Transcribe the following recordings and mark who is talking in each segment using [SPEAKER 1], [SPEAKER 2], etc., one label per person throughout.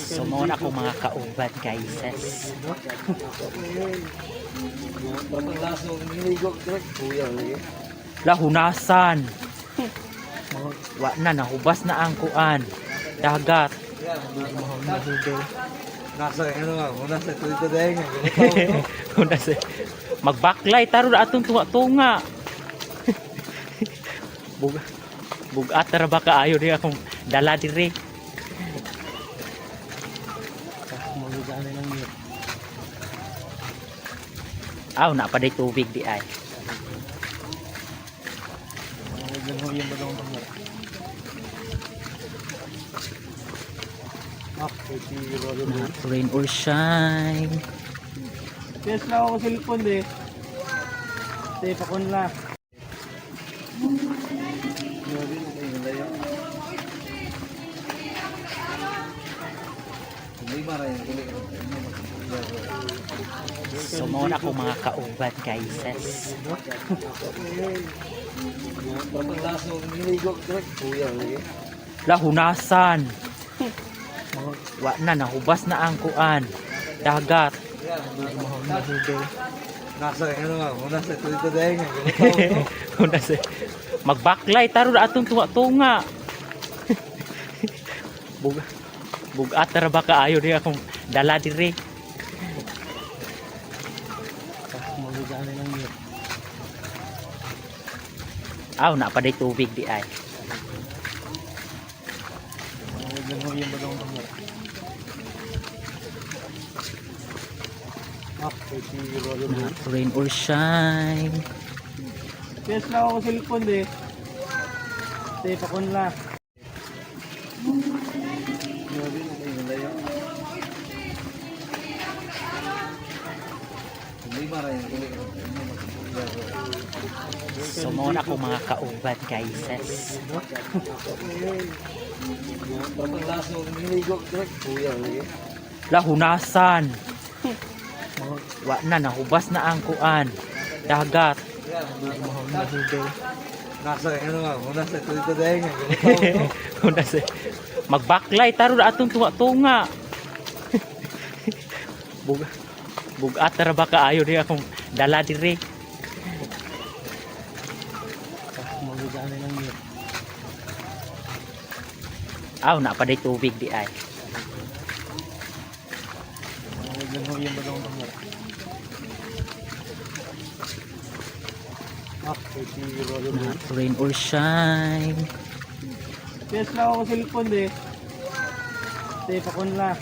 [SPEAKER 1] So mao na ako mga kauban, guys. Lahunasan. Wa na, nahubas na ang kuan. Dagat.
[SPEAKER 2] Nasa ano nga, una sa tuwid na dahil nga.
[SPEAKER 1] Hunas. Magbaklay taro na atong tunga-tunga. Bug bugat ra ba kaayo ni akong dala dire. Aw, na pa day tubig di ay. Na, rain or shine.
[SPEAKER 3] Yes lang ako cellphone eh. Te, pakon la.
[SPEAKER 1] So mao na ako mga kauban, guys. Lahunasan. Wa na, nahubas na ang kuan. Dagat.
[SPEAKER 2] Nasa ano nga, una sa tuwid na dahil nga.
[SPEAKER 1] Hunas. Magbaklay taro na atong tunga-tunga. Bug bugat ra ba kaayo ni akong dala dire. Aw, na pa day tubig di ay. Na, rain or shine.
[SPEAKER 3] Yes lang ako cellphone eh. Te, pakon la.
[SPEAKER 1] So mao na ako mga kauban, guys. Lahunasan. Wa na, nahubas na ang kuan. Dagat.
[SPEAKER 2] Nasa ano nga, una sa tuwid na dahil nga.
[SPEAKER 1] Hunas. Magbaklay taro na atong tunga-tunga. Bug bugat ra ba kaayo ni akong dala dire. Aw, na pa day tubig di ay. Na, rain or shine.
[SPEAKER 3] Yes lang ako cellphone eh. Te, pakon la.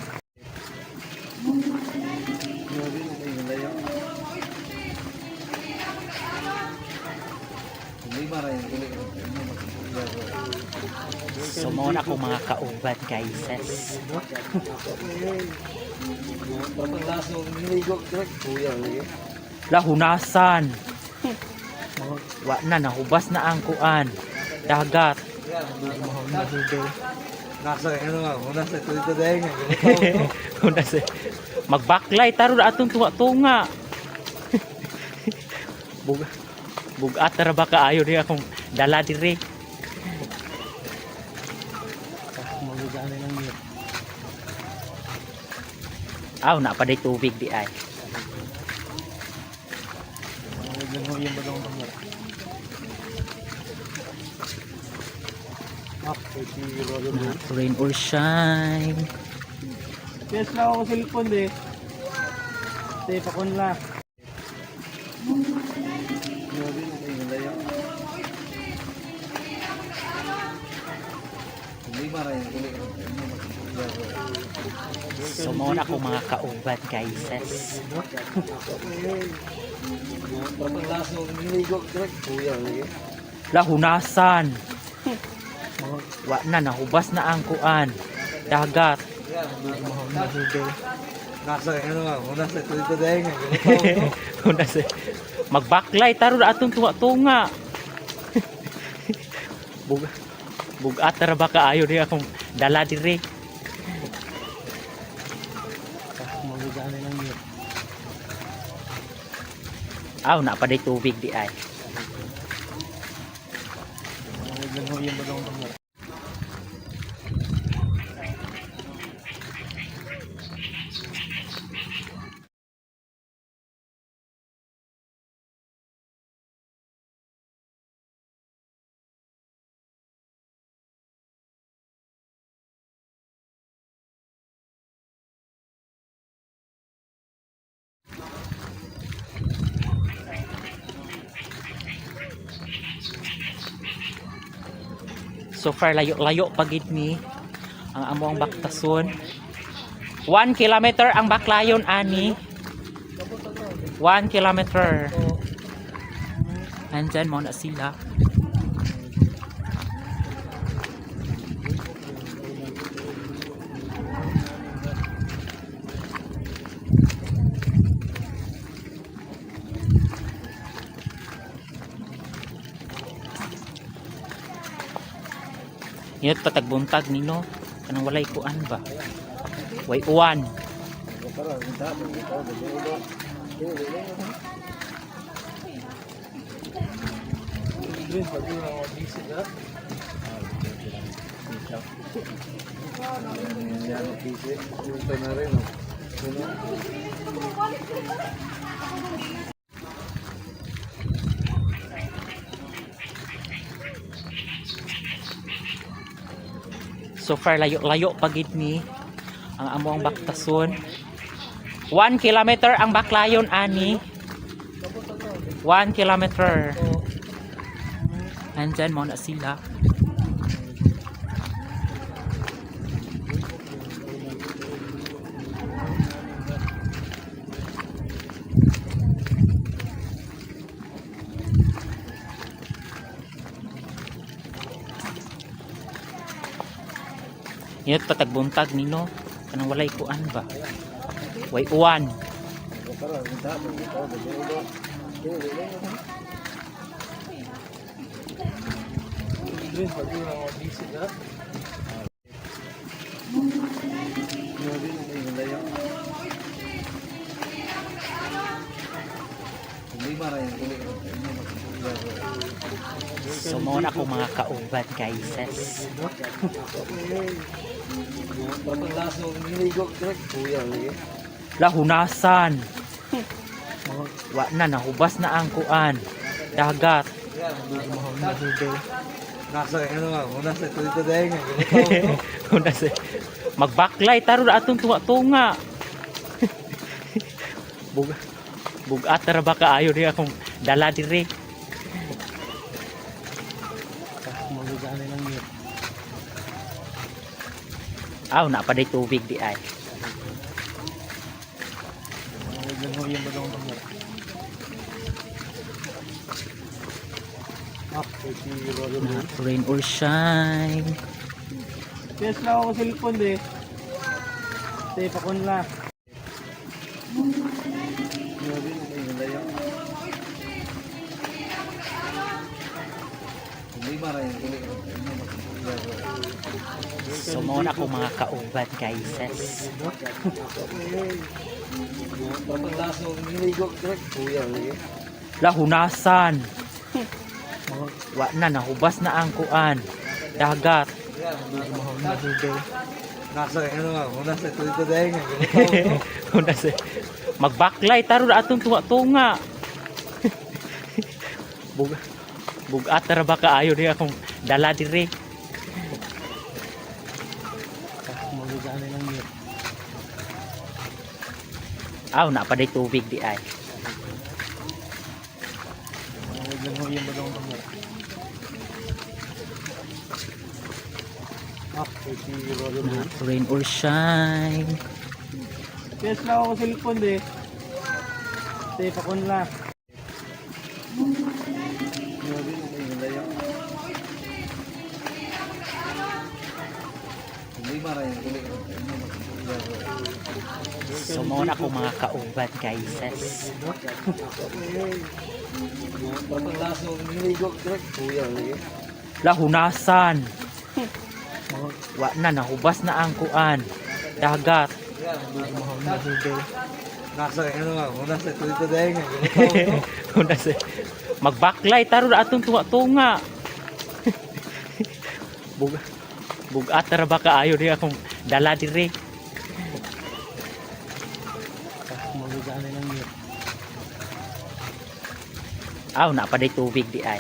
[SPEAKER 1] So mao na ako mga kauban, guys. Lahunasan. Wa na, nahubas na ang kuan. Dagat.
[SPEAKER 2] Nasa ano nga, una sa tuwid na dahil nga.
[SPEAKER 1] Hunas. Magbaklay taro na atong tunga-tunga. Bug bugat ra ba kaayo ni akong dala dire. Aw, na pa day tubig di ay. Na, rain or shine.
[SPEAKER 3] Yes lang ako cellphone eh. Te, pakon la.
[SPEAKER 1] So mao na ako mga kauban, guys. Lahunasan. Wa na, nahubas na ang kuan. Dagat.
[SPEAKER 2] Nasa ano nga, una sa tuwid na dahil nga.
[SPEAKER 1] Hunas. Magbaklay taro na atong tunga-tunga. Bug bugat ra ba kaayo ni akong dala dire. Aw, na pa day tubig di ay. So far layo-layo pa gid ni ang amo ang baktason. 1 kilometer ang baklayon ani. 1 kilometer. Andyan mo na sila. Yun patagbuntag nino kanang walay kuan ba. Way uwan.
[SPEAKER 2] Punta na rin, oh. Ano?
[SPEAKER 1] So far layo-layo pa gid ni ang amo ang baktason. 1 kilometer ang baklayon ani. 1 kilometer. Andyan mo na sila. Yun patagbuntag nino kanang walay kuan ba. Way uwan. So mo na ako mga kauban, guys. Lahunasan. Wa na, nahubas na ang kuan. Dagat.
[SPEAKER 2] Nasa ano nga, una sa tuwito dahil nga.
[SPEAKER 1] Hunas. Magbaklay taro na atong tunga-tunga. Bug bugat ra ba kaayo ni akong dala dire. Aw, na pa day tubig di ay. Rain or shine.
[SPEAKER 3] Yes lang ako cellphone eh. Te, pakon la.
[SPEAKER 1] So mo na ako mga kauban, guys. Lahunasan. Wa na, nahubas na ang kuan. Dagat.
[SPEAKER 2] Nasa ano nga, una sa tuwito dahil nga.
[SPEAKER 1] Hunas. Magbaklay taro na atong tunga-tunga. Bug bugat ra ba kaayo ni akong dala dire. Aw, na pa day tubig di ay. Rain or shine.
[SPEAKER 3] Yes lang ako cellphone eh. Te, pakon la.
[SPEAKER 1] So mo na ako mga kauban, guys. Lahunasan. Wa na, nahubas na ang kuan. Dagat.
[SPEAKER 2] Nasa ano nga, una sa tuwito dahil nga.
[SPEAKER 1] Hunas. Magbaklay taro na atong tunga-tunga. Bug bugat ra ba kaayo ni akong dala dire. Aw, na pa day tubig di ay.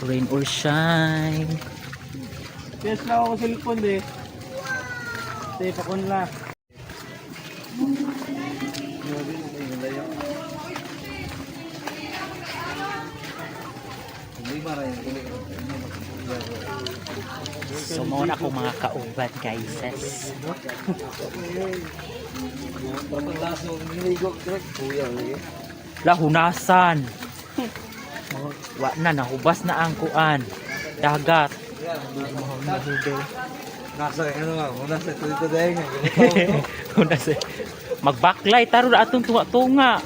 [SPEAKER 1] Rain or shine.
[SPEAKER 3] Yes lang ako cellphone eh. Te, pakon la.
[SPEAKER 1] So mao na akong mga kauban, guys.
[SPEAKER 2] Parang laso niligo direct kuya lagi.
[SPEAKER 1] Lahunasan. Wa na, nahubas na ang kuan. Dagat.
[SPEAKER 2] Nasa kay ano nga, una sa tuwito dahil nga.
[SPEAKER 1] Hunas. Magbaklay taro na atong tunga-tunga.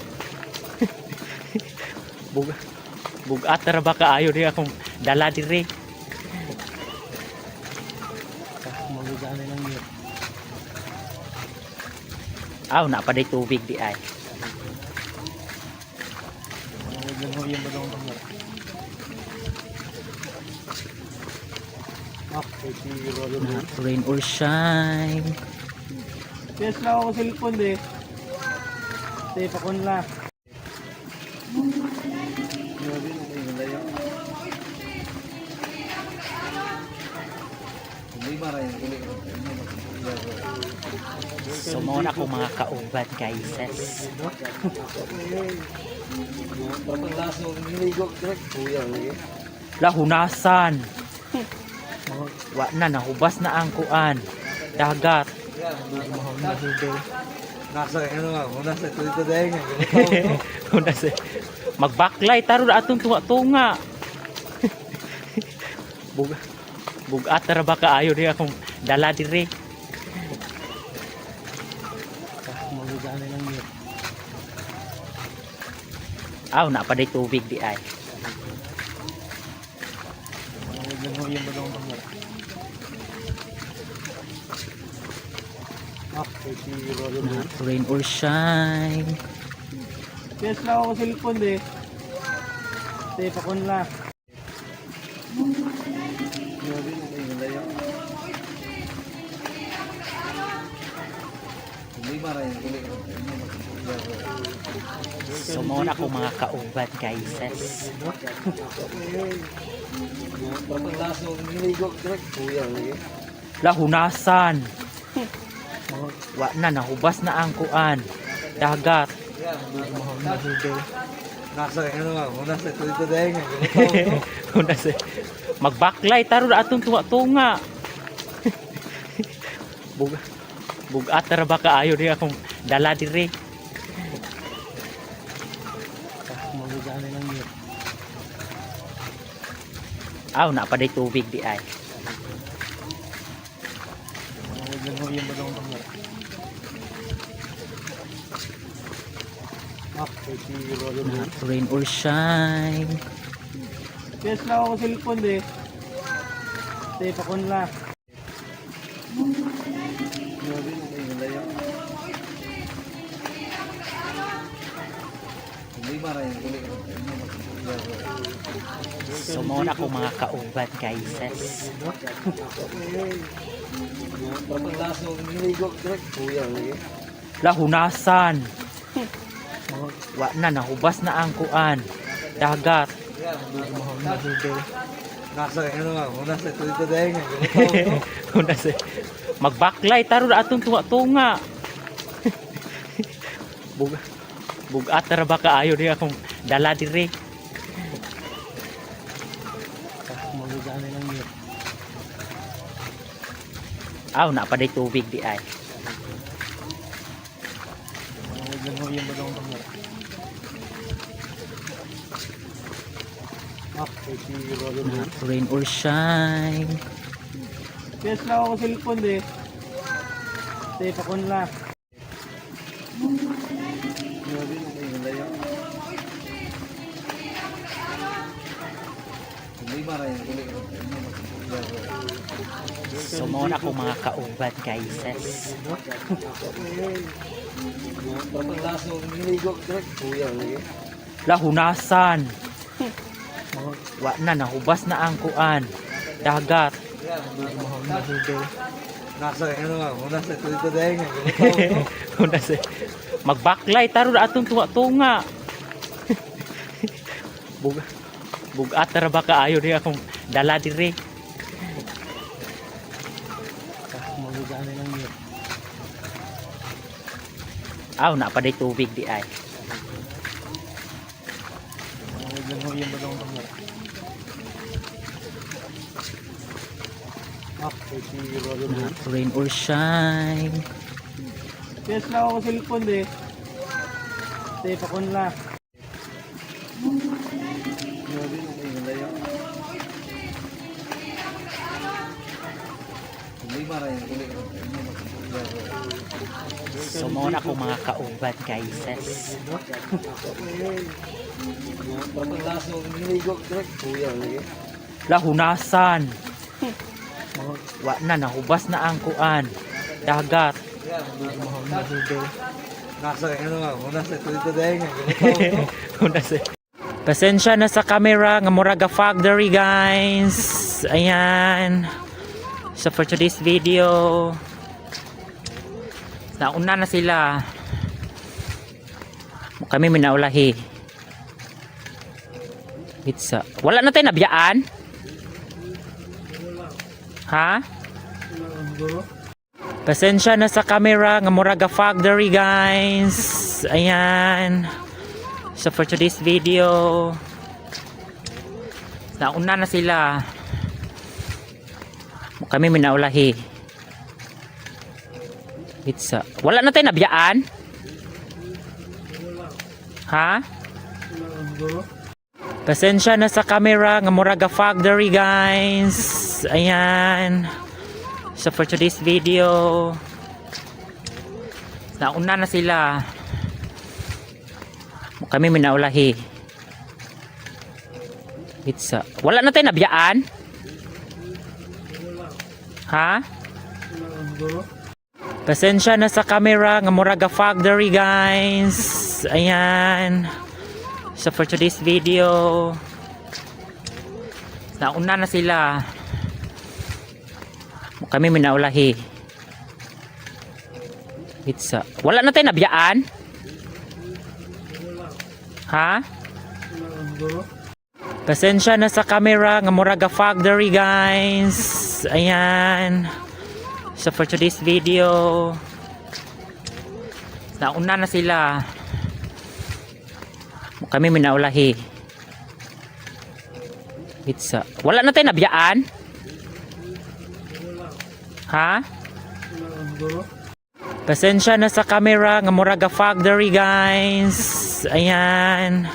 [SPEAKER 1] Bugat ra ba kaayo ni akong dala dire.
[SPEAKER 3] Magugana lang yun.
[SPEAKER 1] Aw, na pa day tubig di ay.
[SPEAKER 3] Magugana yung bagong kamera. Ah,
[SPEAKER 1] Na, rain or shine.
[SPEAKER 3] Yes lang ako cellphone eh. Te, pakon la.
[SPEAKER 1] So mao na akong mga kauban, guys.
[SPEAKER 2] Parang laso niligo direct kuya lagi.
[SPEAKER 1] Lahunasan. Wa na, nahubas na ang kuan. Dagat.
[SPEAKER 2] Nasa kay ano nga, una sa tuwito dahil nga.
[SPEAKER 1] Hunas. Magbaklay taro na atong tunga-tunga. Bug bugat ra ba kaayo ni akong dala dire.
[SPEAKER 3] Magugana lang yun.
[SPEAKER 1] Aw, na pa day tubig di ay.
[SPEAKER 3] Magugana yung bagong kamera. Ah,
[SPEAKER 1] Na, rain or shine.
[SPEAKER 3] Yes lang ako cellphone eh. Te, pakon la.
[SPEAKER 1] So mao na akong mga kauban, guys.
[SPEAKER 2] Parang laso niligo direct kuya lagi.
[SPEAKER 1] Lahunasan. Wa na, nahubas na ang kuan. Dagat.
[SPEAKER 2] Nasa kay ano nga, una sa tuwito dahil nga.
[SPEAKER 1] Hunas. Magbaklay taro na atong tunga-tunga. Bug bugat ra ba kaayo ni akong dala dire.
[SPEAKER 3] Magugana lang yun.
[SPEAKER 1] Aw, na pa day tubig di ay.
[SPEAKER 3] Magugana yung bagong kamera. Ah,
[SPEAKER 1] Na, rain or shine.
[SPEAKER 3] Yes lang ako cellphone eh. Te, pakon la.
[SPEAKER 1] So mao na akong mga kauban, guys.
[SPEAKER 2] Parang laso niligo direct kuya lagi.
[SPEAKER 1] Lahunasan. Wa na, nahubas na ang kuan. Dagat.
[SPEAKER 2] Nasa kay ano nga, una sa tuwito dahil nga.
[SPEAKER 1] Hunas. Magbaklay taro na atong tunga-tunga. Bug bugat ra ba kaayo ni akong dala dire.
[SPEAKER 3] Magugana lang yun.
[SPEAKER 1] Aw, na pa day tubig di ay.
[SPEAKER 3] Magugana yung bagong kamera. Ah,
[SPEAKER 1] Na, rain or shine.
[SPEAKER 3] Yes lang ako cellphone eh. Te, pakon la.
[SPEAKER 1] So mao na akong mga kauban, guys.
[SPEAKER 2] Parang laso niligo direct kuya lagi.
[SPEAKER 1] Lahunasan. Wa na, nahubas na ang kuan. Dagat.
[SPEAKER 2] Nasa kay ano nga, una sa tuwito dahil nga.
[SPEAKER 1] Hunas. Magbaklay taro na atong tunga-tunga. Bug bugat ra ba kaayo ni akong dala dire.
[SPEAKER 3] Magugana lang yun.
[SPEAKER 1] Aw, na pa day tubig di ay.
[SPEAKER 3] Magugana yung bagong kamera.
[SPEAKER 2] Ah, zero.
[SPEAKER 1] Na rain or shine.
[SPEAKER 3] Yes lang ako cellphone eh. Te, pakon la.
[SPEAKER 2] Grabe, nung ingalayo. Lima ra yung uli.
[SPEAKER 1] So mao na akong mga kauban, guys.
[SPEAKER 2] Parang laso, niligo, direct. Kuya, lagi.
[SPEAKER 1] Lahunasan. Wa na, nahubas na ang kuan. Dagat.
[SPEAKER 2] Nasa ano nga, nasa ito ito dahil nga.
[SPEAKER 1] Hunas eh. Pasensya na sa camera nga murag fog diri, guys. Ayan. So for today's video, nauna na sila. Kami minaulahi. Itsa. Wala na tayo nabiyaan? Ha? Pasensya na sa camera nga murag fog diri, guys. Ayan. So for today's video, nauna na sila. Kami minaulahi. Itsa. Wala na tayo nabiyaan? Ha? Pasensya na sa camera nga murag fog diri, guys. Ayan. So for today's video, nauna na sila. Kami minaulahi. Itsa. Wala na tayo nabiyaan? Ha? Pasensya na sa camera nga murag fog diri, guys. Ayan. So for today's video, nauna na sila. Kami minaulahi. Itsa. Wala na tayo nabiyaan? Ha? Pasensya na sa camera nga murag fog diri, guys. Ayan. So for today's video, nauna na sila. Kami minaulahi. Itsa. Wala na tayo nabiyaan? Ha? Pasensya na sa camera nga murag fog diri, guys. Ayan.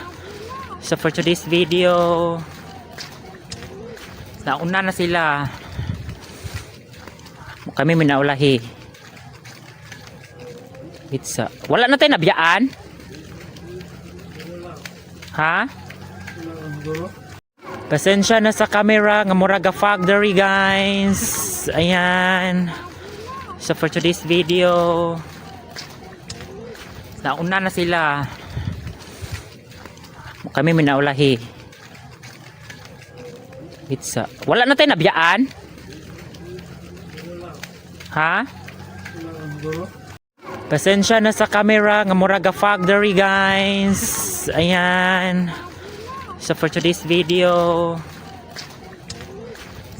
[SPEAKER 1] So for today's video, nauna na sila. Kami minaulahi. Itsa. Wala na tayo nabiyaan? Ha? Pasensya na sa camera nga murag fog diri, guys. Ayan. So for today's video, nauna na sila. Kami minaulahi. Itsa. Wala na tayo nabiyaan? Ha? Pasensya na sa camera nga murag fog diri, guys. Ayan. So for today's video,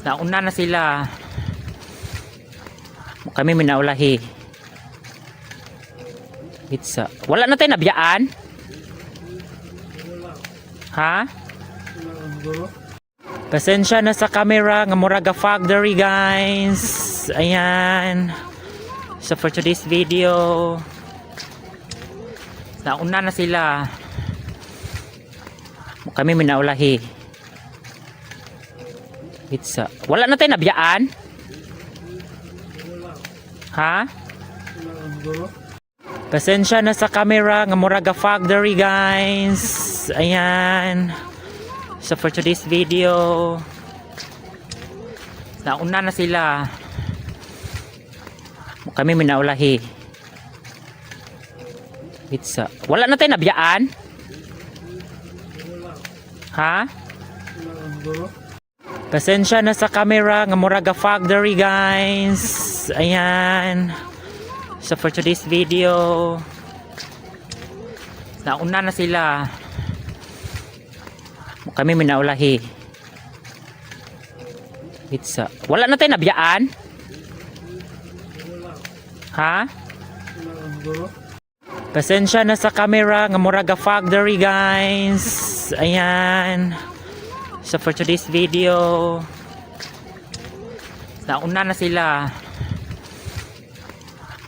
[SPEAKER 1] nauna na sila. Kami minaulahi. Itsa. Wala na tayo nabiyaan? Ha? Pasensya na sa camera nga murag fog diri, guys. Ayan. So for today's video, nauna na sila. Kami minaulahi. Itsa. Wala na tayo nabiyaan? Ha? Pasensya na sa camera nga murag fog diri, guys. Ayan. So for today's video, nauna na sila. Kami minaulahi. Itsa. Wala na tayo nabiyaan? Ha? Pasensya na sa camera nga murag fog diri, guys. Ayan. So for today's video, nauna na sila. Kami minaulahi. Itsa. Wala na tayo nabiyaan? Ha? Pasensya na sa camera nga murag fog diri, guys. Ayan. So for today's video, Nauna na sila.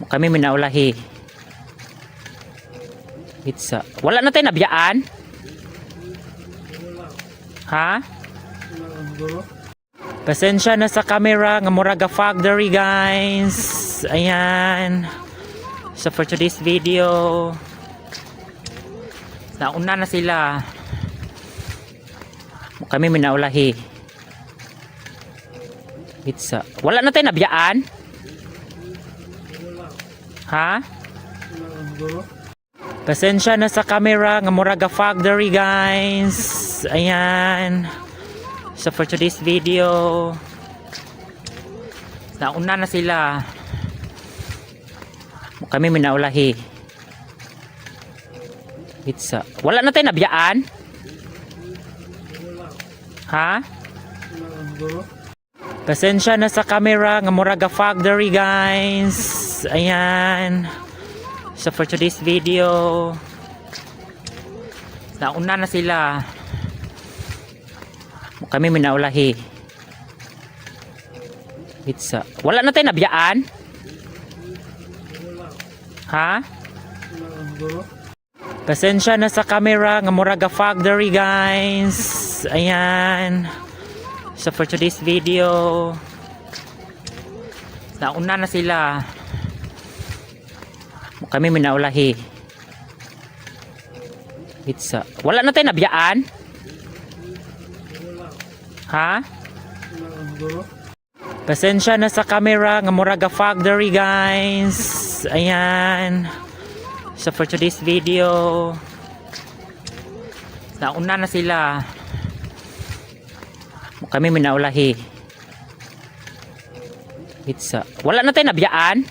[SPEAKER 1] Kami minaulahi. Pizza. Wala na tayo nabiyaan? Ha? Pasensya na sa camera nga murag factory, guys. Ayan. So for today's video, nauna na sila. Kami minaulahi. Pizza. Wala na tayo nabiyaan? Ha? Pasensya na sa camera nga murag factory, guys. Ayan. So for today's video, nauna na sila. Kami minaulahi. Pizza. Wala na tayo nabiyaan? Ha? Pasensya na sa camera nga murag factory, guys. Ayan. So for today's video, nauna na sila. Kami minaulahi. Pizza. Wala na tayo nabiyaan? Ha? Pasensya na sa camera nga murag factory, guys. Ayan. So for today's video, nauna na sila. Kami minaulahi. Pizza. Wala na tayo nabiyaan? Ha? Pasensya na sa camera nga murag factory, guys. Ayan. So for today's video, nauna na sila. Kami minaulahi. Pizza. Wala na tayo nabiyaan?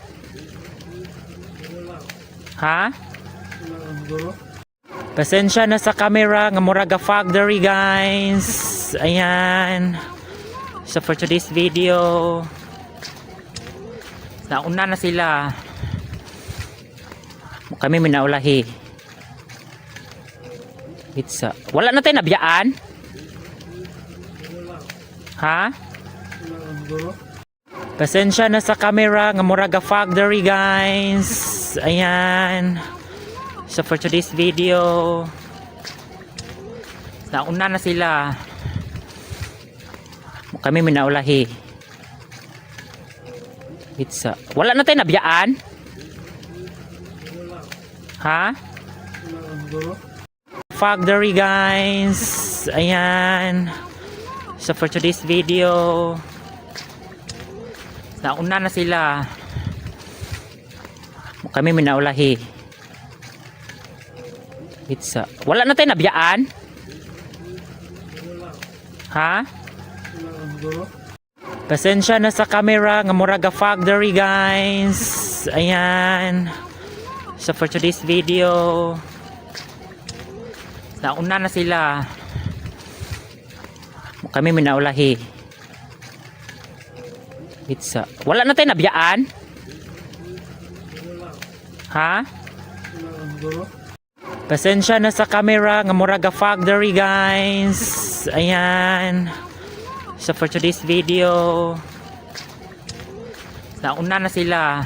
[SPEAKER 1] Ha? Pasensya na sa camera nga murag factory, guys. Ayan. So for today's video, nauna na sila. Kami minaulahi. Pizza. Wala na tayo nabiyaan? Ha? Pasensya na sa camera nga murag factory, guys. Ayan. So for today's video, nauna na sila. Kami minaulahi. Pizza. Wala na tayo nabiyaan? Ha? Factory, guys. Ayan. So for today's video, nauna na sila. Kami minaulahi. Pizza. Wala na tayo nabiyaan? Ha? Pasensya na sa camera nga murag factory, guys. Ayan. So for today's video, nauna na sila. Kami minaulahi. Pizza. Wala na tayo nabiyaan? Ha? Pasensya na sa camera nga murag factory, guys. Ayan. So for today's video, nauna na sila.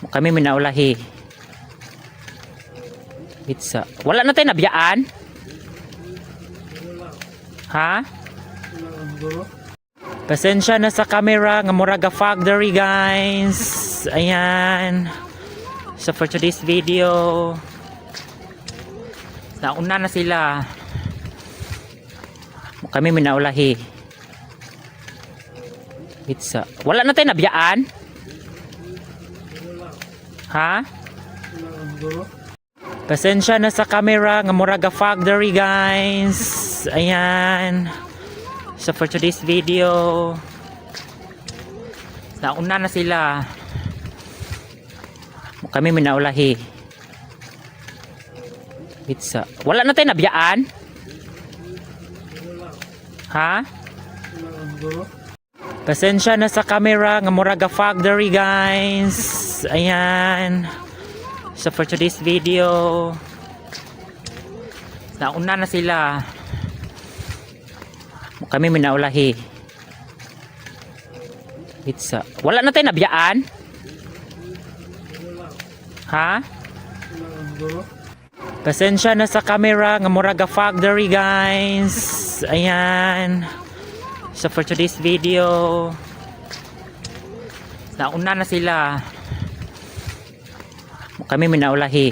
[SPEAKER 1] Kami minaulahi. Pizza. Wala na tayo nabiyaan? Ha? Pasensya na sa camera nga murag factory, guys. Ayan. So for today's video, nauna na sila. Kami minaulahi. Pizza. Wala na tayo nabiyaan? Ha? Pasensya na sa camera nga murag factory, guys. Ayan. So for today's video, nauna na sila. Kami minaulahi. Pizza. Wala na tayo nabiyaan? Ha? Pasensya na sa camera nga murag factory, guys. Ayan. So for today's video, nauna na sila. Kami minaulahi. Itsa. Wala na tayo nabiyaan? Ha? Pasensya na sa camera nga murag fog diri, guys. Ayan. So for today's video, nauna na sila. Kami minaulahi.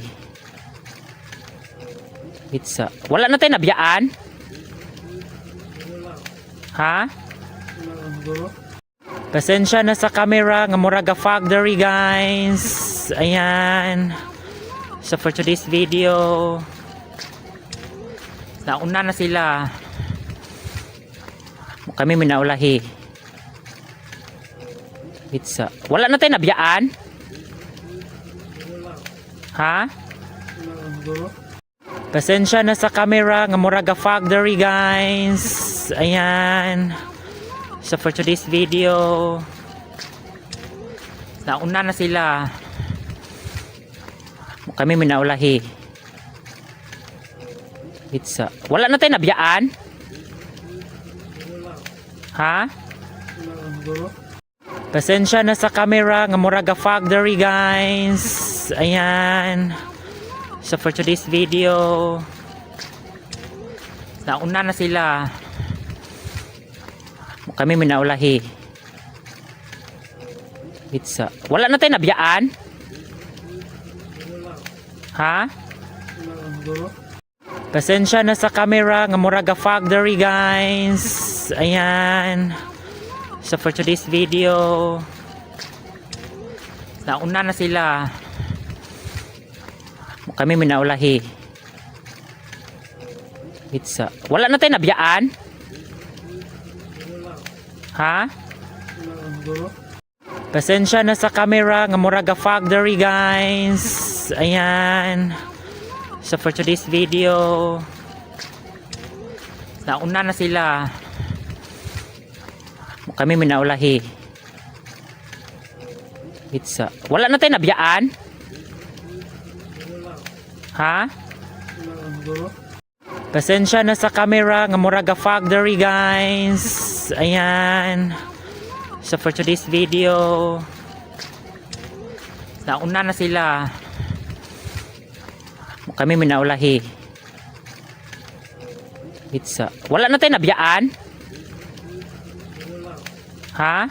[SPEAKER 1] Itsa. Wala na tayo nabiyaan? Ha? Pasensya na sa camera nga murag fog diri, guys. Ayan. So for today's video, nauna na sila. Kami minaulahi. Itsa. Wala na tayo nabiyaan? Ha? Pasensya na sa camera nga murag fog diri, guys. Ayan. So for today's video, nauna na sila. Kami minaulahi. Itsa. Wala na tayo nabiyaan? Ha? Pasensya na sa camera nga murag fog diri, guys. Ayan. So for today's video, nauna na sila. Kami minaulahi. Itsa. Wala na tayo nabiyaan? Ha? Pasensya na sa camera nga murag fog diri, guys. Ayan. So for today's video, nauna na sila. Kami minaulahi. Itsa. Wala na tayo nabiyaan? Ha? Pasensya na sa camera nga murag fog diri, guys. Ayan. So for today's video, nauna na sila. Kami minaulahi. Itsa. Wala na tayo nabiyaan? Ha? Pasensya na sa camera nga murag fog diri, guys. Ayan. So for today's video, nauna na sila. Kami minaulahi. Itsa. Wala na tayo nabiyaan? Ha?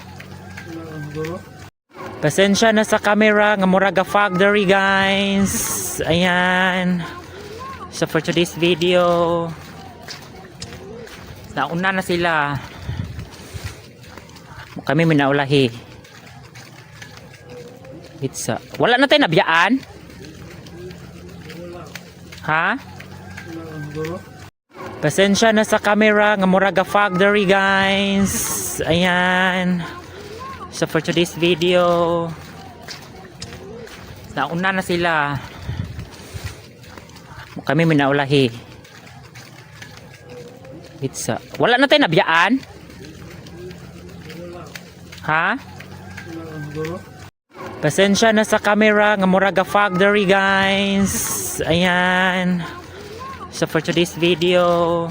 [SPEAKER 1] Pasensya na sa camera nga murag fog diri, guys. Ayan. So for today's video, nauna na sila. Kami minaulahi. Itsa. Wala na tayo nabiyaan? Ha? Pasensya na sa camera nga murag fog diri, guys. Ayan. So for today's video, nauna na sila. Kami minaulahi. Itsa. Wala na tayo nabiyaan? Ha? Pasensya na sa camera nga murag fog diri, guys. Ayan. So for today's video,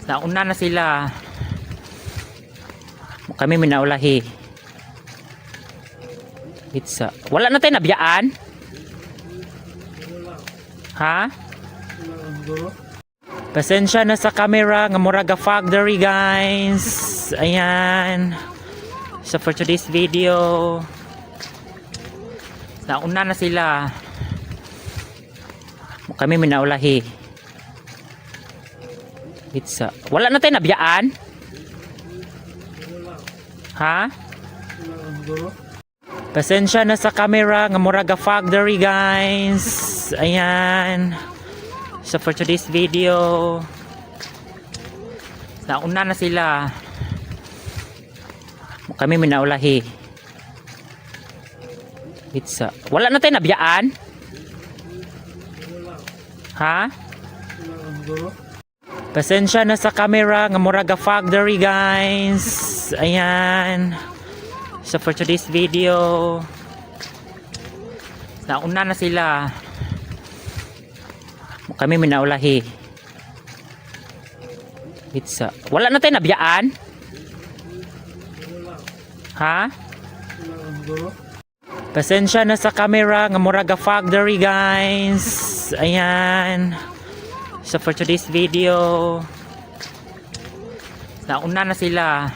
[SPEAKER 1] nauna na sila. Kami minaulahi. Itsa. Wala na tayo nabiyaan? Ha? Pasensya na sa camera nga murag fog diri, guys. Ayan. So for today's video, nauna na sila. Kami minaulahi. Itsa. Wala na tayo nabiyaan? Ha? Pasensya na sa camera nga murag fog diri, guys. Ayan. So for today's video, nauna na sila. Kami minaulahi. Itsa. Wala na tayo nabiyaan? Ha? Pasensya na sa camera nga murag fog diri, guys. Ayan. So for today's video, nauna na sila. Kami minaulahi. Itsa. Wala na tayo nabiyaan? Ha?
[SPEAKER 3] Wala lang siguro.
[SPEAKER 1] Pasensya na sa camera nga murag fog diri, guys. Ayan. So for today's video, nauna na sila.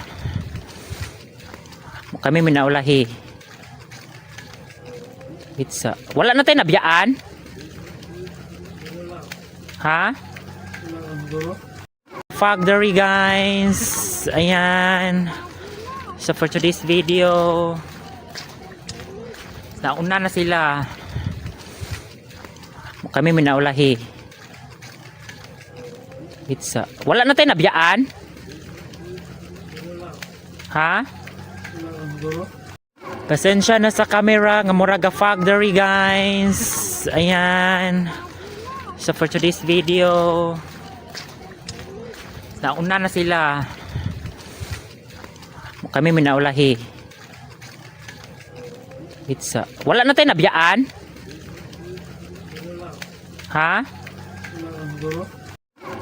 [SPEAKER 1] Kami minaulahi. Pizza. Wala na tayo nabiyaan? Ha?
[SPEAKER 3] Wala lang siguro.
[SPEAKER 1] Fog diri, guys. Ayan. So for today's video, nauna na sila. Kami minaulahi. Pizza. Wala na tayo nabiyaan? Ha?
[SPEAKER 3] Wala lang siguro.
[SPEAKER 1] Pasensya na sa camera nga murag fog diri, guys. Ayan. So for today's video, nauna na sila. Kami minaulahi. Pizza. Wala na tayo nabiyaan? Ha?
[SPEAKER 3] Wala lang siguro.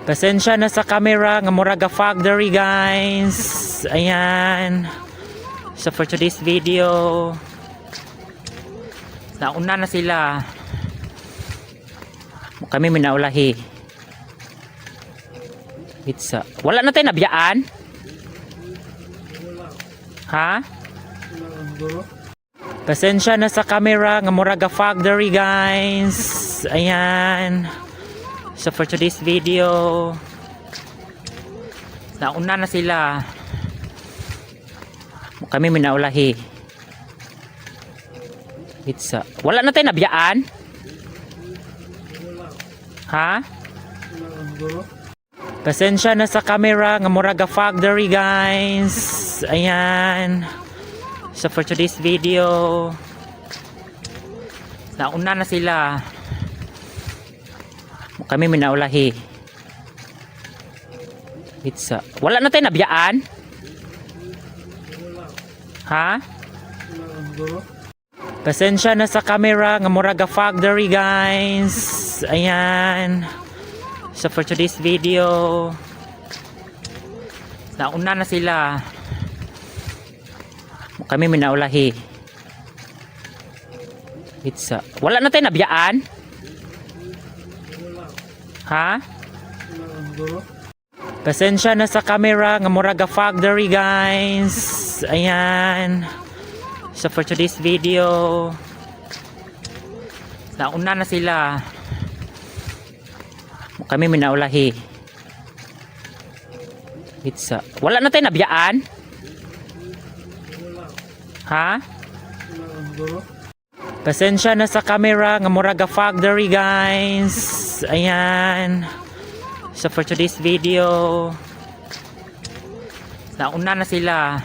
[SPEAKER 1] Pasensya na sa camera nga murag fog diri, guys. Ayan. So for today's video, nauna na sila. Kami minaulahi. Pizza. Wala na tayo nabiyaan? Ha?
[SPEAKER 3] Wala lang siguro.
[SPEAKER 1] Pasensya na sa camera nga murag fog diri, guys. Ayan. So for today's video, nauna na sila. Kami minaulahi. Pizza. Wala na tayo nabiyaan? Ha?
[SPEAKER 3] Wala lang siguro.
[SPEAKER 1] Pasensya na sa camera nga murag fog diri, guys. Ayan. So for today's video, nauna na sila. Kami minaulahi. Pizza. Wala na tayo nabiyaan? Ha?
[SPEAKER 3] Wala lang siguro.
[SPEAKER 1] Pasensya na sa camera nga murag fog diri, guys. Ayan. So for today's video, nauna na sila. Kami minaulahi. Pizza. Wala na tayo nabiyaan? Ha?
[SPEAKER 3] Wala lang siguro.
[SPEAKER 1] Pasensya na sa camera nga murag fog diri, guys. Ayan. So for today's video, nauna na sila. Kami minaulahi. Pizza. Wala na tayo nabiyaan? Ha?
[SPEAKER 3] Wala lang siguro.
[SPEAKER 1] Pasensya na sa camera nga murag fog diri, guys. Ayan. So for today's video, nauna na sila.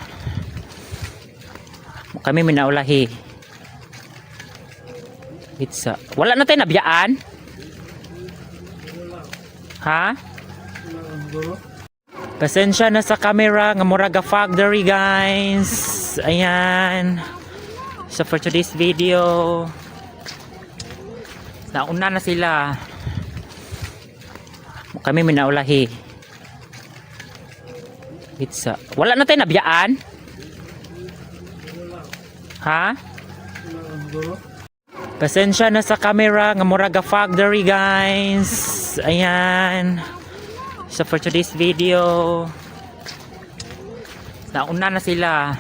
[SPEAKER 1] Kami minaulahi. Pizza. Wala na tayo nabiyaan? Ha?
[SPEAKER 3] Wala lang siguro.
[SPEAKER 1] Pasensya na sa camera nga murag fog diri, guys. Ayan. So for today's video, nauna na sila. Kami minaulahi. Pizza. Wala na tayo nabiyaan? Ha?
[SPEAKER 3] Wala lang siguro.
[SPEAKER 1] Pasensya na sa camera nga murag fog diri, guys. Ayan. So for today's video, nauna na sila.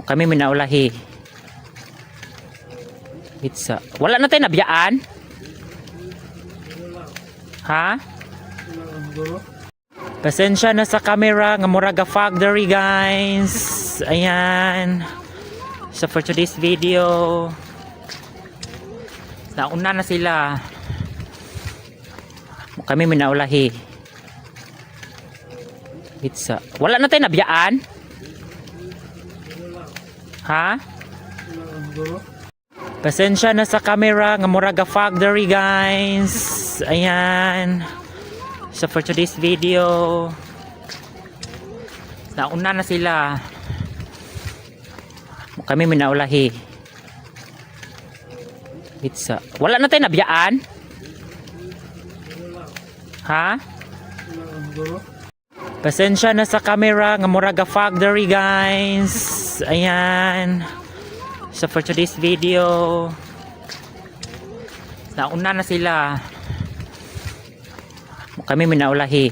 [SPEAKER 1] Kami minaulahi. Pizza. Wala na tayo nabiyaan? Ha?
[SPEAKER 3] Wala lang siguro.
[SPEAKER 1] Pasensya na sa camera nga murag fog diri, guys. Ayan. So for today's video, nauna na sila. Kami minaulahi. Pizza. Wala na tayo nabiyaan? Ha?
[SPEAKER 3] Wala lang siguro.
[SPEAKER 1] Pasensya na sa camera nga murag fog diri, guys. Ayan. So for today's video, nauna na sila. Kami minaulahi. Pizza. Wala na tayo nabiyaan? Ha?
[SPEAKER 3] Wala lang siguro.
[SPEAKER 1] Pasensya na sa camera nga murag fog diri, guys. Ayan. So for today's video, nauna na sila. Kami minaulahi.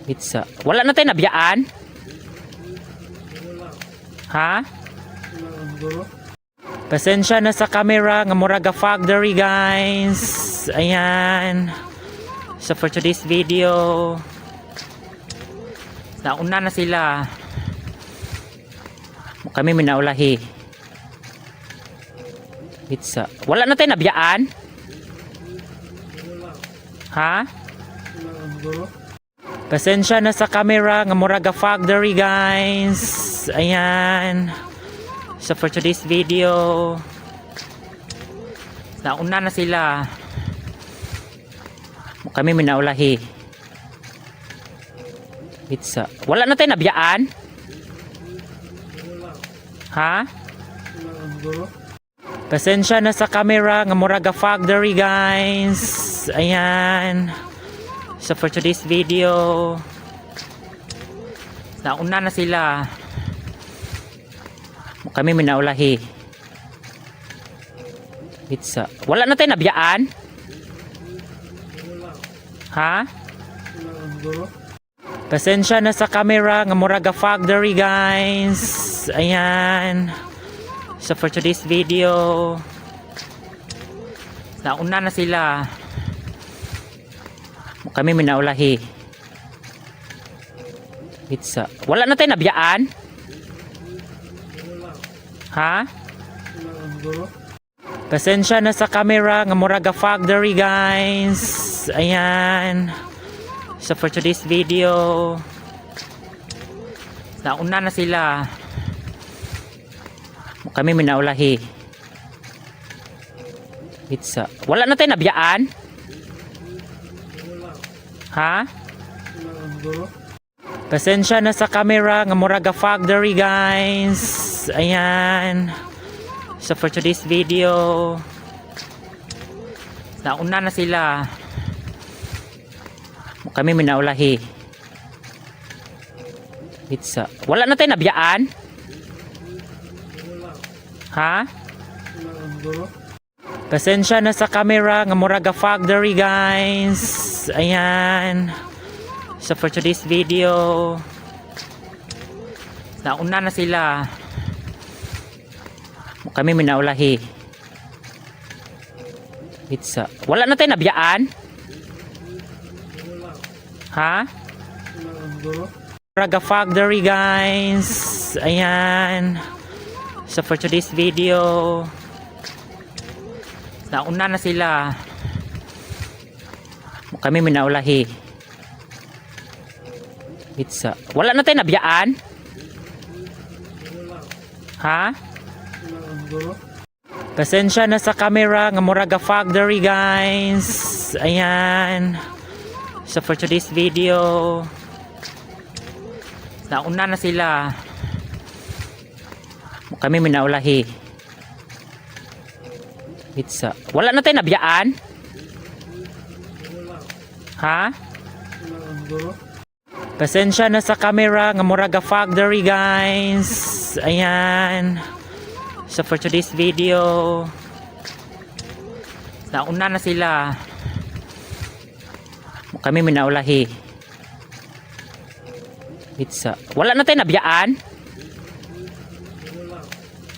[SPEAKER 1] Pizza. Wala na tayo nabiyaan? Ha? Pasensya na sa camera nga murag fog diri, guys. Ayan. So for today's video, nauna na sila. Kami minaulahi. Pizza. Wala na tayo nabiyaan? Ha? Pasensya na sa camera nga murag fog diri, guys. Ayan. So for today's video, nauna na sila. Kami minaulahi. Pizza. Wala na tayo nabiyaan? Ha? Pasensya na sa camera nga murag fog diri, guys. Ayan. So for today's video, nauna na sila. Kami minaulahi. Pizza. Wala na tayo nabiyaan? Ha? Pasensya na sa camera nga murag fog diri, guys. Ayan. So for today's video, nauna na sila. Kami minaulahi. Pizza. Wala na tayo nabiyaan? Ha? Pasensya na sa camera nga murag fog diri, guys. Ayan. So for today's video, nauna na sila. Kami minaulahi. Pizza. Wala na tayo nabiyaan? Ha? Pasensya na sa camera nga murag fog diri, guys. Ayan. So for today's video, nauna na sila. Kami minaulahi. Pizza. Wala na tayo nabiyaan? Ha? Pasensya na sa camera nga murag fog diri, guys. Ayan. So for today's video, nauna na sila. Kami minaulahi. Pizza. Wala na tayo nabiyaan? Ha? Murag fog diri, guys. Ayan. So for today's video, nauna na sila. Kami minaulahi. Pizza. Wala na tayo nabiyaan? Ha? Pasensya na sa camera nga murag fog diri, guys. Ayan. So for today's video, nauna na sila. Kami minaulahi. Pizza. Wala na tayo nabiyaan? Ha? Pasensya na sa camera nga murag fog diri, guys. Ayan. So for today's video, nauna na sila. Kami minaulahi. Pizza. Wala na tayo nabiyaan?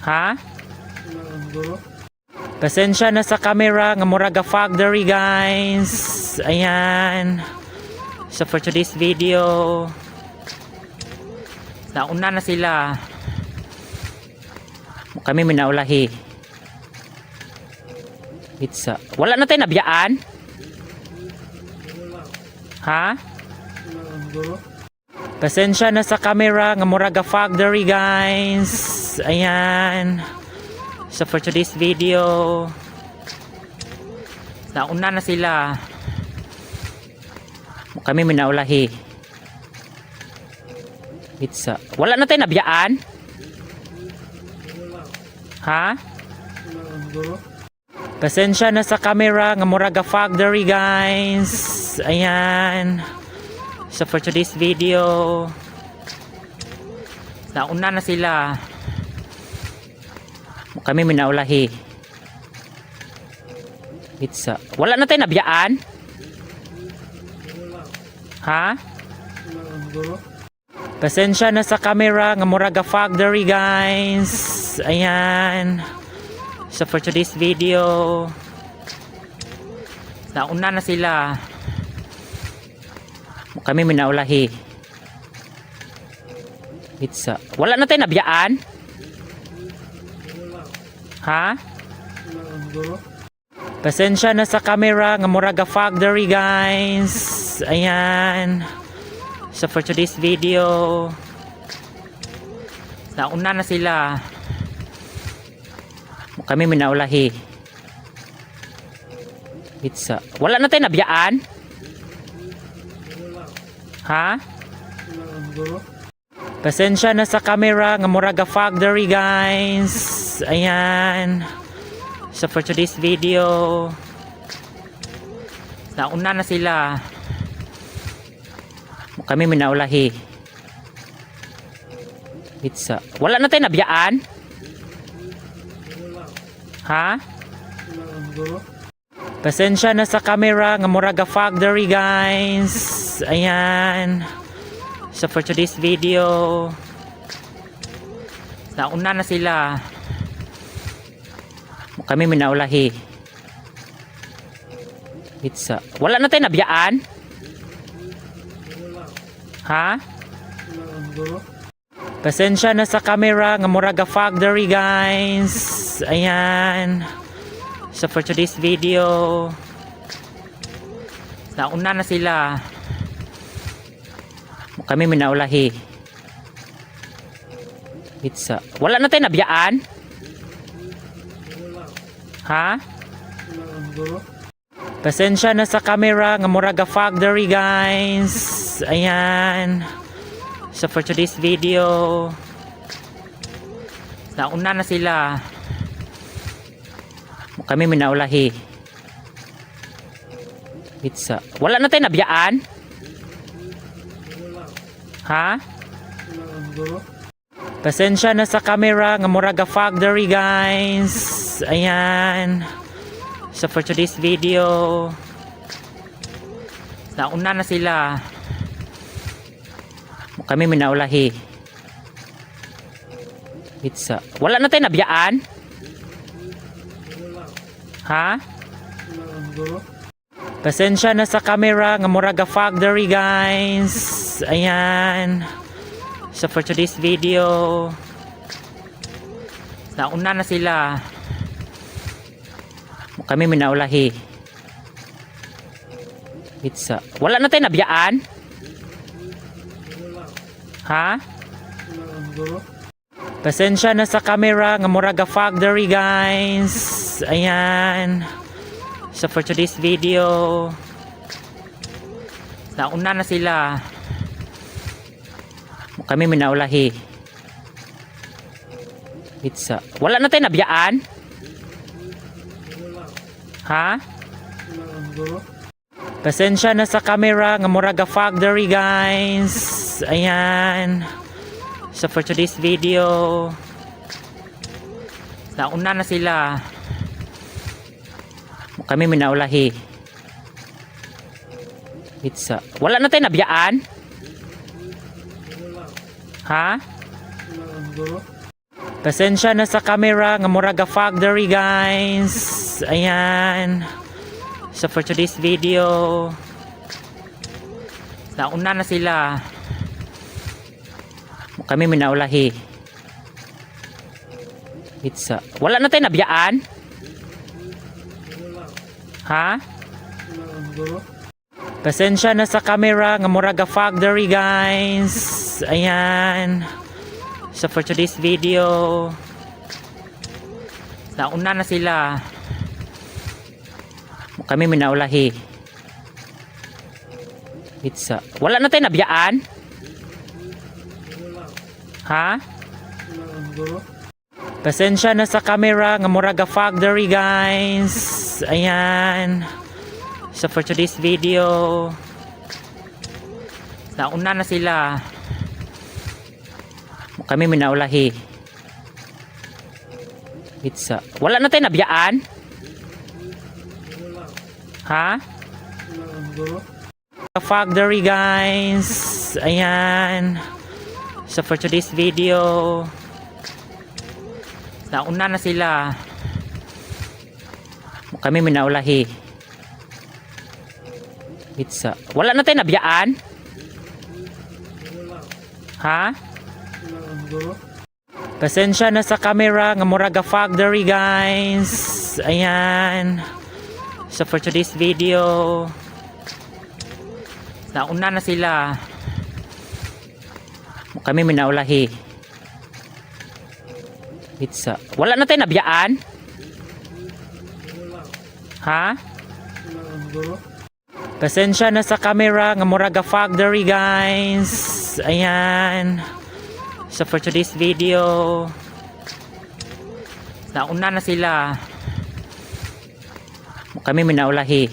[SPEAKER 1] Ha? Pasensya na sa camera nga murag fog diri, guys. Ayan. So for today's video, nauna na sila. Kami minaulahi. Pizza. Wala na tayo nabiyaan? Ha? Pasensya na sa camera nga murag fog diri, guys. Ayan. So for today's video, nauna na sila. Kami minaulahi. Pizza. Wala na tayo nabiyaan? Ha? Pasensya na sa camera nga murag fog diri, guys. Ayan. So for today's video, nauna na sila. Kami minaulahi. Pizza. Wala na tayo nabiyaan? Ha? Pasensya na sa camera nga murag fog diri, guys. Ayan. So for today's video, nauna na sila. Kami minaulahi. Pizza. Wala na tayo nabiyaan? Ha? Pasensya na sa camera nga murag fog diri, guys. Ayan. So for today's video, nauna na sila. Kami minaulahi. Pizza. Wala na tayo nabiyaan? Ha? Pasensya na sa camera nga murag fog diri, guys. Ayan. So for today's video, nauna na sila. Kami minaulahi. Pizza. Wala na tayo nabiyaan? Ha? Pasensya na sa camera nga murag fog diri, guys. Ayan. So for today's video, nauna na sila. Kami minaulahi. Pizza. Wala na tayo nabiyaan? Ha? Pasensya na sa camera nga murag fog diri, guys. Ayan. So for today's video, nauna na sila. Kami minaulahi. Pizza. Wala na tayo nabiyaan? Ha? Pasensya na sa camera nga murag fog diri, guys. Ayan. So for today's video, nauna na sila. Kami minaulahi. Pizza. Wala na tayo nabiyaan? Ha? Pasensya na sa camera nga murag fog diri, guys. Ayan. So for today's video, nauna na sila. Kami minaulahi. Pizza. Wala na tayo nabiyaan? Ha? Pasensya na sa camera nga murag fog diri, guys. Ayan. So for today's video, nauna na sila. Kami minaulahi. Pizza. Wala na tayo nabiyaan? Ha? Pasensya na sa camera nga murag fog diri, guys. Ayan. So for today's video, nauna na sila. Kami minaulahi. Pizza. Wala na tayo nabiyaan? Ha? Pasensya na sa camera nga murag fog diri, guys. Ayan. So for today's video, nauna na sila. Kami minaulahi. Pizza. Wala na tayo nabiyaan? Ha? Pasensya na sa camera nga murag fog diri, guys. Ayan. So for today's video, nauna na sila. Kami minaulahi. Pizza. Wala na tayo nabiyaan? Ha? Pasensya na sa camera nga murag fog diri, guys. Ayan. So for today's video, nauna na sila. Kami minaulahi. Pizza. Wala na tayo nabiyaan? Ha? Pasensya na sa camera nga murag fog diri, guys. Ayan. So for today's video, Nauna na sila. Kami minaulahi. Pizza. Wala na tayo nabiyaan? Ha? Factory, guys. Ayan. So for today's video, nauna na sila. Kami minaulahi. Pizza. Wala na tayo nabiyaan? Ha? Pasensya na sa camera nga murag factory, guys. Ayan. So for today's video, nauna na sila. Kami minaulahi. Pizza. Wala na tayo nabiyaan? Ha? Pasensya na sa camera nga murag factory, guys. Ayan. So for today's video, nauna na sila. Kami minaulahi.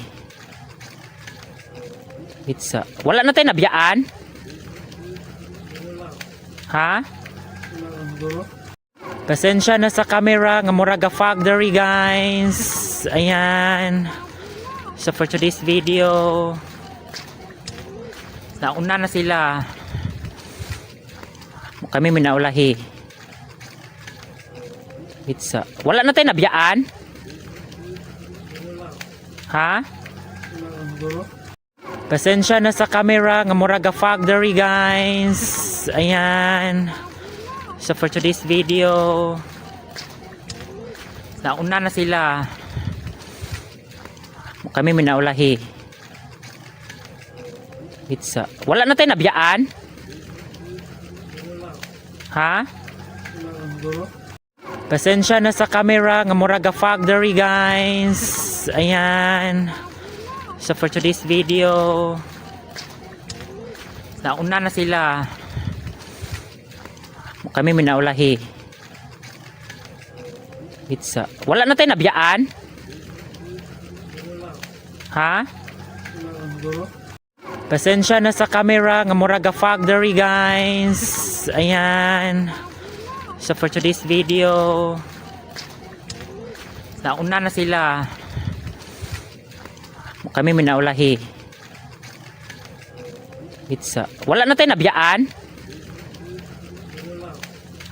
[SPEAKER 1] Pizza. Wala na tayo nabiyaan? Ha? Pasensya na sa camera nga murag factory, guys. Ayan. So for today's video, nauna na sila. Kami minaulahi. Pizza. Wala na tayo nabiyaan? Ha? Pasensya na sa camera nga murag factory, guys. Ayan. So for today's video, nauna na sila. Kami minaulahi. Pizza. Wala na tayo nabiyaan? Ha? Pasensya na sa camera nga murag factory, guys. Ayan. So for today's video, nauna na sila. Kami minaulahi. Pizza. Wala na tayo nabiyaan? Ha? Pasensya na sa camera nga murag factory, guys. Ayan. So for today's video, nauna na sila. Kami minaulahi. Pizza. Wala na tayo nabiyaan?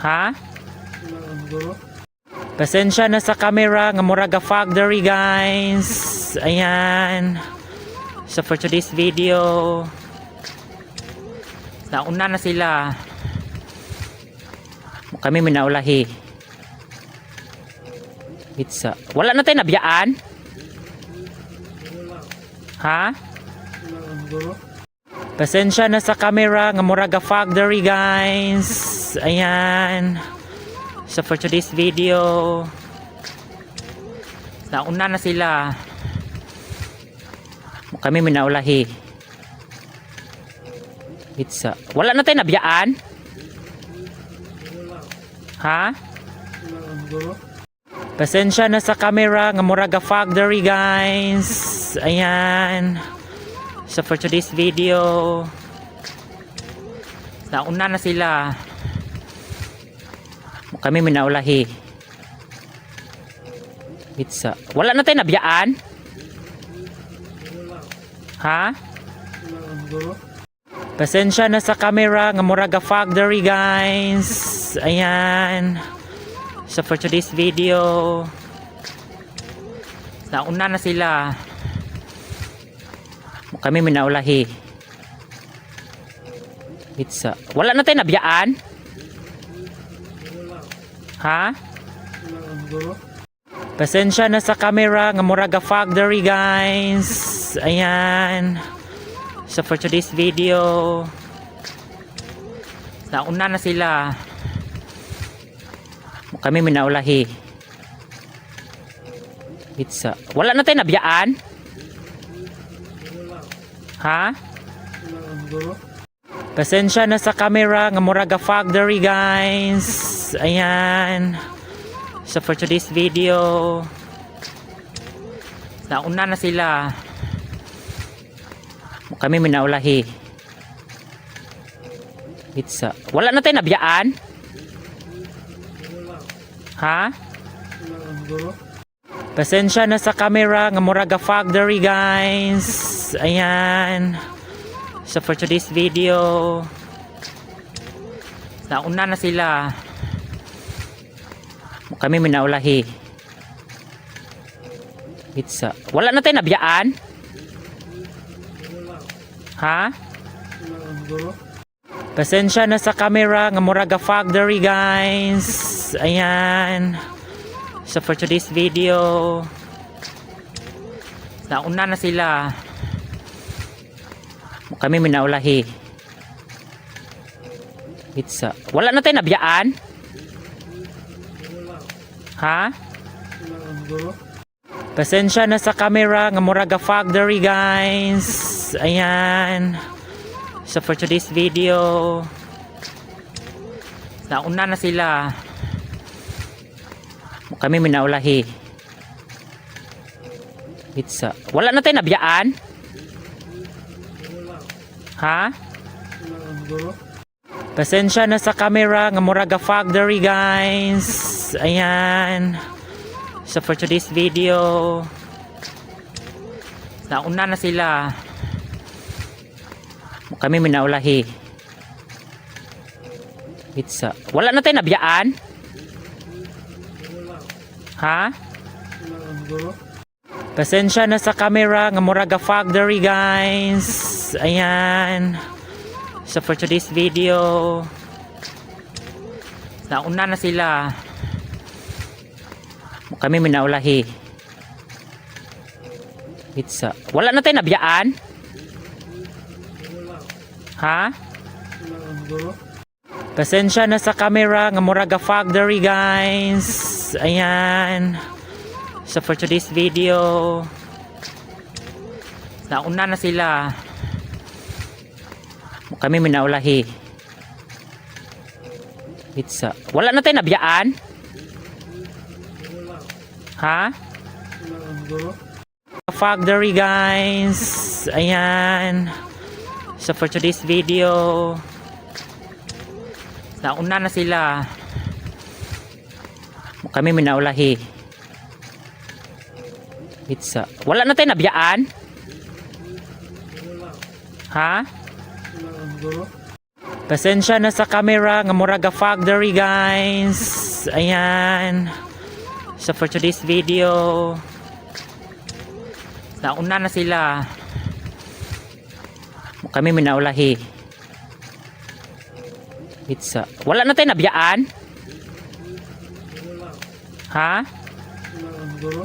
[SPEAKER 1] Ha? Pasensya na sa camera nga murag factory, guys. Ayan. So for today's video, nauna na sila. Kami minaulahi. Pizza. Wala na tayo nabiyaan? Ha? Pasensya na sa camera nga murag factory, guys. Ayan. So for today's video, nauna na sila. Kami minaulahi. Pizza. Wala na tayo nabiyaan? Ha? Pasensya na sa camera nga murag factory, guys. Ayan. So for today's video, nauna na sila. Kami minaulahi. Pizza. Wala na tayo nabiyaan? Ha? Pasensya na sa camera nga murag factory, guys. Ayan. So for today's video, nauna na sila. Kami minaulahi. Pizza. Wala na tayo nabiyaan? Ha? Pasensya na sa camera nga murag factory, guys. Ayan. So for today's video, nauna na sila. Kami minaulahi. Pizza. Wala na tayo nabiyaan? Ha? Pasensya na sa camera nga murag factory, guys. Ayan. So for today's video, nauna na sila. Kami minaulahi. Itsa. Wala na tayo nabiyaan? Ha?
[SPEAKER 3] Siguro.
[SPEAKER 1] Pasensya na sa camera nga murag fog diri, guys. Ayan. So for today's video, nauna na sila. Kami minaulahi. Itsa. Wala na tayo nabiyaan? Ha?
[SPEAKER 3] Siguro.
[SPEAKER 1] Pasensya na sa camera nga murag fog diri, guys. Ayan. So for today's video, nauna na sila. Kami minaulahi. Itsa. Wala na tayo nabiyaan? Ha?
[SPEAKER 3] Siguro.
[SPEAKER 1] Pasensya na sa camera nga murag fog diri, guys. Ayan. So for today's video, nauna na sila. Kami minaulahi. Itsa. Wala na tayo nabiyaan? Ha?
[SPEAKER 3] Siguro.
[SPEAKER 1] Pasensya na sa camera nga murag fog diri, guys. Ayan. So for today's video, nauna na sila. Kami minaulahi. Itsa. Wala na tayo nabiyaan? Ha?
[SPEAKER 3] Siguro.
[SPEAKER 1] Pasensya na sa camera nga murag fog diri, guys. Ayan. So for today's video, nauna na sila. Kami minaulahi. Itsa. Wala na tayo nabiyaan? Ha?
[SPEAKER 3] Siguro.
[SPEAKER 1] Pasensya na sa camera nga murag fog diri, guys. Ayan. So for today's video, nauna na sila. Kami minaulahi. Itsa. Wala na tayo nabiyaan? Ha?
[SPEAKER 3] Siguro.
[SPEAKER 1] Fog diri, guys. Ayan. So for today's video, nauna na sila. Kami minaulahi. Itsa. Wala na tayo nabiyaan? Ha?
[SPEAKER 3] Siguro.
[SPEAKER 1] Pasensya na sa camera nga murag fog diri, guys. Ayan. So for today's video, nauna na sila. Kami minaulahi. Itsa. Wala na tayo nabiyaan? Ha?
[SPEAKER 3] Siguro.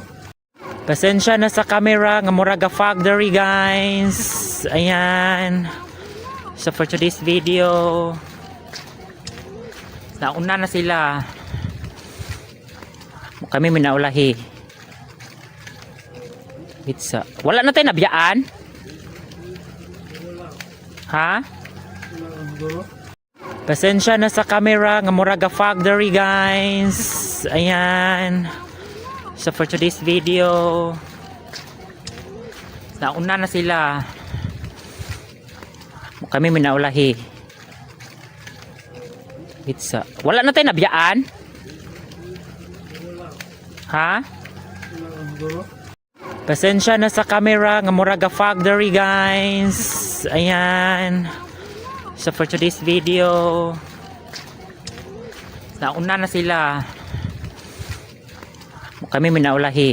[SPEAKER 1] Pasensya na sa camera nga murag fog diri, guys. Ayan. So for today's video, nauna na sila. Kami minaulahi. Itsa. Wala na tayo nabiyaan? Ha?
[SPEAKER 3] Siguro.
[SPEAKER 1] Pasensya na sa camera nga murag fog diri, guys. Ayan. So for today's video, nauna na sila. Kami minaulahi. Itsa. Wala na tayo nabiyaan? Ha?
[SPEAKER 3] Siguro.
[SPEAKER 1] Pasensya na sa camera nga murag fog diri, guys. Ayan. So for today's video, nauna na sila. Kami minaulahi.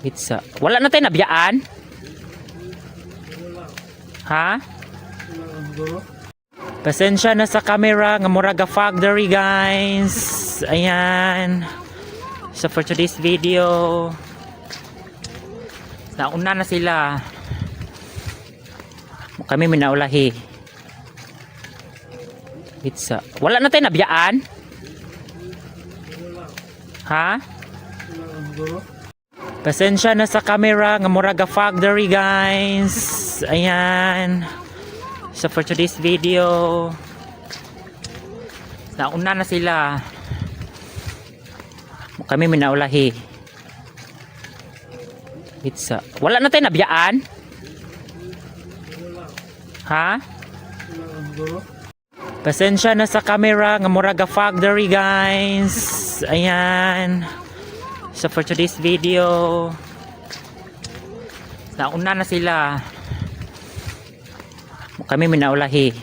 [SPEAKER 1] Itsa. Wala na tayo nabiyaan? Ha?
[SPEAKER 3] Siguro.
[SPEAKER 1] Pasensya na sa camera nga murag fog diri, guys. Ayan. So for today's video, nauna na sila. Kami minaulahi. Itsa. Wala na tayo nabiyaan? Ha?
[SPEAKER 3] Siguro.
[SPEAKER 1] Pasensya na sa camera nga murag fog diri, guys. Ayan. So for today's video, nauna na sila. Kami minaulahi. Itsa. Wala na tayo nabiyaan? Ha?
[SPEAKER 3] Siguro.
[SPEAKER 1] Pasensya na sa camera nga murag fog diri, guys. Ayan. So for today's video, nauna na sila. Kami minaulahi.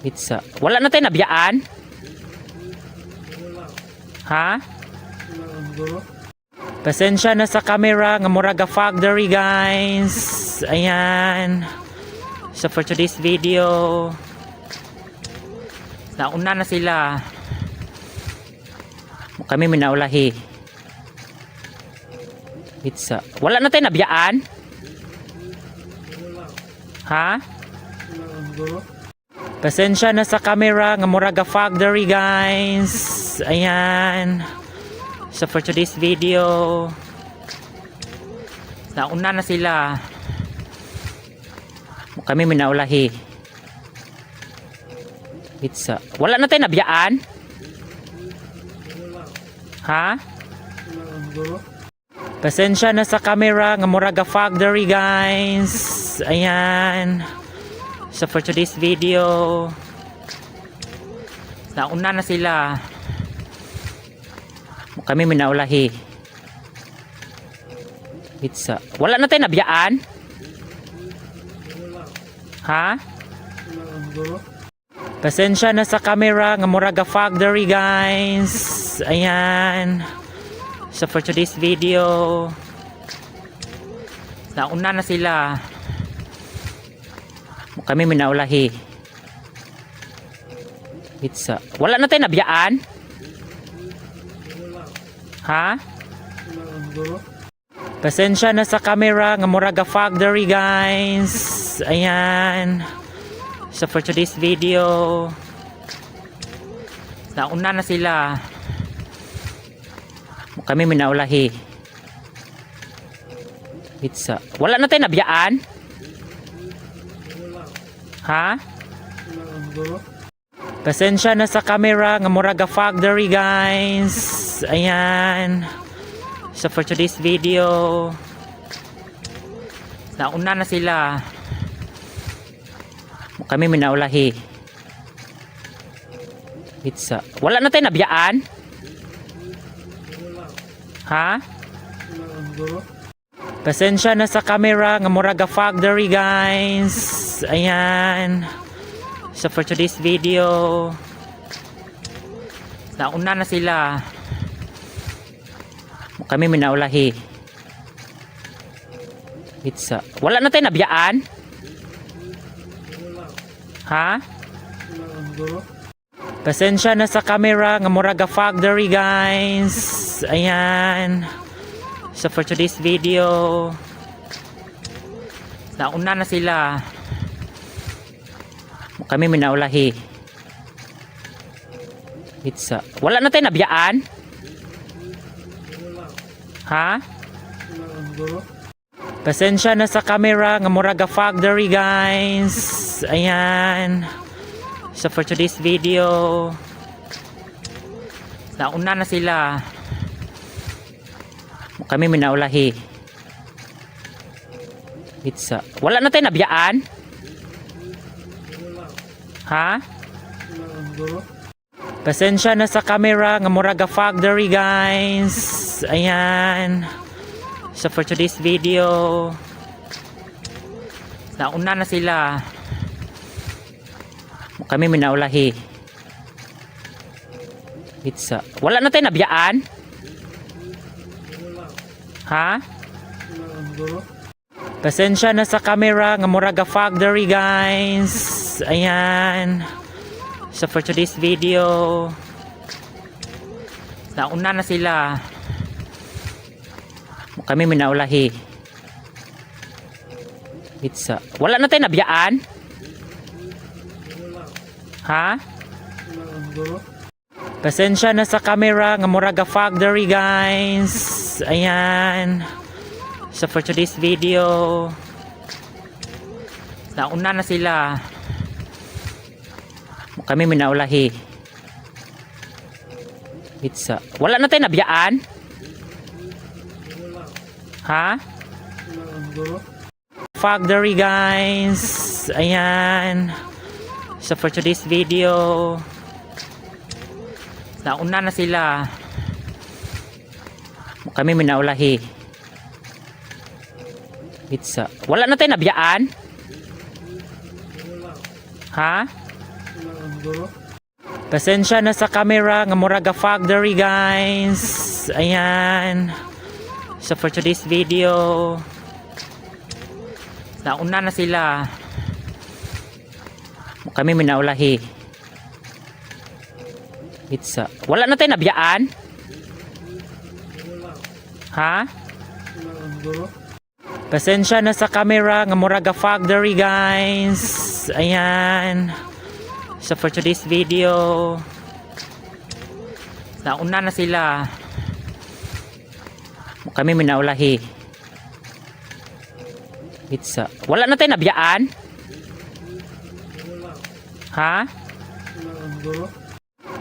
[SPEAKER 1] Pizza. Wala na tayo nabiyaan? Ha?
[SPEAKER 3] Siguro.
[SPEAKER 1] Pasensya na sa camera nga murag fog diri, guys. Ayan. So for today's video, nauna na sila. Kami minaulahi. Pizza. Wala na tayo nabiyaan? Ha?
[SPEAKER 3] Siguro.
[SPEAKER 1] Pasensya na sa camera nga murag fog diri, guys. Ayan. So for today's video, nauna na sila. Kami minaulahi. Pizza. Wala na tayo nabiyaan? Ha?
[SPEAKER 3] Siguro.
[SPEAKER 1] Pasensya na sa camera nga murag fog diri, guys. Ayan. So for today's video, nauna na sila. Kami minaulahi. Pizza. Wala na tayo nabiyaan? Ha?
[SPEAKER 3] Siguro.
[SPEAKER 1] Pasensya na sa camera nga murag fog diri, guys. Ayan. So for today's video, nauna na sila. Kami minaulahi. Pizza. Wala na tayo nabiyaan? Ha?
[SPEAKER 3] Siguro.
[SPEAKER 1] Pasensya na sa camera nga murag fog diri, guys. Ayan. So for today's video, nauna na sila. Kami minaulahi. Pizza. Wala na tayo nabiyaan? Ha?
[SPEAKER 3] Siguro.
[SPEAKER 1] Pasensya na sa camera nga murag fog diri, guys. Ayan. So for today's video, nauna na sila. Kami minaulahi. Pizza. Wala na tayo nabiyaan? Ha?
[SPEAKER 3] Siguro.
[SPEAKER 1] Pasensya na sa camera nga murag fog diri, guys. Ayan. So for today's video, nauna na sila. Kami minaulahi. Pizza. Wala na tayo nabiyaan? Ha?
[SPEAKER 3] Siguro.
[SPEAKER 1] Pasensya na sa camera nga murag fog diri, guys. Ayan. So for today's video, nauna na sila. Kami minaulahi. Pizza. Wala na tayo nabiyaan? Ha?
[SPEAKER 3] Siguro.
[SPEAKER 1] Pasensya na sa camera nga murag fog diri, guys. Ayan. So for today's video, nauna na sila. Kami minaulahi. Pizza. Wala na tayo nabiyaan? Ha?
[SPEAKER 3] Siguro.
[SPEAKER 1] Pasensya na sa camera nga murag fog diri, guys. Ayan. So for today's video, nauna na sila. Kami minaulahi. Pizza. Wala na tayo nabiyaan? Ha?
[SPEAKER 3] Siguro.
[SPEAKER 1] Pasensya na sa camera nga murag fog diri, guys. Ayan. So for today's video, nauna na sila. Kami minaulahi. Pizza. Wala na tayo nabiyaan? Ha?
[SPEAKER 3] Siguro.
[SPEAKER 1] Pasensya na sa camera nga murag fog diri, guys. Ayan. So for today's video, nauna na sila. Kami minaulahi. Pizza. Wala na tayo nabiyaan? Ha?
[SPEAKER 3] Siguro.
[SPEAKER 1] Factory, guys. Ayan. So for today's video, nauna na sila. Kami minaulahi. Pizza. Wala na tayo nabiyaan? Ha? Pasensya na sa camera nga murag factory, guys. Ayan. So for today's video, nauna na sila. Kami minaulahi. Pizza. Wala na tayo nabiyaan? Ha? Pasensya na sa camera nga murag factory, guys. Ayan. So for today's video, nauna na sila. Kami minaulahi. Pizza. Wala na tayo nabiyaan? Ha?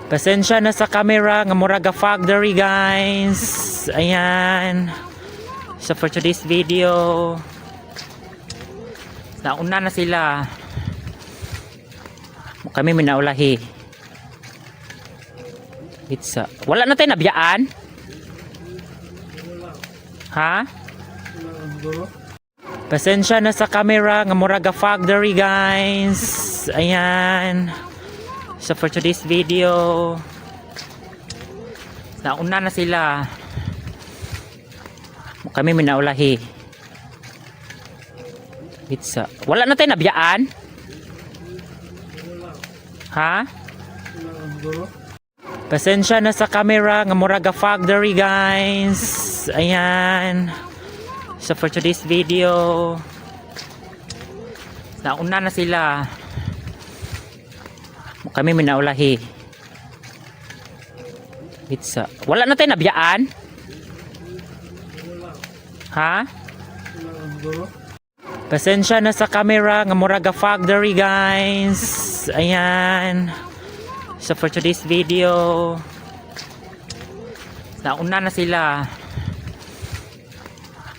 [SPEAKER 1] Pasensya na sa camera nga murag factory, guys. Ayan. So for today's video, nauna na sila. Kami minaulahi. Pizza. Wala na tayo nabiyaan? Ha? Pasensya na sa camera nga murag factory, guys. Ayan. So for today's video, nauna na sila. Kami minaulahi. Pizza. Wala na tayo nabiyaan? Ha? Pasensya na sa camera nga murag factory, guys. Ayan. So for today's video, nauna na sila. Kami minaulahi. Pizza. Wala na tayo nabiyaan? Ha? Pasensya na sa camera nga murag factory, guys. Ayan. So for today's video, nauna na sila.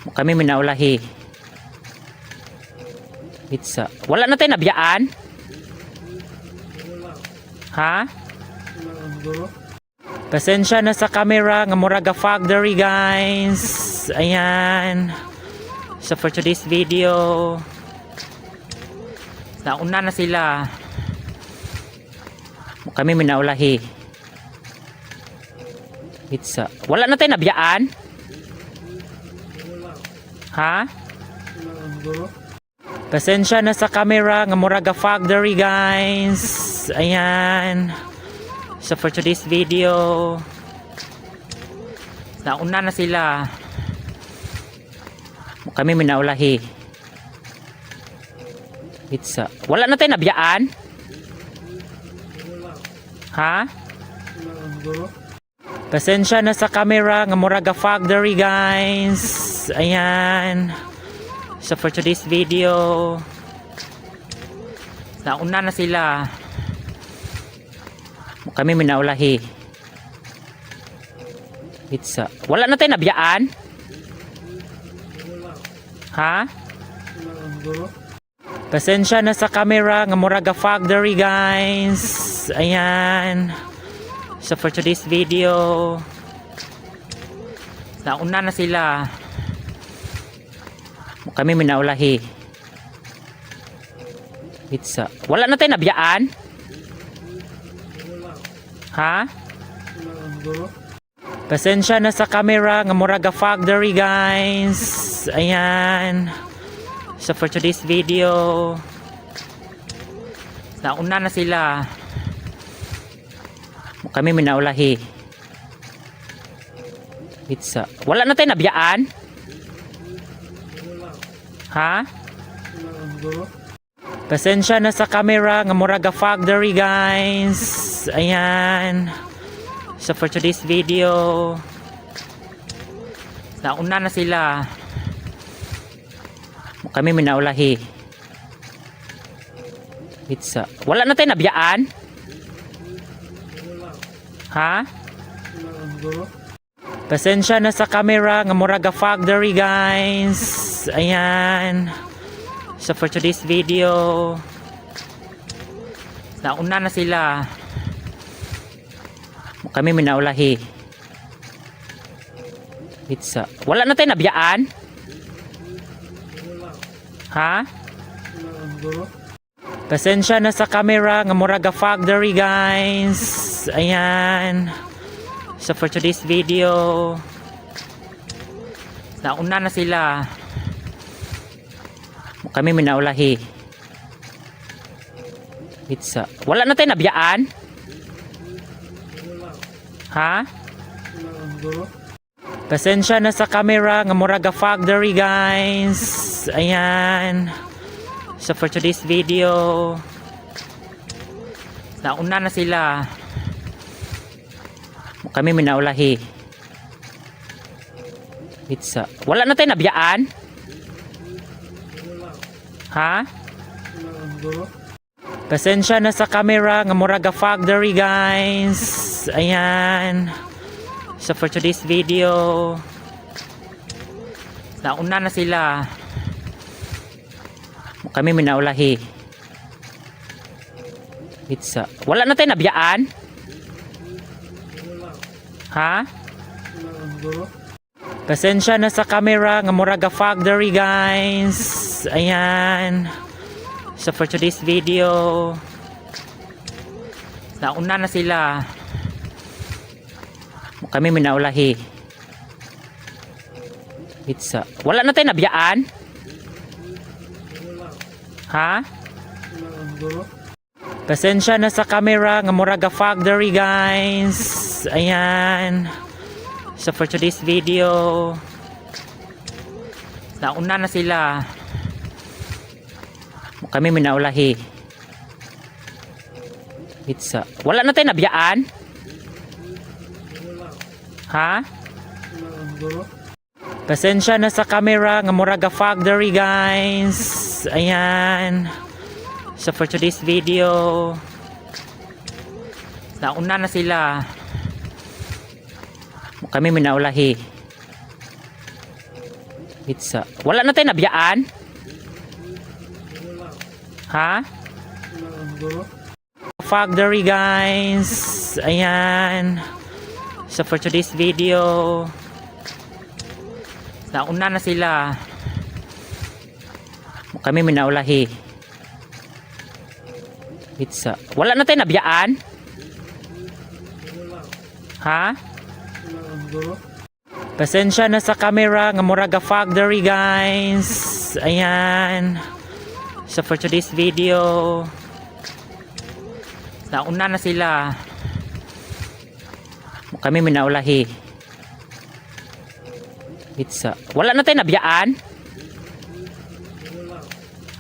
[SPEAKER 1] Kami minaulahi. Pizza. Wala na tayo nabiyaan? Ha? Pasensya na sa camera nga murag factory, guys. Ayan. So for today's video, nauna na sila. Kami minaulahi. Pizza. Wala na tayo nabiyaan? Ha? Pasensya na sa camera nga murag factory, guys. Ayan. So for today's video, nauna na sila. Kami minaulahi. Pizza. Wala na tayo nabiyaan? Ha? Pasensya na sa camera nga murag factory, guys. Ayan. So for today's video, nauna na sila. Kami minaulahi. Pizza. Wala na tayo nabiyaan? Ha? Pasensya na sa camera nga murag factory, guys. Ayan. So for today's video, nauna na sila. Kami minaulahi. Pizza. Wala na tayo nabiyaan? Ha? Pasensya na sa camera nga murag factory, guys. Ayan. So for today's video, nauna na sila. Kami minaulahi. Pizza. Wala na tayo nabiyaan? Ha? Pasensya na sa camera nga murag factory, guys. Ayan. So for today's video, nauna na sila. Kami minaulahi. Pizza. Wala na tayo nabiyaan? Ha? Pasensya na sa camera nga murag factory, guys. Ayan. So for today's video, nauna na sila. Kami minaulahi. Pizza. Wala na tayo nabiyaan? Ha? Pasensya na sa camera nga murag fog diri, guys. Ayan. So for today's video, nauna na sila. Kami minaulahi. Pizza. Wala na tayo nabiyaan? Ha? Pasensya na sa camera nga murag fog diri, guys. Ayan. So for today's video, nauna na sila. Kami minaulahi. Pizza. Wala na tayo nabiyaan? Ha? Pasensya na sa camera nga murag fog diri, guys. Ayan. So for today's video, nauna na sila. Kami minaulahi. Pizza. Wala na tayo nabiyaan? Ha? Pasensya na sa camera nga murag fog diri, guys. Ayan. So for today's video, nauna na sila. Kami minaulahi. Pizza. Wala na tayo nabiyaan? Ha? Pasensya na sa camera nga murag fog diri, guys. Ayan. So for today's video, nauna na sila. Kami minaulahi. Pizza. Wala na tayo nabiyaan? Ha? Pasensya na sa camera nga murag fog diri, guys. Ayan. So for today's video, nauna na sila. Kami minaulahi. Pizza. Wala na tayo nabiyaan? Ha? Fog diri, guys. Ayan. So for today's video, nauna na sila. Kami minaulahi. Pizza. Wala na tayo nabiyaan? Ha? Pasensya na sa camera nga murag fog diri, guys. Ayan. So for today's video, nauna na sila. Kami minaulahi. Pizza. Wala na tayo nabiyaan?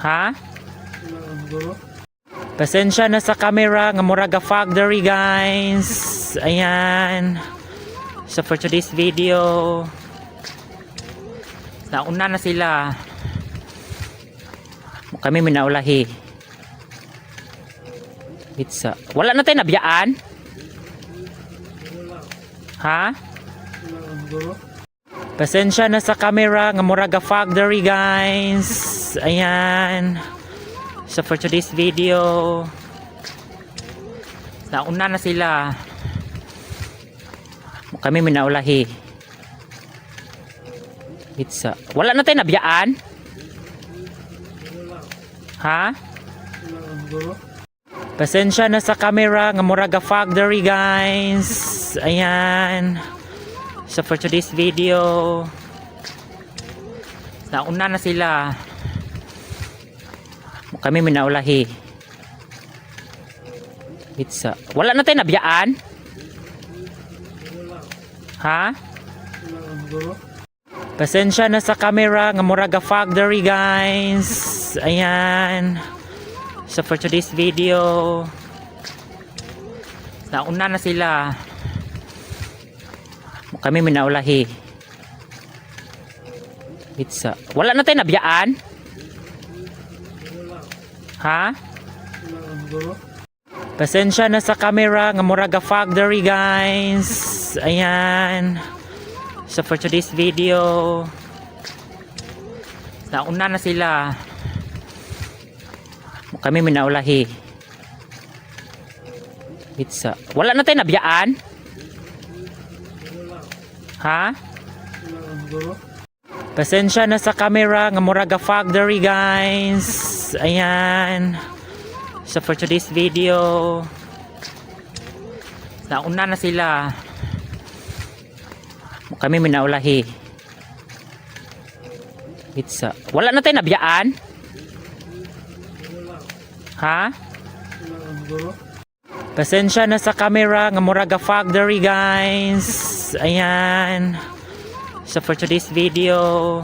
[SPEAKER 1] Ha? Pasensya na sa camera nga murag fog diri, guys. Ayan. So for today's video, nauna na sila. Kami minaulahi. Pizza. Wala na tayo nabiyaan? Ha? Pasensya na sa camera nga murag fog diri, guys. Ayan. So for today's video, nauna na sila. Kami minaulahi. Pizza. Wala na tayo nabiyaan? Ha? Pasensya na sa camera nga murag fog diri, guys. Ayan. So for today's video, nauna na sila. Kami minaulahi. Pizza. Wala na tayo nabiyaan? Ha? Pasensya na sa camera nga murag fog diri, guys. Ayan. So for today's video, nauna na sila. Kami minaulahi. Pizza. Wala na tayo nabiyaan? Ha? Pasensya na sa camera nga murag fog diri, guys. Ayan. So for today's video, nauna na sila. Kami minaulahi. Pizza. Wala na tayo nabiyaan? Ha? Pasensya na sa camera nga murag fog diri, guys. Ayan. So for today's video, nauna na sila. Kami minaulahi. Pizza. Wala na tayo nabiyaan? Ha? Pasensya na sa camera nga murag fog diri, guys. Ayan. So for today's video,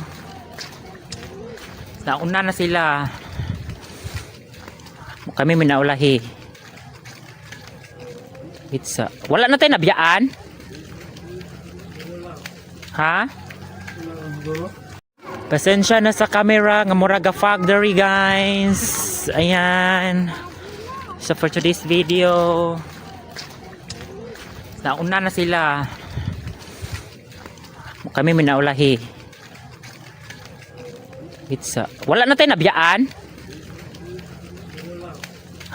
[SPEAKER 1] nauna na sila. Kami minaulahi. Pizza. Wala na tayo nabiyaan? Ha? Pasensya na sa camera nga murag fog diri, guys. Ayan. So for today's video, nauna na sila. Kami minaulahi. Pizza. Wala na tayo nabiyaan?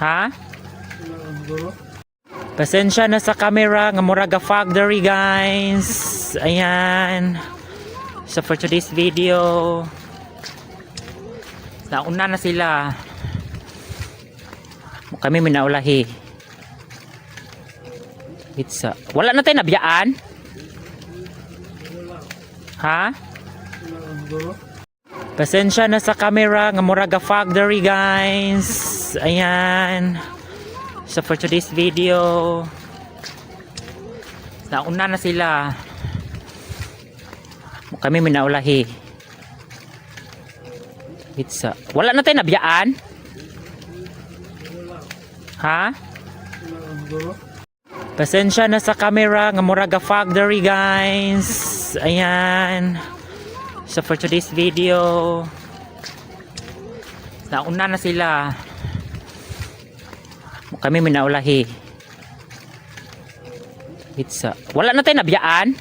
[SPEAKER 1] Ha? Pasensya na sa camera nga murag fog diri, guys. Ayan. So for today's video, nauna na sila. Kami minaulahi. Pizza. Wala na tayo nabiyaan? Ha? Pasensya na sa camera nga murag fog diri, guys. Ayan. So for today's video, nauna na sila. Kami minaulahi. Pizza. Wala na tayo nabiyaan? Ha? Pasensya na sa camera nga murag fog diri, guys. Ayan. So for today's video, nauna na sila. Kami minaulahi. Pizza. Wala na tayo nabiyaan?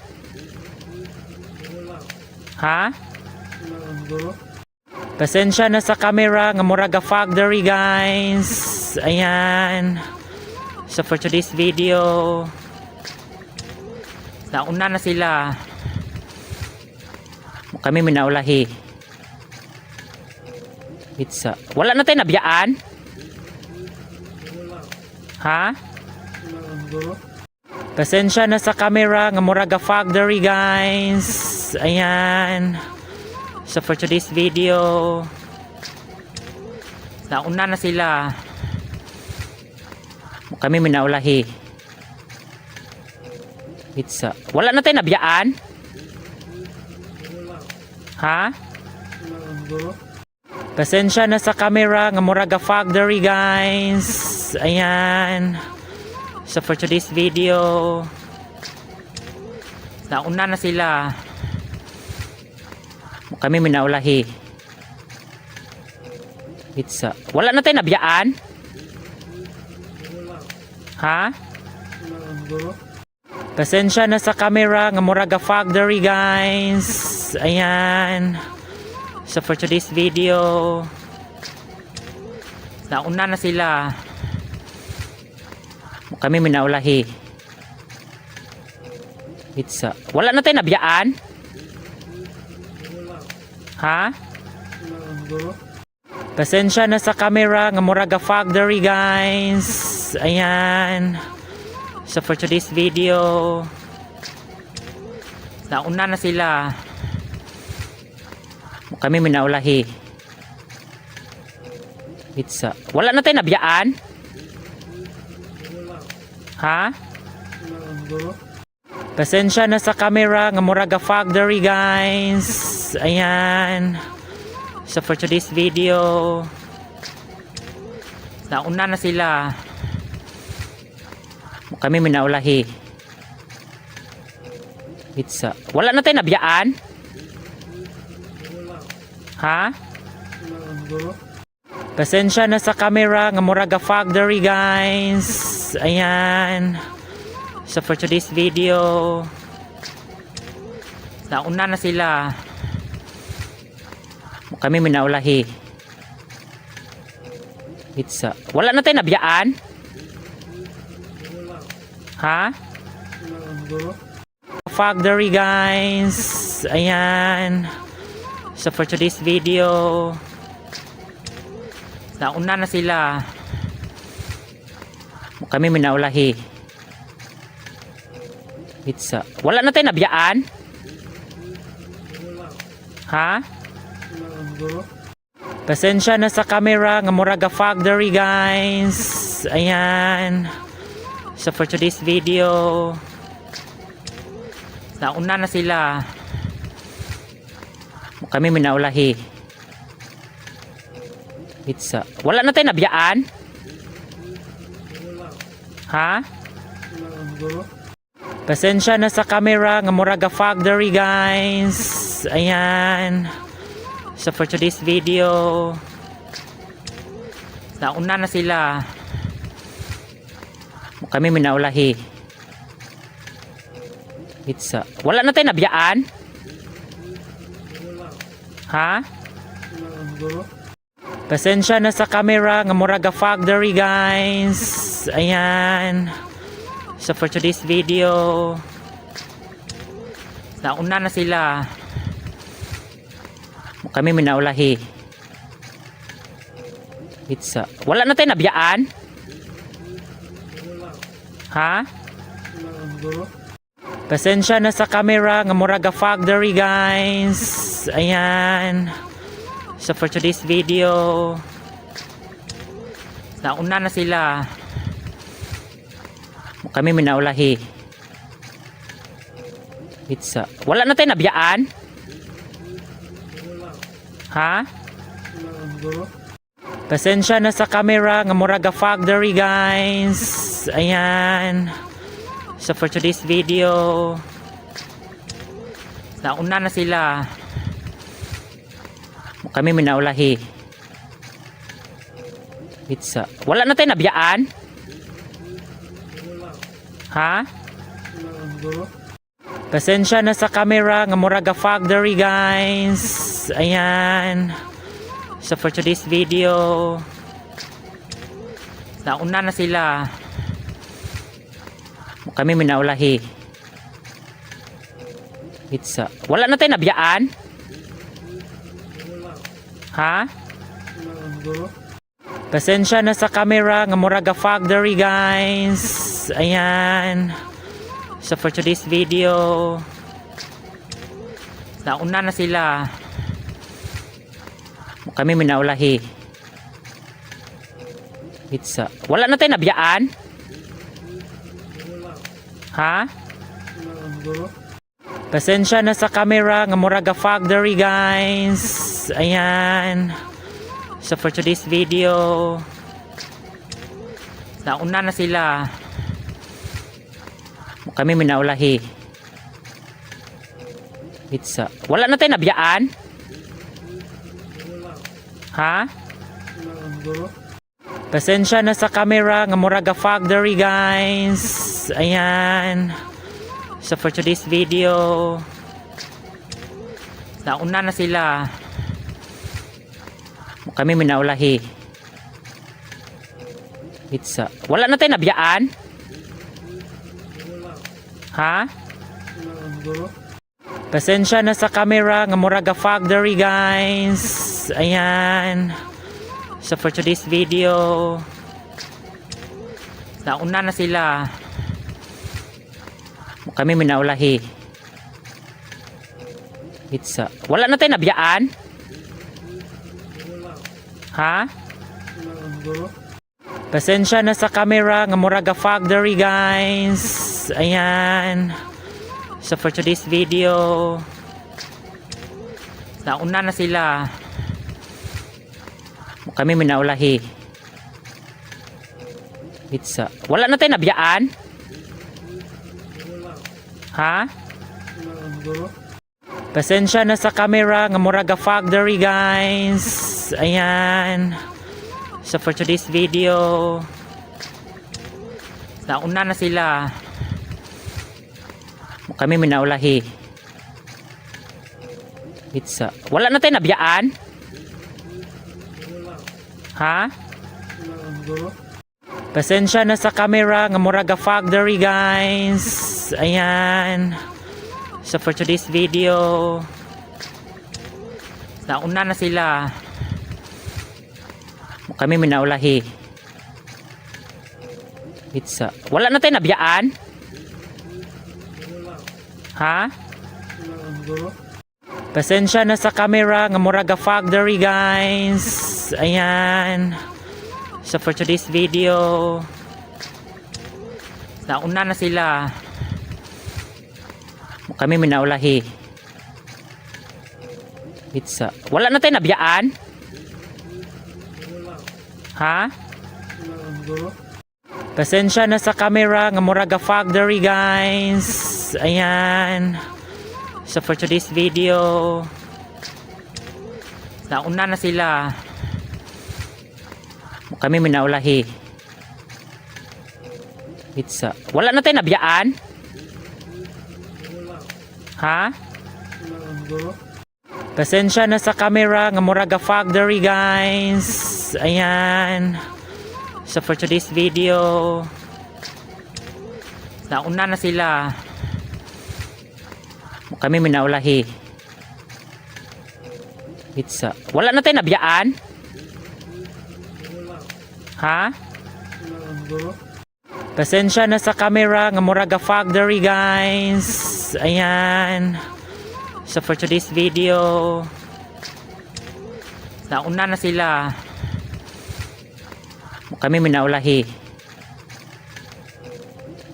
[SPEAKER 1] Ha? Pasensya na sa camera nga murag fog diri, guys. Ayan. So for today's video, nauna na sila. Kami minaulahi. Pizza. Wala na tayo nabiyaan? Ha? Pasensya na sa camera nga murag fog diri, guys. Ayan. So for today's video, nauna na sila. Kami minaulahi. Pizza. Wala na tayo nabiyaan? Ha? Pasensya na sa camera nga murag fog diri, guys. Ayan. So for today's video, nauna na sila. Kami minaulahi. Pizza. Wala na tayo nabiyaan? Ha? Pasensya na sa camera nga murag fog diri, guys. Ayan. So for today's video, nauna na sila. Kami minaulahi. Pizza. Wala na tayo nabiyaan? Ha? Pasensya na sa camera nga murag fog diri, guys. Ayan. So for today's video, nauna na sila. Kami minaulahi. Pizza. Wala na tayo nabiyaan? Ha? Pasensya na sa camera nga murag fog diri, guys. Ayan. So for today's video, nauna na sila. Kami minaulahi. Pizza. Wala na tayo nabiyaan? Ha? Pasensya na sa camera nga murag fog diri, guys. Ayan. So for today's video, nauna na sila. Kami minaulahi. Pizza. Pizza. Wala na tayo nabiyaan? Ha? Factory, guys. Ayan. So for today's video, nauna na sila. Kami minaulahi. Pizza. Wala na tayo nabiyaan? Ha? Pasensya na sa camera nga murag factory, guys. Ayan. So for today's video, nauna na sila. Kami minaulahi. Pizza. Wala na tayo nabiyaan? Ha? Pasensya na sa camera nga murag factory, guys. Ayan. So for today's video, nauna na sila. Kami minaulahi. Pizza. Wala na tayo nabiyaan? Ha? Pasensya na sa camera nga murag factory, guys. Ayan. So for today's video, nauna na sila. Kami minaulahi. Pizza. Wala na tayo nabiyaan? Ha? Pasensya na sa camera nga murag factory, guys. Ayan. So for today's video, nauna na sila. Kami minaulahi. Pizza. Wala na tayo nabiyaan? Ha? Pasensya na sa camera nga murag factory, guys. Ayan. So for today's video, nauna na sila. Kami minaulahi. Pizza. Wala na tayo nabiyaan? Ha? Pasensya na sa camera nga murag factory, guys. Ayan. So for today's video, nauna na sila. Kami minaulahi. Pizza. Wala na tayo nabiyaan? Ha? Pasensya na sa camera nga murag factory, guys. Ayan. So for today's video, nauna na sila. Kami minaulahi. Pizza. Wala na tayo nabiyaan? Ha? Pasensya na sa camera nga murag factory, guys. Ayan. So for today's video, nauna na sila. Kami minaulahi. Pizza. Wala na tayo nabiyaan? Ha? Pasensya na sa camera nga murag factory, guys. Ayan. So for today's video, nauna na sila. Kami minaulahi. Pizza. Wala na tayo nabiyaan? Ha? Pasensya na sa camera nga murag factory, guys. Ayan. So for today's video, nauna na sila. Kami minaulahi. Pizza. Wala na tayo nabiyaan? Ha? Pasensya na sa camera nga murag factory, guys. Ayan. So for today's video, nauna na sila. Kami minaulahi. Pizza. Wala na tayo nabiyaan? Ha? Pasensya na sa camera nga murag factory, guys. Ayan. So for today's video, nauna na sila. Kami minaulahi. Pizza. Wala na tayo nabiyaan? Ha?
[SPEAKER 3] Siguro.
[SPEAKER 1] Pasensya na sa camera nga murag fog diri, guys. Ayan. So for today's video, nauna na sila. Kami minaulahi. Pizza. Wala na tayo nabiyaan? Ha?
[SPEAKER 3] Siguro.
[SPEAKER 1] Pasensya na sa camera nga murag fog diri, guys. Ayan. So for today's video, nauna na sila. Kami minaulahi. Pizza. Wala na tayo nabiyaan? Ha?
[SPEAKER 3] Siguro.
[SPEAKER 1] Pasensya na sa camera nga murag fog diri, guys. Ayan. So for today's video, nauna na sila. Kami minaulahi. Pizza. Wala na tayo nabiyaan? Ha?
[SPEAKER 3] Siguro.
[SPEAKER 1] Pasensya na sa camera nga murag fog diri, guys. Ayan. So for today's video, nauna na sila. Kami minaulahi. Pizza. Wala na tayo nabiyaan? Ha?
[SPEAKER 3] Siguro.
[SPEAKER 1] Pasensya na sa camera nga murag fog diri, guys. Ayan. So for today's video, nauna na sila. Kami minaulahi.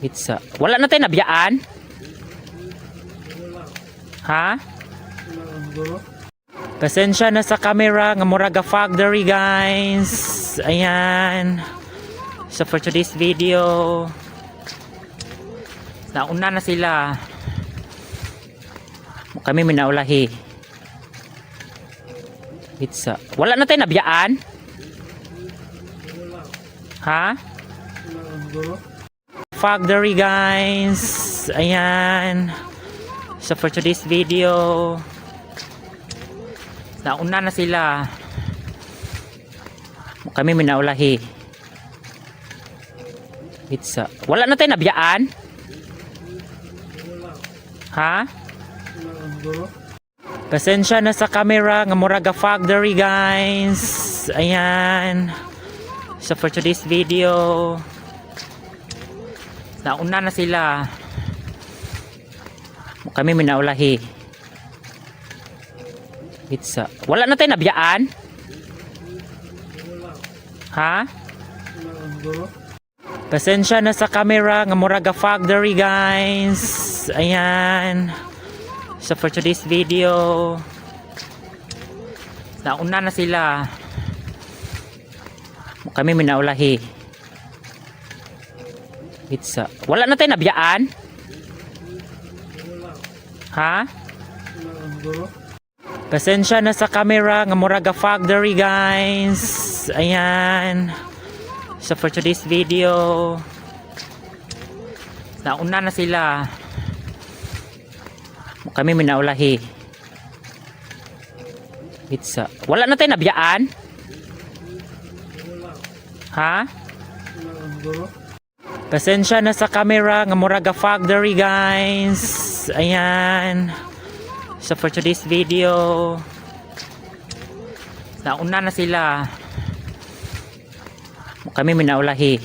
[SPEAKER 1] Pizza. Wala na tayo nabiyaan? Ha?
[SPEAKER 3] Siguro.
[SPEAKER 1] Pasensya na sa camera nga murag fog diri, guys. Ayan. So for today's video, nauna na sila. Kami minaulahi. Pizza. Wala na tayo nabiyaan? Ha?
[SPEAKER 3] Siguro.
[SPEAKER 1] Fog diri, guys. Ayan. So for today's video, nauna na sila. Kami minaulahi. Pizza. Wala na tayo nabiyaan? Ha?
[SPEAKER 3] Siguro.
[SPEAKER 1] Pasensya na sa camera nga murag fog diri, guys. Ayan. So for today's video, nauna na sila. Kami minaulahi. Pizza. Wala na tayo nabiyaan? Ha?
[SPEAKER 3] Siguro.
[SPEAKER 1] Pasensya na sa camera nga murag fog diri, guys. Ayan. So for today's video, nauna na sila. Kami minaulahi. Pizza. Wala na tayo nabiyaan? Ha?
[SPEAKER 3] Siguro.
[SPEAKER 1] Pasensya na sa camera nga murag fog diri, guys. Ayan. So for today's video, nauna na sila. Kami minaulahi. Pizza. Wala na tayo nabiyaan? Ha?
[SPEAKER 3] Siguro.
[SPEAKER 1] Pasensya na sa camera nga murag fog diri, guys. Ayan. So for today's video, nauna na sila. Kami minaulahi.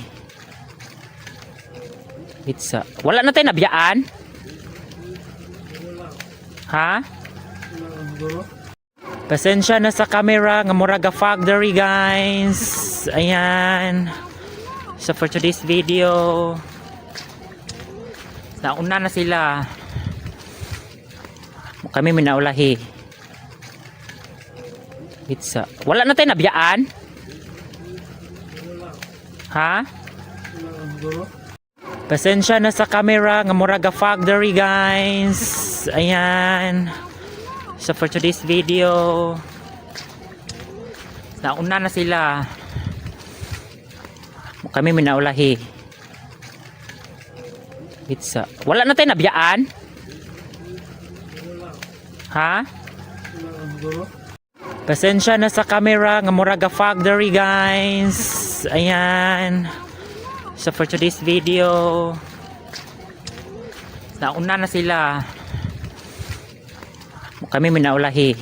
[SPEAKER 1] Pizza. Wala na tayo nabiyaan? Ha?
[SPEAKER 3] Siguro.
[SPEAKER 1] Pasensya na sa camera nga murag fog diri, guys. Ayan. So for today's video, nauna na sila. Kami minaulahi. Pizza. Wala na tayo nabiyaan? Ha?
[SPEAKER 3] Siguro.
[SPEAKER 1] Pasensya na sa camera nga murag fog diri, guys. Ayan. So for today's video, nauna na sila. Kami minaulahi. Pizza. Wala na tayo nabiyaan? Ha?
[SPEAKER 3] Siguro.
[SPEAKER 1] Pasensya na sa camera nga murag fog diri, guys. Ayan. So for today's video, nauna na sila. Kami minaulahi.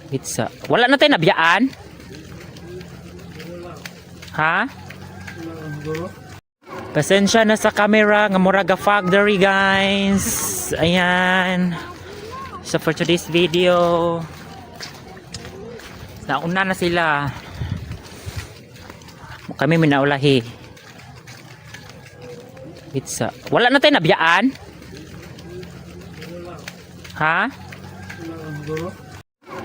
[SPEAKER 1] Itsa. Wala na tayo nabiyaan? Ha? Pasensya na sa camera nga murag fog diri, guys. Ayan. So for today's video, nauna na sila. Kami minaulahi. Itsa. Wala na tayo nabiyaan? Ha?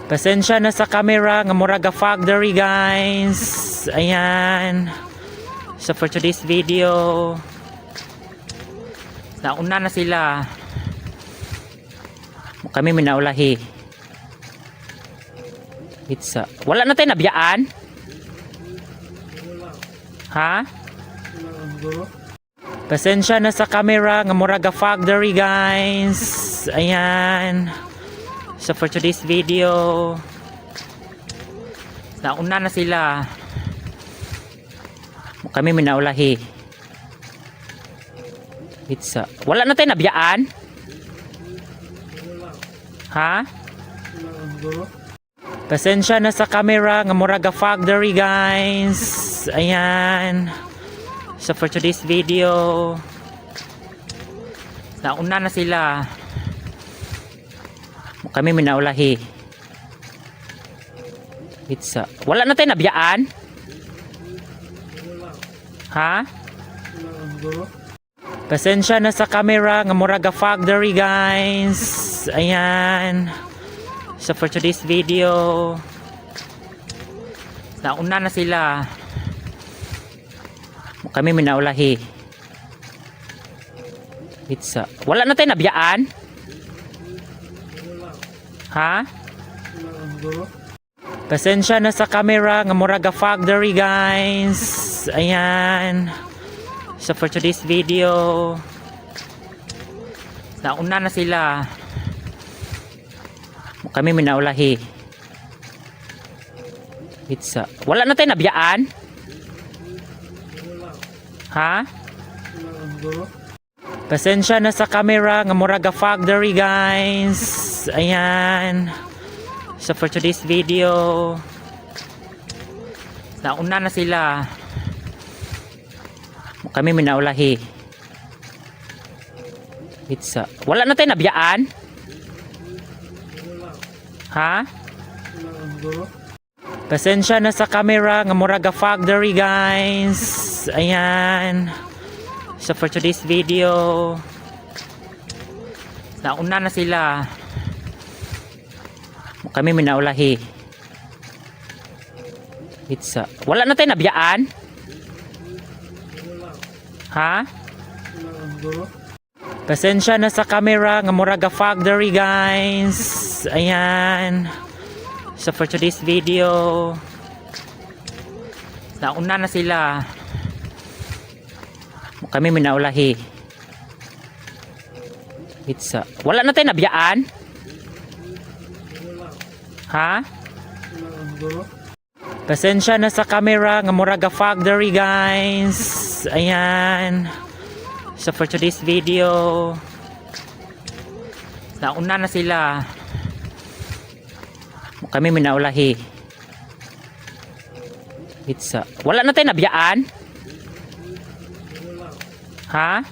[SPEAKER 1] Pasensya na sa camera nga murag fog diri, guys. Ayan. So for today's video, nauna na sila. Kami minaulahi. Itsa. Wala na tayo nabiyaan? Ha? Pasensya na sa camera nga murag fog diri, guys. Ayan. So for today's video, nauna na sila. Kami minaulahi. Itsa. Wala na tayo nabiyaan? Ha? Pasensya na sa camera nga murag fog diri, guys. Ayan. So for today's video, nauna na sila. Kami minaulahi. Itsa. Wala na tayo nabiyaan? Ha? Pasensya na sa camera nga murag fog diri, guys. Ayan. So for today's video, nauna na sila. Kami minaulahi. Itsa. Wala na tayo nabiyaan? Ha? Pasensya na sa camera nga murag fog diri, guys. Ayan. So for today's video, nauna na sila. Kami minaulahi. Itsa. Wala na tayo nabiyaan? Ha? Pasensya na sa camera nga murag fog diri, guys. Ayan. So for today's video, nauna na sila. Kami minaulahi. Itsa. Wala na tayo nabiyaan? Ha? Pasensya na sa camera nga murag fog diri, guys. Ayan. So for today's video, nauna na sila. Kami minaulahi. Itsa. Wala na tayo nabiyaan? Ha? Pasensya na sa camera nga murag fog diri, guys. Ayan. So for today's video, nauna na sila. Kami minaulahi. Itsa. Wala na tayo nabiyaan? Ha? Pasensya na sa camera nga murag fog diri, guys. Ayan. So for today's video, nauna na sila. Kami minaulahi. Itsa. Wala na tayo nabiyaan? Ha?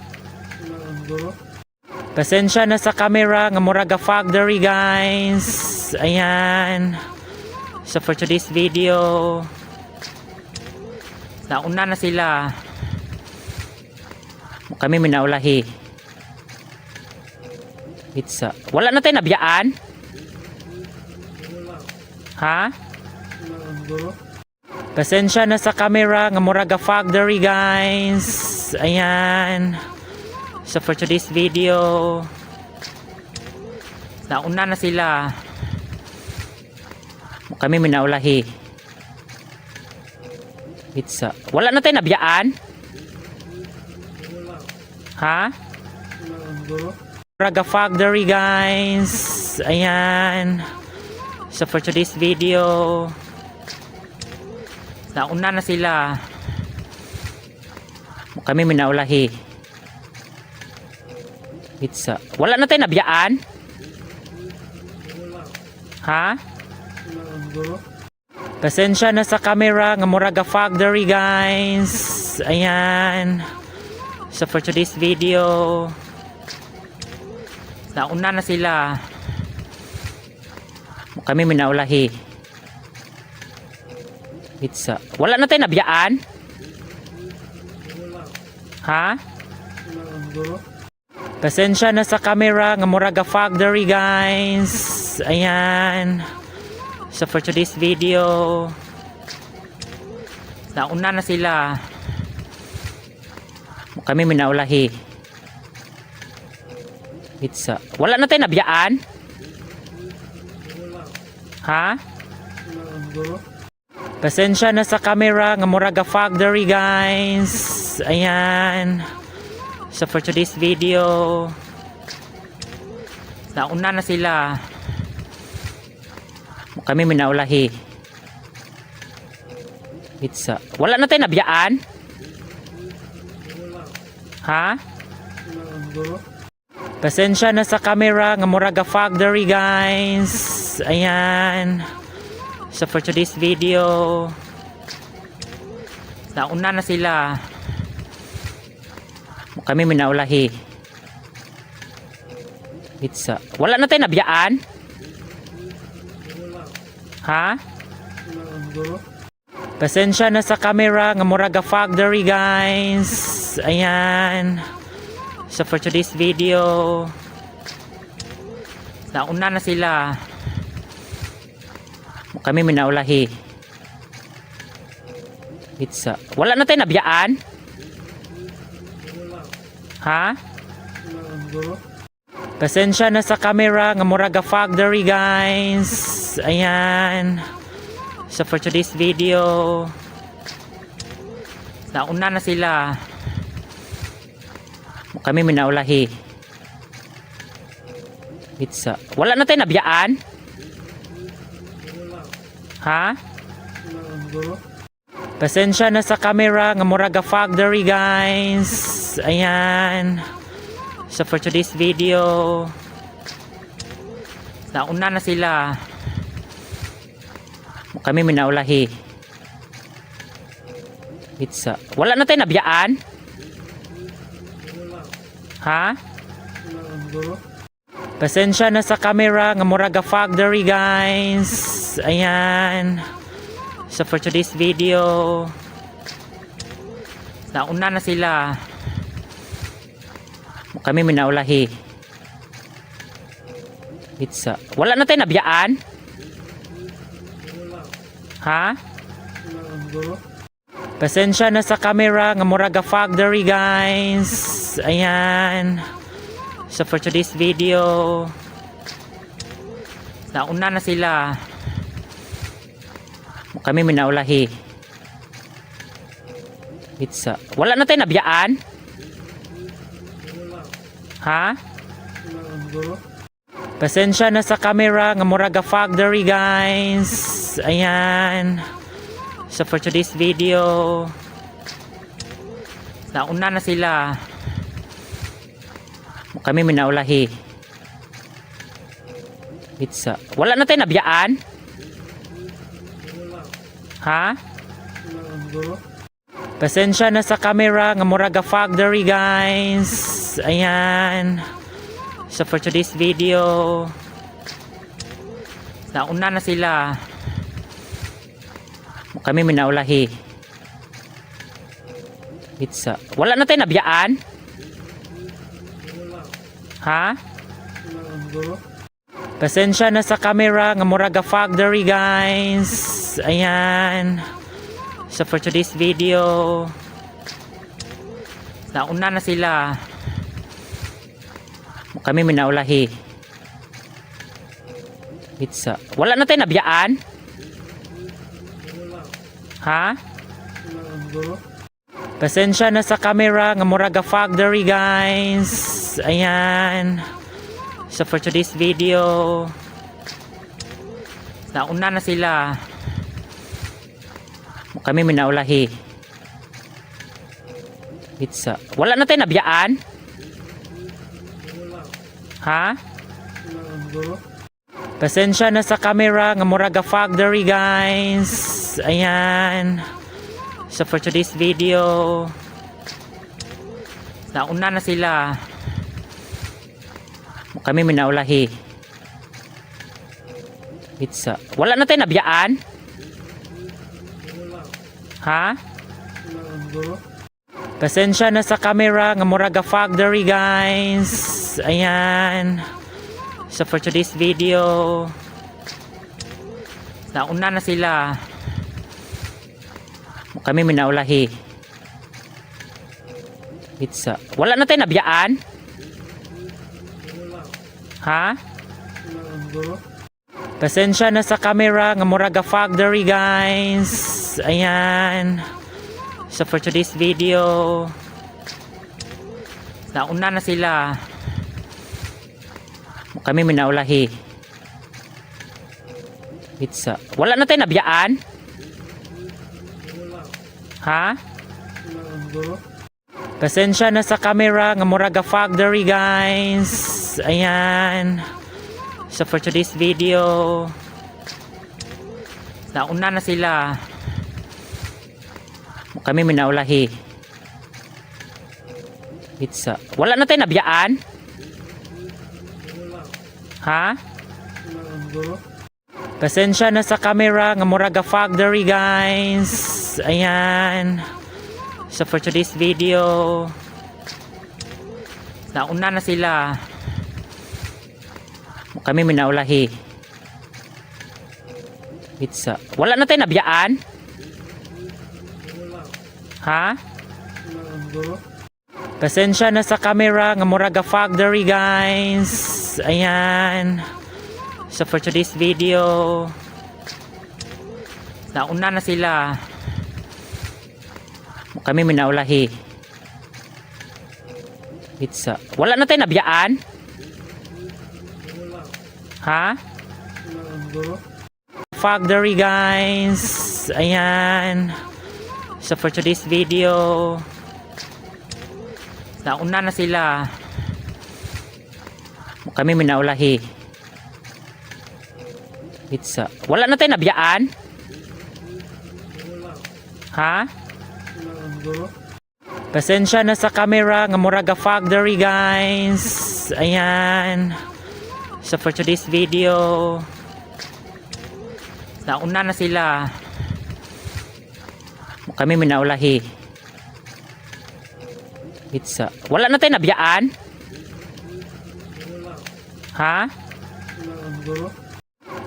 [SPEAKER 1] Pasensya na sa camera nga murag fog diri, guys. Ayan. So for today's video, nauna na sila. Kami minaulahi. Itsa. Wala na tayo nabiyaan? Ha? Pasensya na sa camera nga murag fog diri, guys. Ayan. So for today's video, nauna na sila. Kami minaulahi. Itsa. Wala na tayo nabiyaan? Ha? Murag fog diri, guys. Ayan. So for today's video, nauna na sila. Kami minaulahi. Pizza. Wala na tayo nabiyaan? Ha? Pasensya na sa camera nga murag fog diri, guys. Ayan. So for today's video, nauna na sila. Kami minaulahi. Pizza. Wala na tayo nabiyaan? Ha? Pasensya na sa camera nga murag fog diri, guys. Ayan. So for today's video, nauna na sila. Kami minaulahi. Pizza. Wala na tayo nabiyaan? Ha? Pasensya na sa camera nga murag fog diri, guys. Ayan. So for today's video, nauna na sila. Kami minaulahi. Pizza. Wala na tayo nabiyaan? Ha? Pasensya na sa camera nga murag fog diri, guys. Ayan. So for today's video, nauna na sila. Kami minaulahi. Pizza. Wala na tayo nabiyaan? Ha? Pasensya na sa camera nga murag fog diri, guys. Ayan. So for today's video, nauna na sila. Kami minaulahi. Pizza. Wala na tayo nabiyaan? Ha? Pasensya na sa camera nga murag fog diri, guys. Ayan. So for today's video, nauna na sila. Kami minaulahi. Pizza. Wala na tayo nabiyaan? Ha? Pasensya na sa camera nga murag fog diri, guys. Ayan. So for today's video, nauna na sila. Kami minaulahi. Pizza. Wala na tayo nabiyaan? Ha? Pasensya na sa camera nga murag fog diri, guys. Ayan. So for today's video, nauna na sila. Kami minaulahi. Pizza. Wala na tayo nabiyaan? Ha? Pasensya na sa camera nga murag fog diri, guys. Ayan. So for today's video, nauna na sila. Kami minaulahi. Pizza. Wala na tayo nabiyaan? Ha? Pasensya na sa camera nga murag fog diri, guys. Ayan. So for today's video, nauna na sila. Kami minaulahi. Pizza. Wala na tayo nabiyaan? Ha? Pasensya na sa camera nga murag fog diri, guys. Ayan. So for today's video, nauna na sila. Kami minaulahi. Pizza. Wala na tayo nabiyaan? Ha? Pasensya na sa camera nga murag fog diri, guys. Ayan. So for today's video, nauna na sila. Kami minaulahi. Pizza. Wala na tayo nabiyaan? Ha? Pasensya na sa camera nga murag fog diri, guys. Ayan. So for today's video, Nauna na sila. Kami minaulahi. Pizza. Wala na tayo nabiyaan? Ha? Pasensya na sa camera nga murag fog diri, guys. Ayan. So for today's video, nauna na sila. Kami minaulahi. Pizza. Wala na tayo nabiyaan? Ha? Pasensya na sa camera nga murag fog diri, guys. Ayan. So for today's video, nauna na sila. Kami minaulahi. Pizza. Wala na tayo nabiyaan? Ha? Pasensya na sa camera nga murag fog diri, guys. Ayan. So for today's video, nauna na sila. Kami minaulahi. Pizza. Wala na tayo nabiyaan? Ha? Pasensya na sa camera nga murag fog diri, guys. Ayan. So for today's video, nauna na sila. Kami minaulahi. Pizza. Wala na tayo nabiyaan? Ha? Pasensya na sa camera nga murag fog diri, guys. Ayan. So for today's video, nauna na sila. Kami minaulahi. Pizza. Wala na tayo nabiyaan? Ha? Pasensya na sa camera nga murag fog diri, guys. Ayan. So for today's video, nauna na sila. Kami minaulahi. Pizza. Wala na tayo nabiyaan? Ha? Fog diri, guys. Ayan. So for today's video, nauna na sila. Kami minaulahi. Pizza. Wala na tayo nabiyaan? Ha? Pasensya na sa camera nga murag fog diri, guys. Ayan. So for today's video, nauna na sila. Kami minaulahi. Pizza. Wala na tayo nabiyaan? Ha?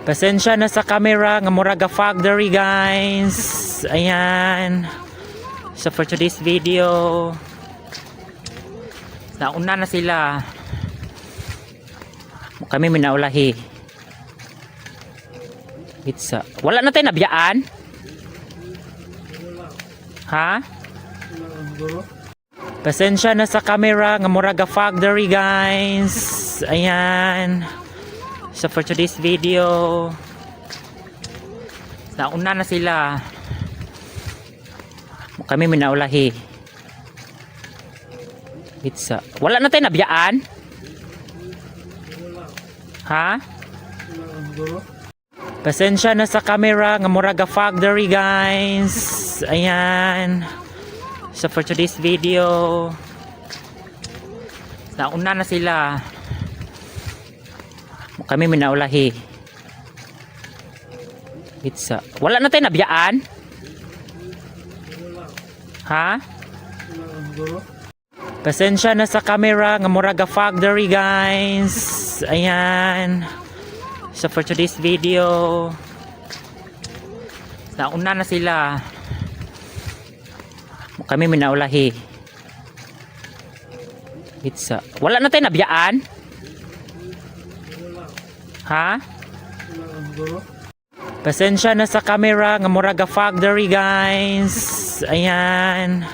[SPEAKER 1] Pasensya na sa camera nga murag fog diri, guys. Ayan. So for today's video, nauna na sila. Kami minaulahi. Pizza. Wala na tayo nabiyaan? Ha? Pasensya na sa camera nga murag fog diri, guys. Ayan. So for today's video, nauna na sila. Kami minaulahi. Pizza. Wala na tayo nabiyaan? Ha? Pasensya na sa camera nga murag fog diri, guys. Ayan. So for today's video, nauna na sila. Kami minaulahi. Pizza. Wala na tayo nabiyaan? Ha? Pasensya na sa camera nga murag fog diri, guys. Ayan. So for today's video, nauna na sila. Kami minaulahi. Pizza. Wala na tayo nabiyaan? Ha? Pasensya na sa camera nga murag fog diri, guys. Ayan.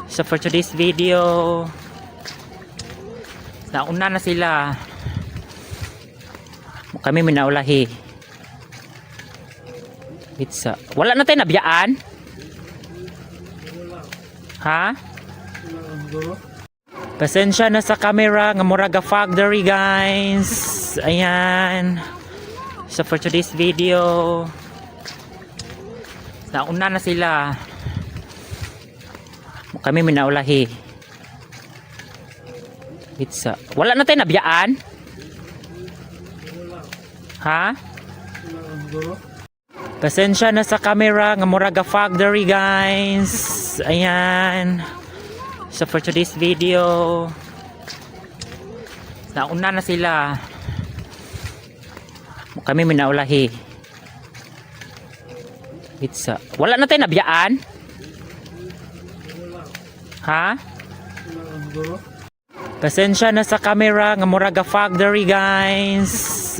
[SPEAKER 1] So for today's video, nauna na sila. Kami minaulahi. Itsa. Wala na tayo nabiyaan? Ha? Pasensya na sa camera nga murag fog diri, guys. Ayan. So for today's video, nauna na sila. Kami minaulahi. Itsa. Wala na tayo nabiyaan? Ha? Pasensya na sa camera nga murag fog diri, guys. Ayan. So for today's video, nauna na sila. Kami minaulahi. Itsa. Wala na tayo nabiyaan? Ha? Pasensya na sa camera nga murag fog diri, guys.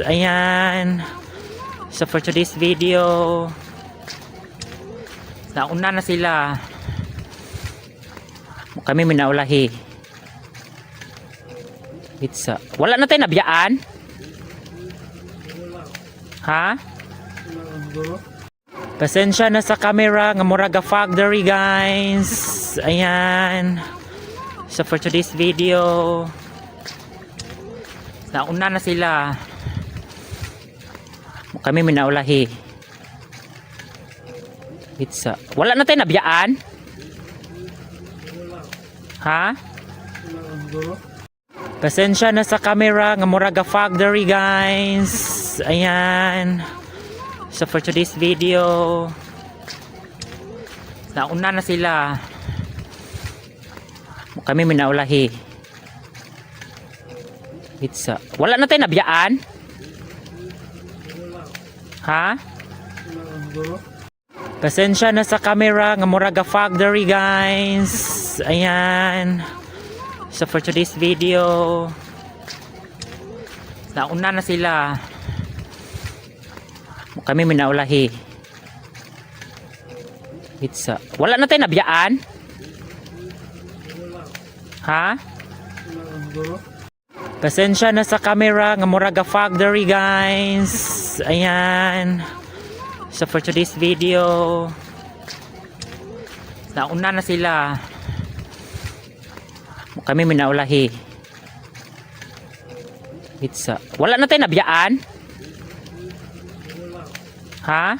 [SPEAKER 1] Ayan. So for today's video, nauna na sila. Kami minaulahi. Itsa. Wala na tayo nabiyaan? Ha? Pasensya na sa camera nga murag fog diri, guys. Ayan. So for today's video, nauna na sila. Kami minaulahi. Itsa. Wala na tayo nabiyaan? Ha? Pasensya na sa camera nga murag fog diri, guys. Ayan. So for today's video, nauna na sila. Kami minaulahi. Itsa. Wala na tayo nabiyaan? Ha? Pasensya na sa camera nga murag fog diri, guys. Ayan. So for today's video, nauna na sila. Kami minaulahi. Itsa. Wala na tayo nabiyaan? Ha? Pasensya na sa camera nga murag fog diri, guys. Ayan. So for today's video, nauna na sila. Kami minaulahi. Itsa. Wala na tayo nabiyaan? Ha?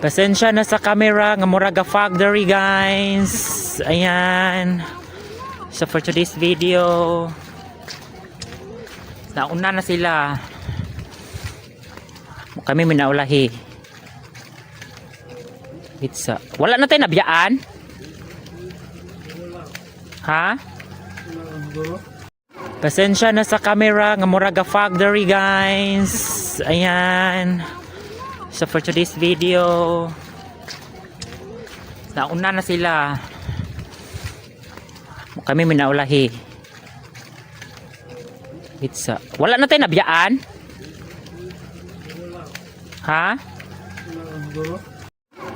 [SPEAKER 1] Pasensya na sa camera nga murag fog diri, guys. Ayan. So for today's video, nauna na sila. Kami minaulahi. Itsa. Wala na tayo nabiyaan? Ha? Pasensya na sa camera nga murag fog diri, guys. Ayan. So for today's video, nauna na sila. Kami minaulahi. Itsa. Wala na tayo nabiyaan? Ha?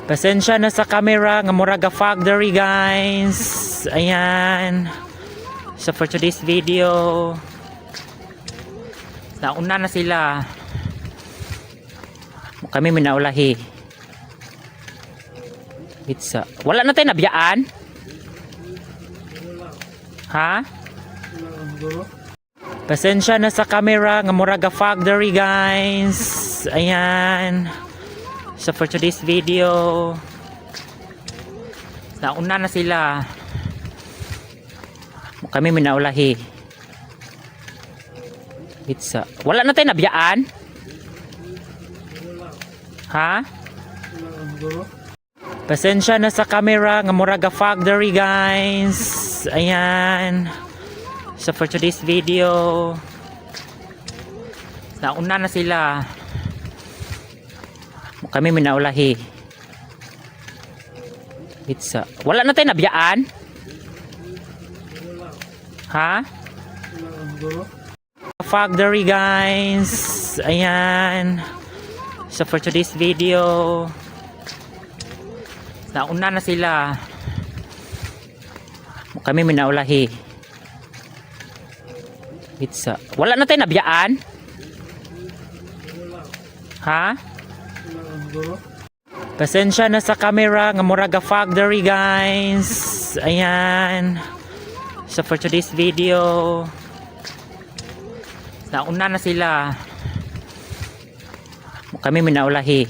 [SPEAKER 1] Pasensya na sa camera nga murag fog diri, guys. Ayan. So for today's video, nauna na sila. Kami minaulahi. Itsa. Wala na tayo nabiyaan? Ha? Pasensya na sa camera nga murag fog diri, guys. Ayan. So for today's video, nauna na sila. Kami minaulahi. Itsa. Wala na tayo nabiyaan? Ha? Pasensya na sa camera nga murag fog diri, guys. Ayan. So for today's video, nauna na sila. Kami minaulahi. Itsa. Wala na tayo nabiyaan? Ha? Fog diri, guys. Ayan. So for today's video, nauna na sila. Kami minaulahi. Itsa. Wala na tayo nabiyaan? Ha? Pasensya na sa camera nga murag fog diri, guys. Ayan. So for today's video, nauna na sila. Kami minaulahi.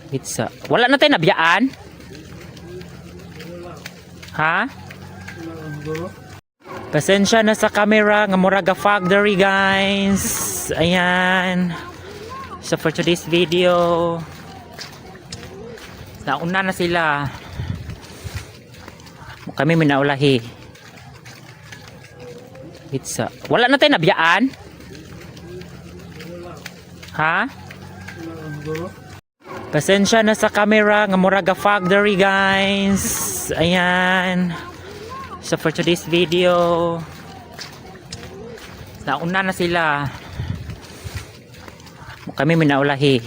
[SPEAKER 1] Pizza. Wala na tayo nabiyaan? Ha? Pasensya na sa camera nga murag fog diri, guys. Ayan. So for today's video, nauna na sila. Kami minaulahi. Pizza. Wala na tayo nabiyaan? Ha? Pasensya na sa camera nga murag fog diri, guys. Ayan. So for today's video, nauna na sila. Kami minaulahi.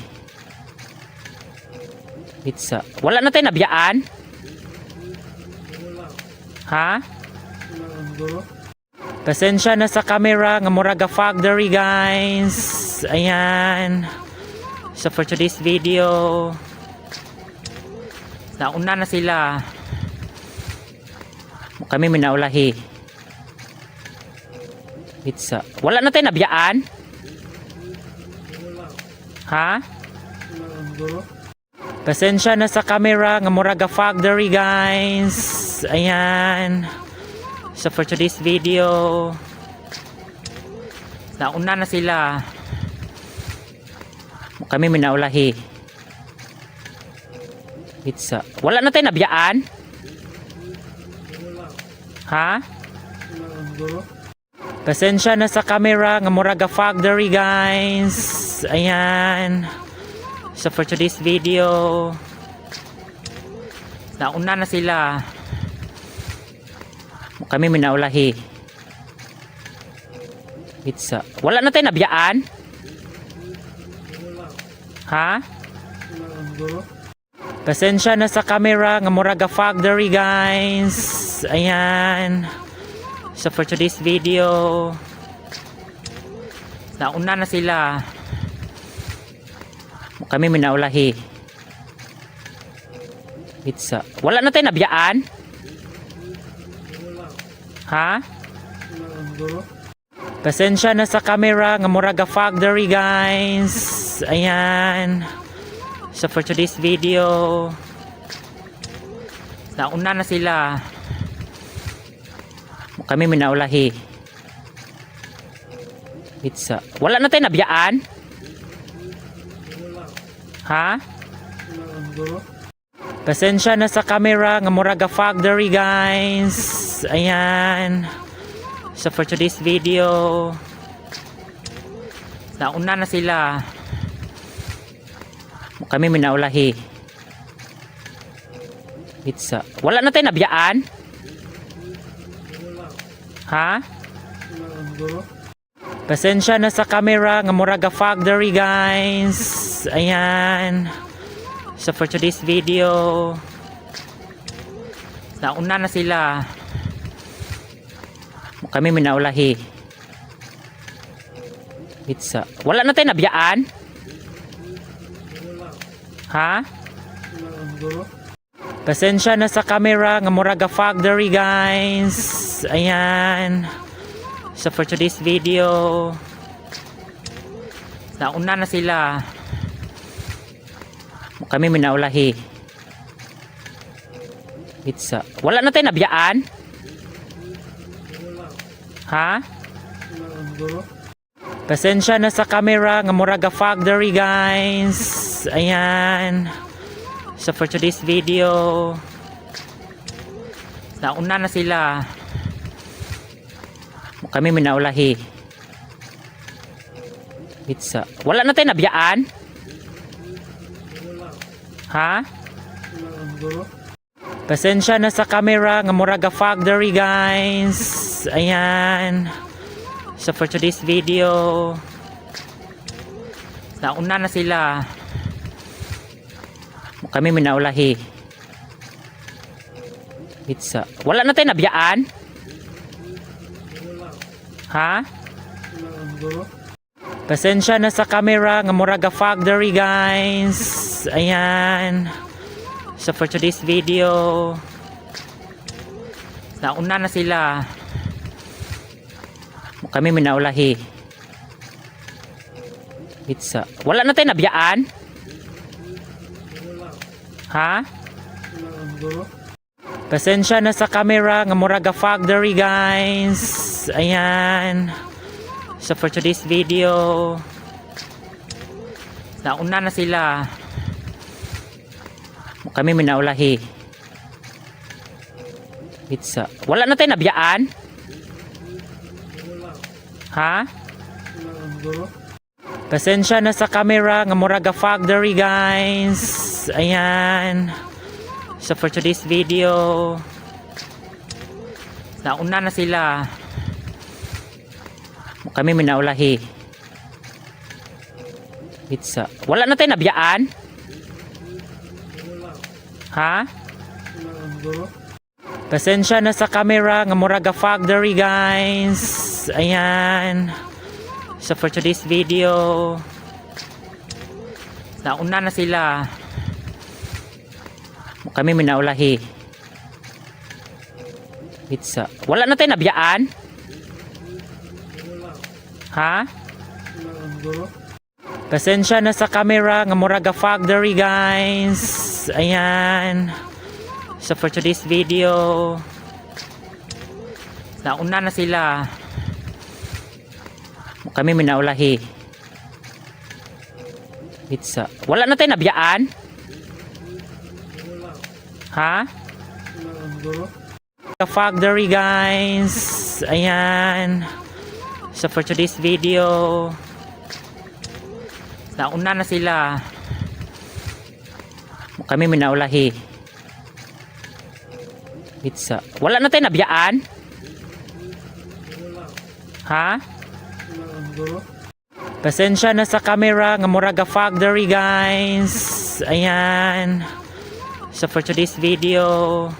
[SPEAKER 1] Pizza. Wala na tayo nabiyaan? Ha? Pasensya na sa camera nga murag fog diri, guys. Ayan. So for today's video, nauna na sila. Kami minaulahi. Pizza. Wala na tayo nabiyaan? Ha? Pasensya na sa camera nga murag fog diri, guys. Ayan. So for today's video, nauna na sila. Kami minaulahi. Pizza. Wala na tayo nabiyaan? Ha? Pasensya na sa camera nga murag fog diri, guys. Ayan. So for today's video, nauna na sila. Kami minaulahi. Pizza. Wala na tayo nabiyaan? Ha? Pasensya na sa camera nga murag fog diri, guys. Ayan. So for today's video, nauna na sila. Kami minaulahi. Pizza. Wala na tayo nabiyaan? Ha? Pasensya na sa camera nga murag fog diri, guys. Ayan. So for today's video, nauna na sila. Kami minaulahi. Pizza. Wala na tayo nabiyaan? Ha? Pasensya na sa camera nga murag fog diri, guys. Ayan. So for today's video, nauna na sila. Kami minaulahi. Pizza. Wala na tayo nabiyaan? Ha? Pasensya na sa camera nga murag fog diri, guys. Ayan. So for today's video, nauna na sila. Kami minaulahi. Pizza. Wala na tayo nabiyaan? Ha? Pasensya na sa camera nga murag fog diri, guys. Ayan. So for today's video, nauna na sila. Kami minaulahi. Pizza. Wala na tayo nabiyaan? Ha? Pasensya na sa camera nga murag fog diri, guys. Ayan. So for today's video, nauna na sila. Kami minaulahi. Pizza. Wala na tayo nabiyaan? Ha? Pasensya na sa camera nga murag fog diri, guys. Ayan. So for today's video, nauna na sila. Kami minaulahi. Pizza. Wala na tayo nabiyaan? Ha? Pasensya na sa camera nga murag fog diri, guys. Ayan. So for today's video, nauna na sila. Kami minaulahi. Pizza. Wala na tayo nabiyaan? Ha? Pasensya na sa camera nga murag fog diri, guys. Ayan. So for today's video, nauna na sila. Kami minaulahi. Pizza. Wala na tayo nabiyaan? Ha? Pasensya na sa camera nga murag fog diri, guys. Ayan. So for today's video, nauna na sila. Kami minaulahi. Pizza. Wala na tayo nabiyaan? Ha? Pasensya na sa camera nga murag fog diri, guys. Ayan. So for today's video, nauna na sila. Kami minaulahi. Pizza. Wala na tayo nabiyaan? Ha? Pasensya na sa camera nga murag fog diri, guys. Ayan. So for today's video, nauna na sila. Kami minaulahi. Pizza. Wala na tayo nabiyaan? Ha? Fog diri, guys. Ayan. So for today's video, nauna na sila. Kami minaulahi. Pizza. Wala na tayo nabiyaan? Ha? Pasensya na sa camera nga murag fog diri, guys. Ayan. So for today's video,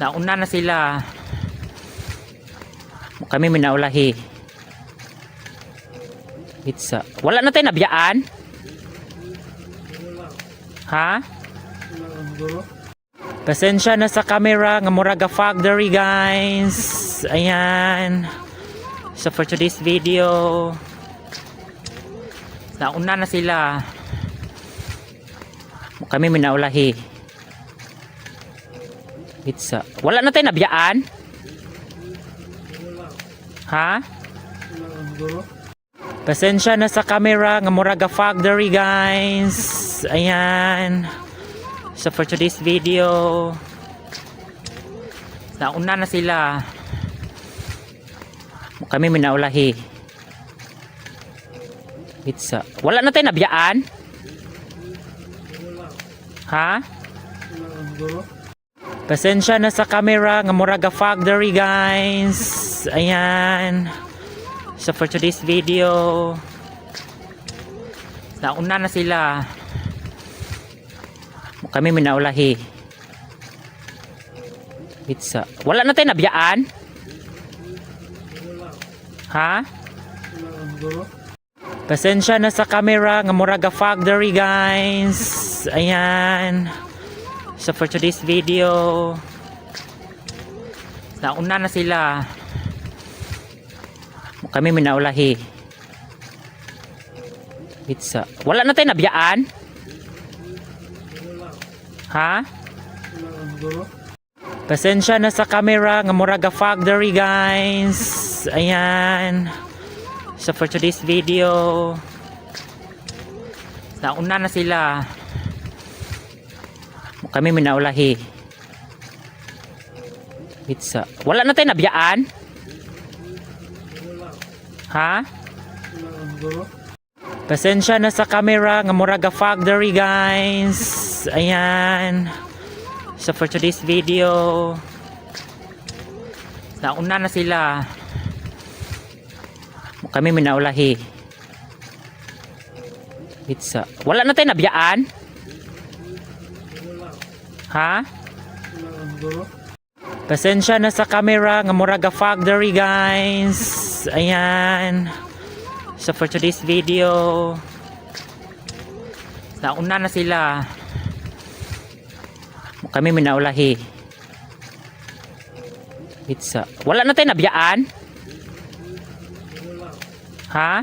[SPEAKER 1] nauna na sila. Kami minaulahi. Pizza. Wala na tayo nabiyaan? Ha? Pasensya na sa camera nga murag fog diri, guys. Ayan. So for today's video, nauna na sila. Kami minaulahi. Pizza. Wala na tayo nabiyaan? Ha? Pasensya na sa camera nga murag fog diri, guys. Ayan. So for today's video, nauna na sila. Kami minaulahi. Pizza. Wala na tayo nabiyaan? Ha? Pasensya na sa camera nga murag fog diri, guys. Ayan. So for today's video, nauna na sila. Kami minaulahi. Pizza. Wala na tayo nabiyaan? Ha? Pasensya na sa camera nga murag fog diri, guys. Ayan. So for today's video, nauna na sila. Kami minaulahi. Pizza. Wala na tayo nabiyaan? Ha? Pasensya na sa camera nga murag fog diri, guys. Ayan. So for today's video, nauna na sila. Kami minaulahi. Pizza. Wala na tayo nabiyaan? Ha? Pasensya na sa camera nga murag fog diri, guys. Ayan. So for today's video, nauna na sila. Kami minaulahi. Pizza. Wala na tayo nabiyaan? Ha? Pasensya na sa camera nga murag fog diri, guys. Ayan. So for today's video, nauna na sila. Kami minaulahi. Pizza. Wala na tayo nabiyaan? Ha?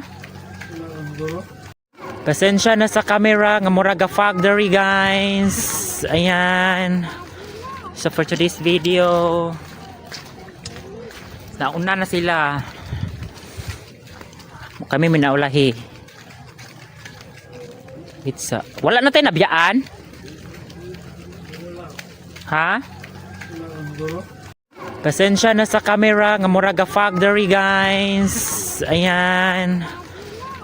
[SPEAKER 1] Pasensya na sa camera nga murag fog diri, guys. Ayan. So for today's video, nauna na sila. Kami minaulahi. Pizza. Wala na tayo nabiyaan? Ha? Pasensya na sa camera nga murag fog diri, guys. Ayan.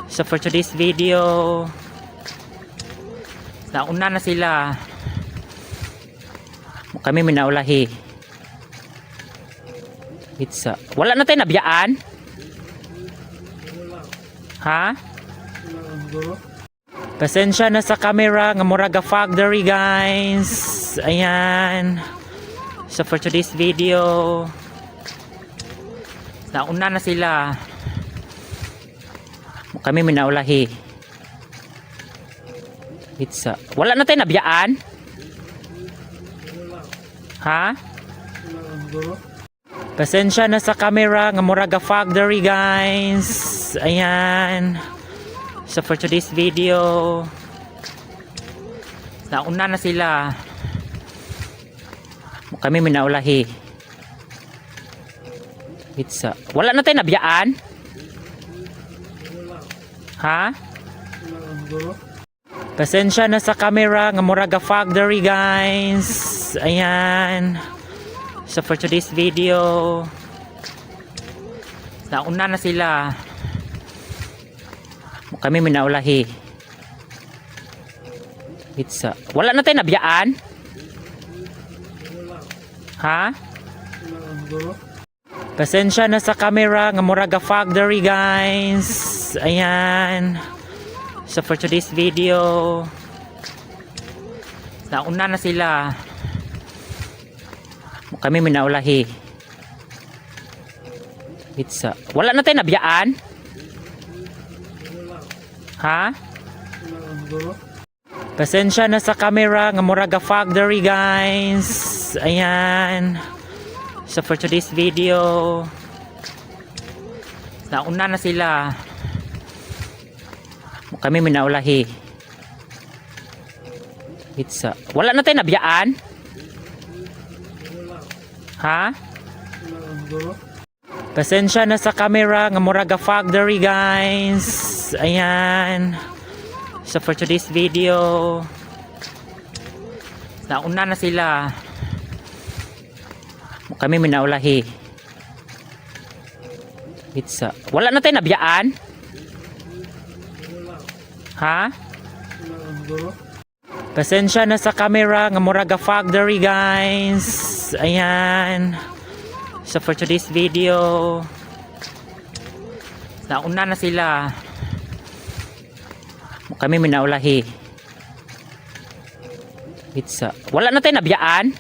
[SPEAKER 1] So for today's video, nauna na sila. Kami minaulahi. Pizza. Wala na tayo nabiyaan? Ha? Pasensya na sa camera nga murag fog diri, guys. Ayan. So for today's video, nauna na sila. Kami minaulahi. Pizza. Wala na tayo nabiyaan? Ha? Pasensya na sa camera nga murag fog diri, guys. Ayan. So for today's video, nauna na sila. Kami minaulahi. Pizza. Wala na tayo nabiyaan? Ha? Pasensya na sa camera nga murag fog diri, guys. Ayan. So for today's video, nauna na sila. Kami minaulahi. Pizza. Wala na tayo nabiyaan? Ha? Pasensya na sa camera nga murag fog diri, guys. Ayan. So for today's video, nauna na sila. Kami minaulahi. Pizza. Wala na tayo nabiyaan? Ha? Pasensya na sa camera nga murag fog diri, guys. Ayan. So for today's video, nauna na sila. Kami minaulahi. Pizza. Wala na tayo nabiyaan? Ha? Pasensya na sa camera nga murag fog diri, guys. Ayan. So for today's video, nauna na sila. Kami minaulahi. Pizza. Wala na tayo nabiyaan? Ha? Pasensya na sa camera nga murag fog diri, guys. Ayan. So for today's video, nauna na sila. Kami minaulahi. Pizza. Wala na tayo nabiyaan?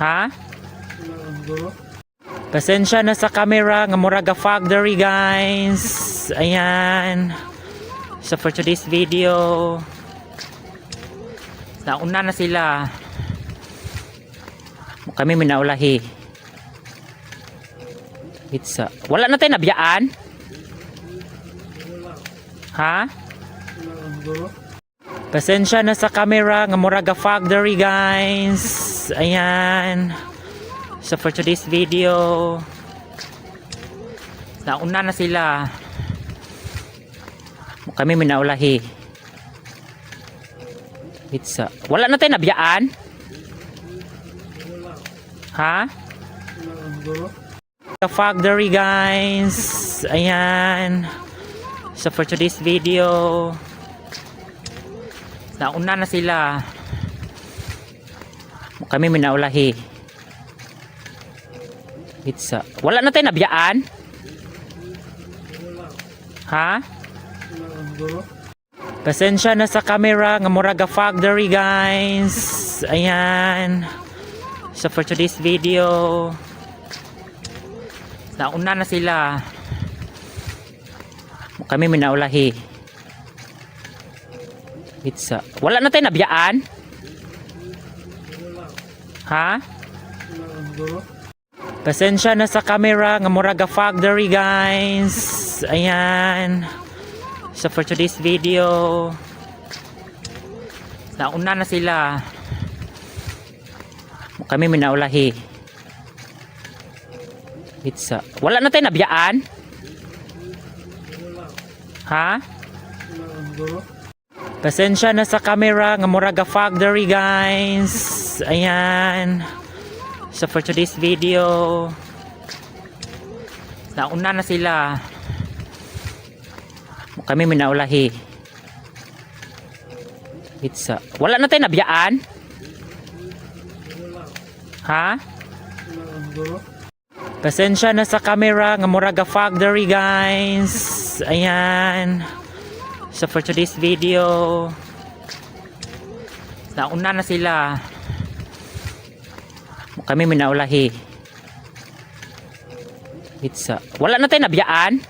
[SPEAKER 1] Ha? Pasensya na sa camera nga murag fog diri, guys. Ayan. So for today's video, nauna na sila. Kami minaulahi. Pizza. Wala na tayo nabiyaan? Ha? Pasensya na sa camera nga murag fog diri, guys. Ayan. So for today's video, nauna na sila. Kami minaulahi. Pizza. Wala na tayo nabiyaan? Ha? Fog diri, guys. Ayan. So for today's video, nauna na sila. Kami minaulahi. Pizza. Wala na tayo nabiyaan? Ha? Pasensya na sa camera nga murag fog diri, guys. Ayan. So for today's video, nauna na sila. Kami minaulahi. Pizza. Wala na tayo nabiyaan? Ha? Pasensya na sa camera nga murag fog diri, guys. Ayan. So for today's video, nauna na sila. Kami minaulahi. Pizza. Wala na tayo nabiyaan? Ha? Pasensya na sa camera nga murag fog diri, guys. Ayan. So for today's video, nauna na sila. Kami minaulahi. Pizza. Wala na tayo nabiyaan? Ha? Pasensya na sa camera nga murag fog diri, guys. Ayan. So for today's video, nauna na sila. Kami minaulahi. Pizza. Wala na tayo nabiyaan?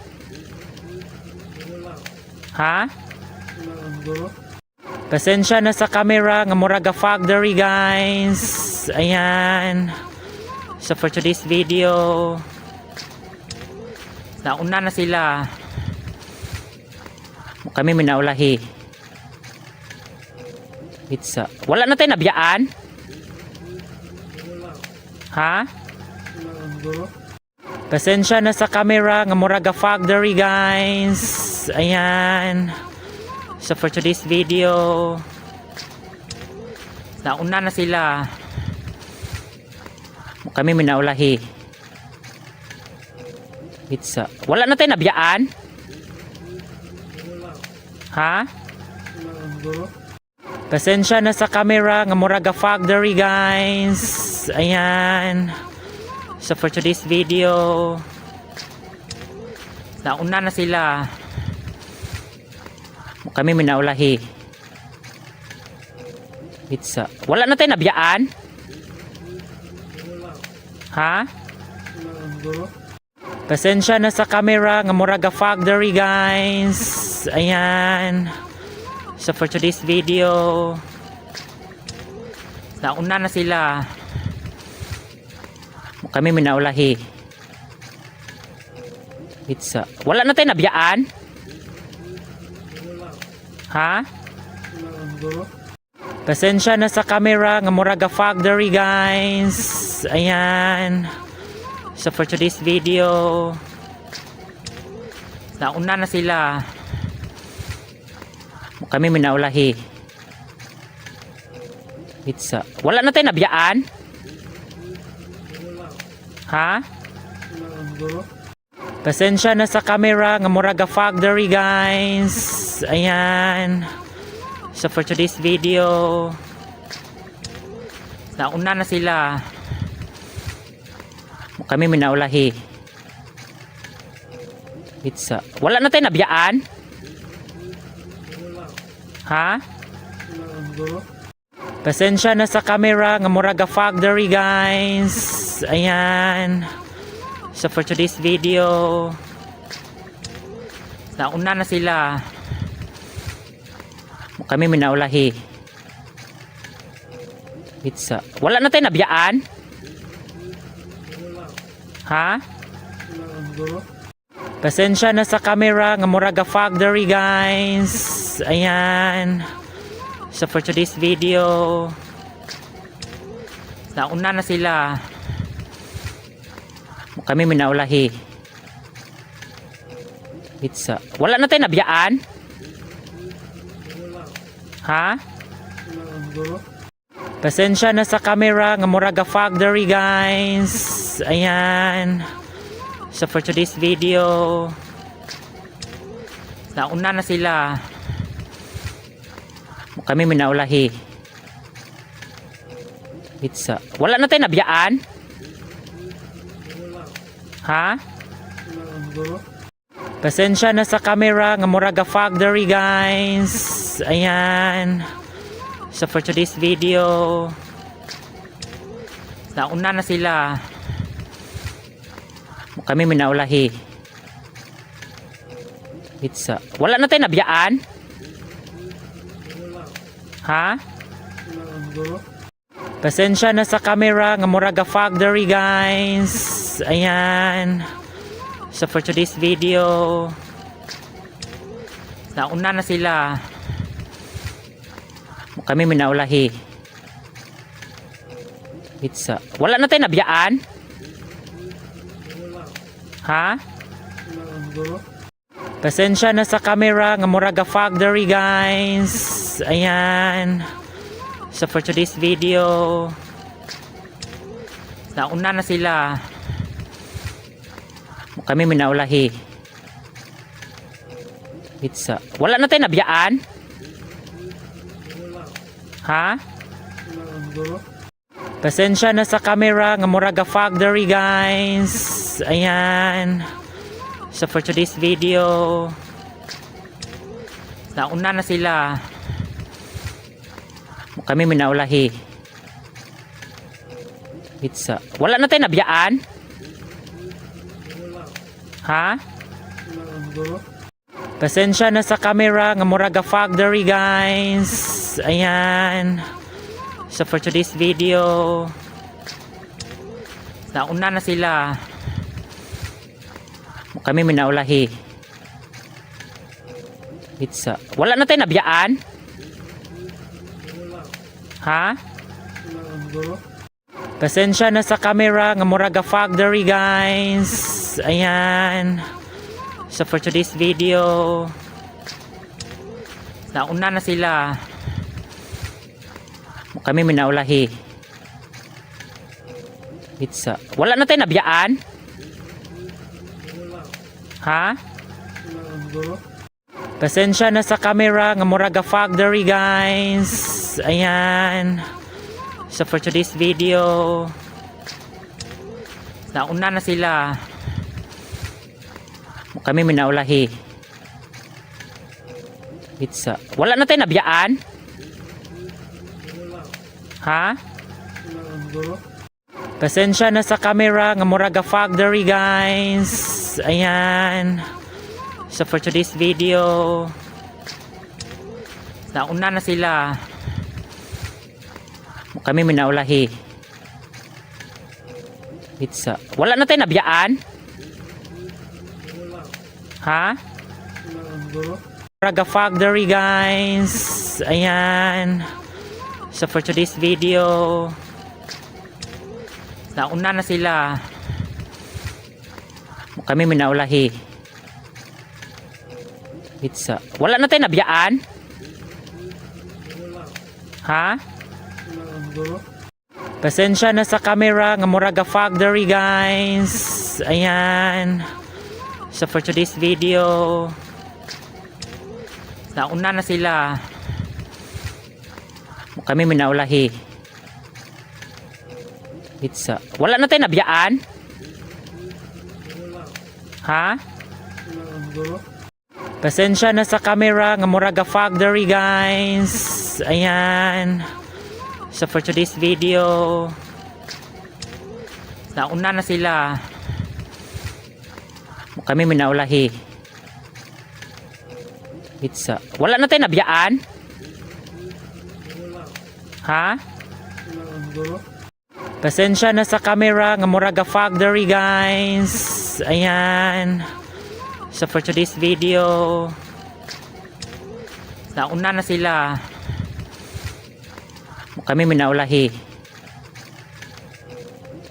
[SPEAKER 1] Ha? Pasensya na sa camera nga murag fog diri, guys. Ayan. So for today's video, nauna na sila. Kami minaulahi. Pizza. Wala na tayo nabiyaan? Ha? Pasensya na sa camera nga murag fog diri, guys. Ayan. So for today's video, nauna na sila. Kami minaulahi. Pizza. Wala na tayo nabiyaan? Ha? Pasensya na sa camera nga murag fog diri, guys. Ayan. So for today's video, nauna na sila. Kami minaulahi. Pizza. Wala na tayo nabiyaan? Ha? Pasensya na sa camera nga murag fog diri, guys. Ayan. So for today's video, nauna na sila. Kami minaulahi. Pizza. Wala na tayo nabiyaan? Ha? Pasensya na sa camera nga murag fog diri, guys. Ayan. So for today's video, nauna na sila. Kami minaulahi. Pizza. Wala na tayo nabiyaan? Ha? Pasensya na sa camera nga murag fog diri, guys. Ayan. So for today's video, nauna na sila. Kami minaulahi. Pizza. Wala na tayo nabiyaan? Ha? Pasensya na sa camera nga murag fog diri, guys. Ayan. So for today's video, nauna na sila. Kami minaulahi. Pizza. Wala na tayo nabiyaan? Ha? Pasensya na sa camera nga murag fog diri, guys. Ayan. So for today's video, nauna na sila. Kami minaulahi. Pizza. Wala na tayo nabiyaan? Ha? Pasensya na sa camera nga murag fog diri, guys. Ayan. So for today's video, nauna na sila. Kami minaulahi. Pizza. Wala na tayo nabiyaan? Ha? Pasensya na sa camera nga murag fog diri, guys. Ayan. So for today's video, nauna na sila. Kami minaulahi. Pizza. Wala na tayo nabiyaan? Ha? Pasensya na sa camera nga murag fog diri, guys. Ayan. So for today's video, nauna na sila. Kami minaulahi. Pizza. Wala na tayo nabiyaan? Ha? Pasensya na sa camera nga murag fog diri, guys. Ayan. So for today's video, nauna na sila. Kami minaulahi. Pizza. Wala na tayo nabiyaan? Ha? Pasensya na sa camera nga murag fog diri, guys. Ayan. So for today's video, nauna na sila. Kami minaulahi. Pizza. Wala na tayo nabiyaan? Ha? Pasensya na sa camera nga murag fog diri, guys. Ayan. So for today's video, nauna na sila. Kami minaulahi. Pizza. Wala na tayo nabiyaan? Ha? Pasensya na sa camera nga murag fog diri, guys. Ayan. So for today's video, nauna na sila. Kami minaulahi. Pizza. Wala na tayo nabiyaan? Ha? Pasensya na sa camera nga murag fog diri, guys. Ayan. So for today's video, nauna na sila. Kami minaulahi. Pizza. Wala na tayo nabiyaan? Ha? Pasensya na sa camera nga murag fog diri, guys. Ayan. So for today's video, nauna na sila. Kami minaulahi. Pizza. Wala na tayo nabiyaan? Ha? Murag fog diri, guys. Ayan. So for today's video, nauna na sila. Kami minaulahi. Pizza. Wala na tayo nabiyaan? Ha? Pasensya na sa camera nga murag fog diri, guys. Ayan. So for today's video, nauna na sila. Kami minaulahi. Pizza. Wala na tayo nabiyaan? Ha? Pasensya na sa camera nga murag fog diri, guys. Ayan. So for today's video, nauna na sila. Kami minaulahi. Pizza. Wala na tayo nabiyaan? Ha? Pasensya na sa camera nga murag fog diri, guys. Ayan. So for today's video, nauna na sila. Kami minaulahi.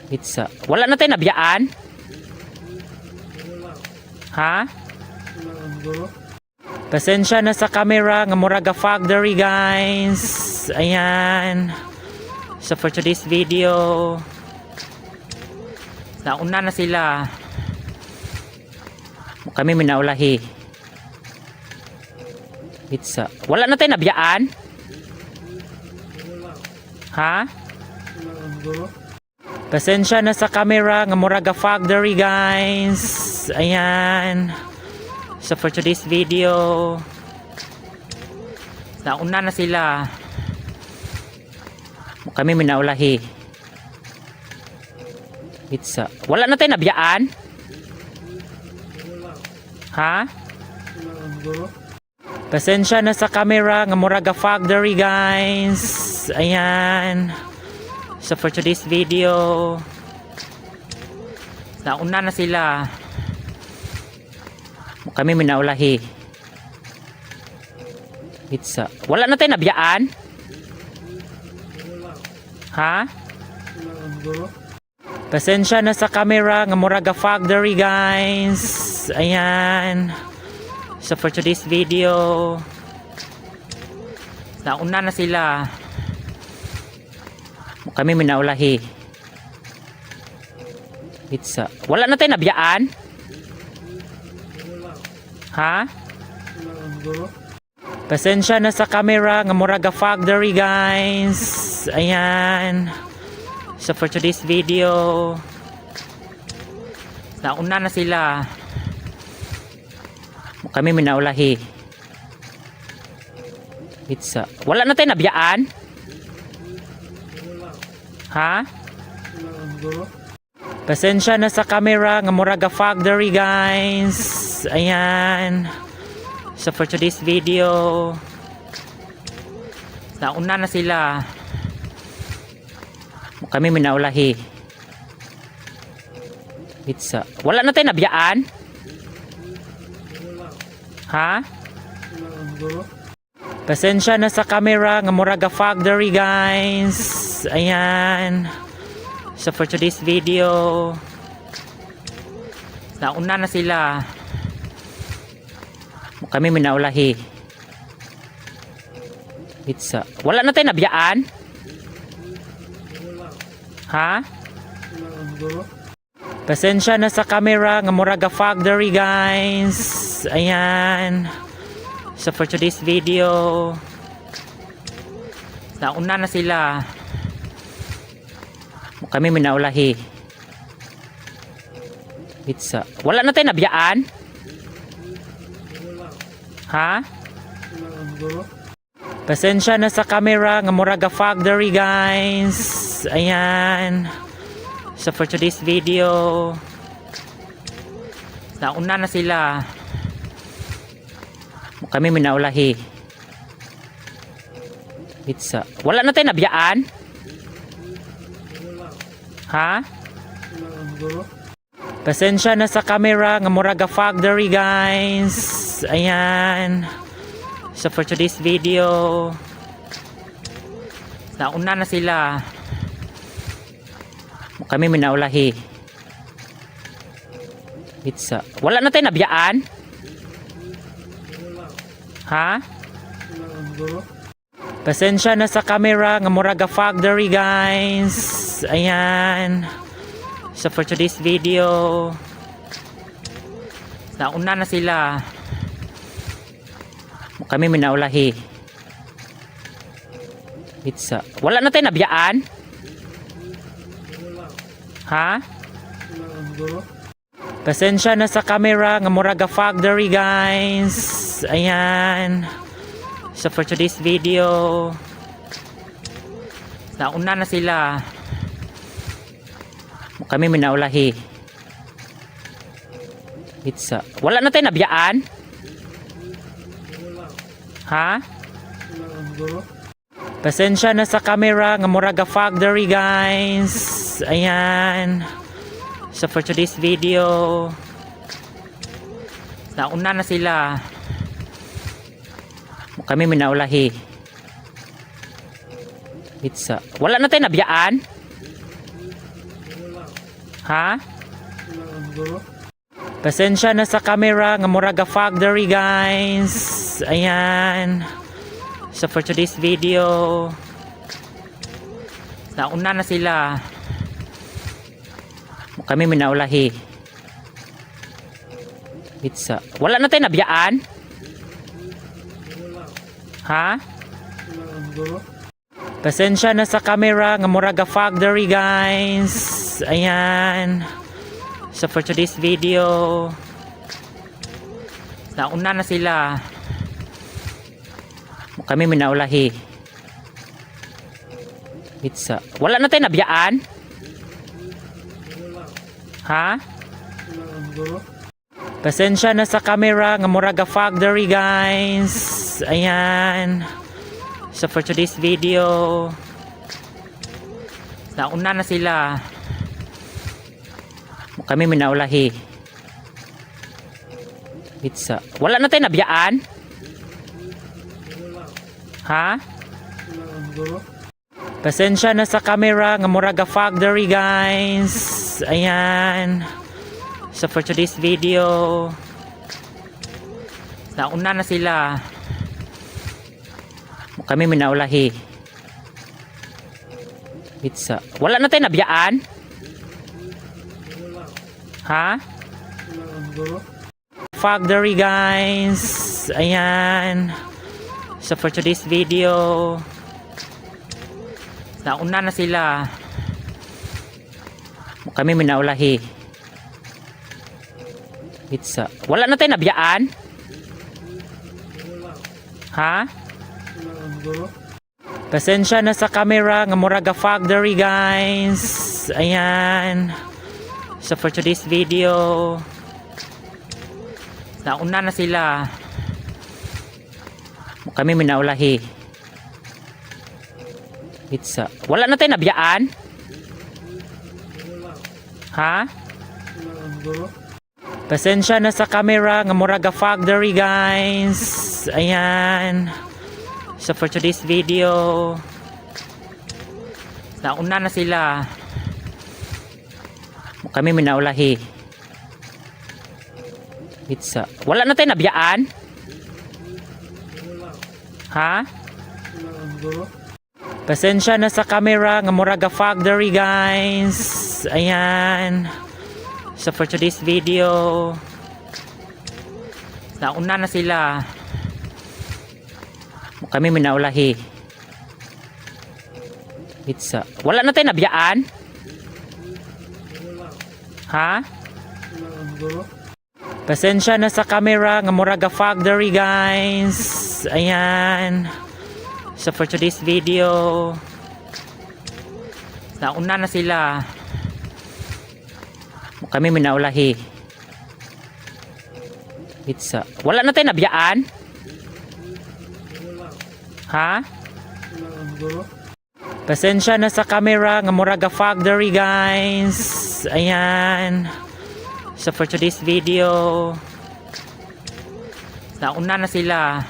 [SPEAKER 1] Pizza. Wala na tayo nabiyaan? Ha? Pasensya na sa camera nga murag fog diri, guys. Ayan. So for today's video, nauna na sila. Kami minaulahi. Pizza. Wala na tayo nabiyaan? Ha? Pasensya na sa camera nga murag fog diri, guys. Ayan. So for today's video, nauna na sila. Kami minaulahi. Pizza. Wala na tayo nabiyaan? Ha? Pasensya na sa camera nga murag fog diri, guys. Ayan. So for today's video, nauna na sila. Kami minaulahi. Pizza. Wala na tayo nabiyaan? Ha? Pasensya na sa camera nga murag fog diri, guys. Ayan. So for today's video, nauna na sila. Kami minaulahi. Pizza. Wala na tayo nabiyaan? Ha? Pasensya na sa camera nga murag fog diri, guys. Ayan. So for today's video, nauna na sila. Kami minaulahi. Pizza. Wala na tayo nabiyaan? Ha? Pasensya na sa camera nga murag fog diri, guys. Ayan. So for today's video, nauna na sila. Kami minaulahi. Pizza. Wala na tayo nabiyaan? Ha? Pasensya na sa camera nga murag fog diri, guys. Ayan. So for today's video, nauna na sila. Kami minaulahi. Pizza. Wala na tayo nabiyaan? Ha? Pasensya na sa camera nga murag fog diri, guys. Ayan. So for today's video, nauna na sila. Kami minaulahi. Pizza. Wala na tayo nabiyaan? Ha? Pasensya na sa camera nga murag fog diri, guys. Ayan. So for today's video, nauna na sila. Kami minaulahi. Pizza. Wala na tayo nabiyaan? Ha? Pasensya na sa camera nga murag fog diri, guys. Ayan. So for today's video, nauna na sila. Kami minaulahi. Pizza. Wala na tayo nabiyaan? Ha? Pasensya na sa camera nga murag fog diri, guys. Ayan. So for today's video, nauna na sila. Kami minaulahi. Pizza. Wala na tayo nabiyaan? Ha? Pasensya na sa camera nga murag fog diri, guys. Ayan. So for today's video, nauna na sila. Kami minaulahi. Pizza. Wala na tayo nabiyaan? Ha? Pasensya na sa camera nga murag fog diri, guys. Ayan. So for today's video, nauna na sila. Kami minaulahi. Pizza. Wala na tayo nabiyaan? Ha? Pasensya na sa camera nga murag fog diri, guys. Ayan. So for today's video, nauna na sila. Kami minaulahi. Pizza. Wala na tayo nabiyaan? Ha? Pasensya na sa camera nga murag fog diri, guys. Ayan. So for today's video, nauna na sila. Kami minaulahi. Pizza. Wala na tayo nabiyaan? Ha? Pasensya na sa camera nga murag fog diri, guys. Ayan. So for today's video, nauna na sila. Kami minaulahi. Pizza. Wala na tayo nabiyaan? Ha? Pasensya na sa camera nga murag fog diri, guys. Ayan. So for today's video, nauna na sila. Kami minaulahi. Pizza. Wala na tayo nabiyaan? Ha? Fog diri, guys. Ayan. So for today's video, nauna na sila. Kami minaulahi. Pizza. Wala na tayo nabiyaan? Ha? Pasensya na sa camera nga murag fog diri, guys. Ayan. So for today's video, nauna na sila. Kami minaulahi. Pizza. Wala na tayo nabiyaan? Ha? Pasensya na sa camera nga murag fog diri, guys. Ayan. So for today's video, nauna na sila. Kami minaulahi. Pizza. Wala na tayo nabiyaan? Ha? Pasensya na sa camera nga murag fog diri, guys. Ayan. So for today's video, nauna na sila. Kami minaulahi. Pizza. Wala na tayo nabiyaan? Ha? Pasensya na sa camera nga murag fog diri, guys. Ayan. So for today's video, nauna na sila. Kami minaulahi. Pizza. Wala na tayo nabiyaan? Ha? Pasensya na sa camera nga murag fog diri, guys. Ayan. So for today's video, nauna na sila.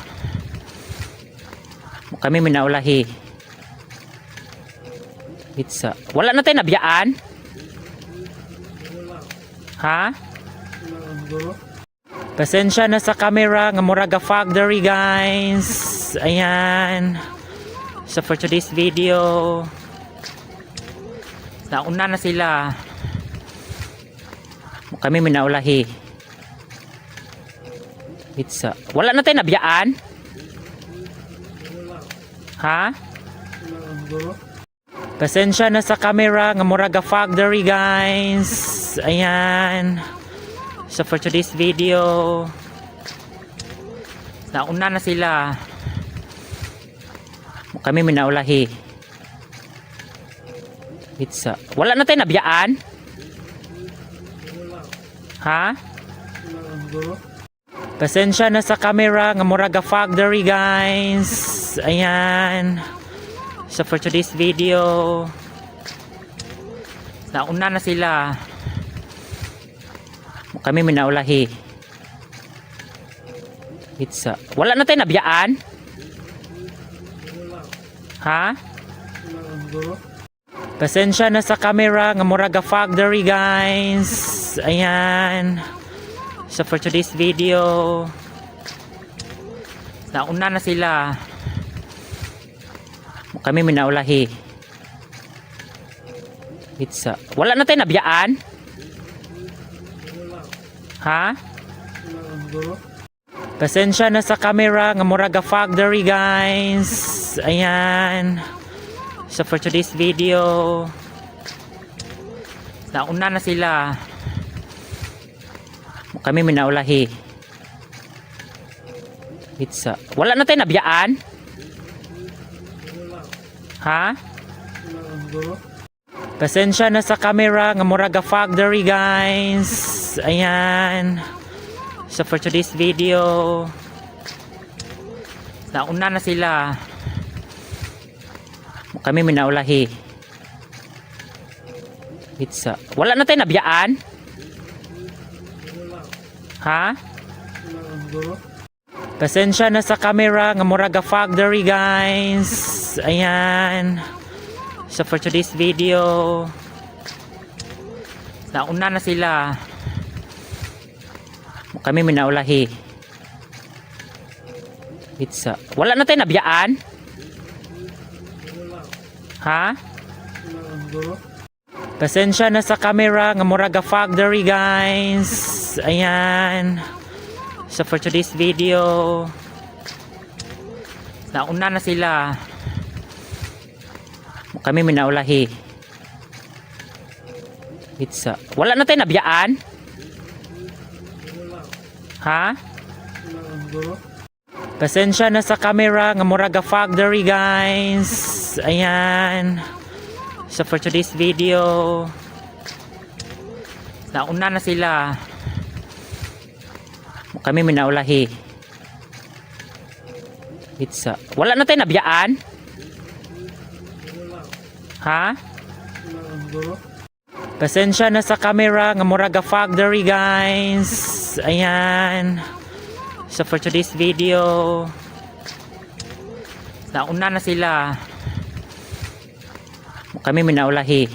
[SPEAKER 1] Kami minaulahi. Pizza. Wala na tayo nabiyaan? Ha? Pasensya na sa camera nga murag fog diri, guys. Ayan. So for today's video, nauna na sila. Kami minaulahi. Pizza. Wala na tayo nabiyaan? Ha? Pasensya na sa camera nga murag fog diri, guys. Ayan. So for today's video, nauna na sila. Kami minaulahi. Pizza. Wala na tayo nabiyaan? Ha? Pasensya na sa camera nga murag fog diri, guys. Ayan. So for today's video, nauna na sila. Kami minaulahi. Pizza. Wala na tayo nabiyaan? Ha? Pasensya na sa camera nga murag fog diri, guys. Ayan. So for today's video, nauna na sila. Kami minaulahi. Pizza. Wala na tayo nabiyaan? Ha? Pasensya na sa camera nga murag fog diri, guys. Ayan. So for today's video, nauna na sila. Kami minaulahi. Pizza. Wala na tayo nabiyaan? Ha? Pasensya na sa camera nga murag fog diri, guys. Ayan. So for today's video, nauna na sila. Kami minaulahi. Pizza. Wala na tayo nabiyaan? Ha? Pasensya na sa camera nga murag fog diri, guys. Ayan. So for today's video, nauna na sila. Kami minaulahi. Pizza. Wala na tayo nabiyaan? Ha? Pasensya na sa camera nga murag fog diri, guys. Ayan. So for today's video, nauna na sila. Kami minaulahi. Pizza. Wala na tayo nabiyaan? Ha? Pasensya na sa camera nga murag fog diri, guys. Ayan. So for today's video, nauna na sila. Kami minaulahi. Pizza. Wala na tayo nabiyaan? Ha? Pasensya na sa camera nga murag fog diri, guys. Ayan. So for today's video, nauna na sila. Kami minaulahi.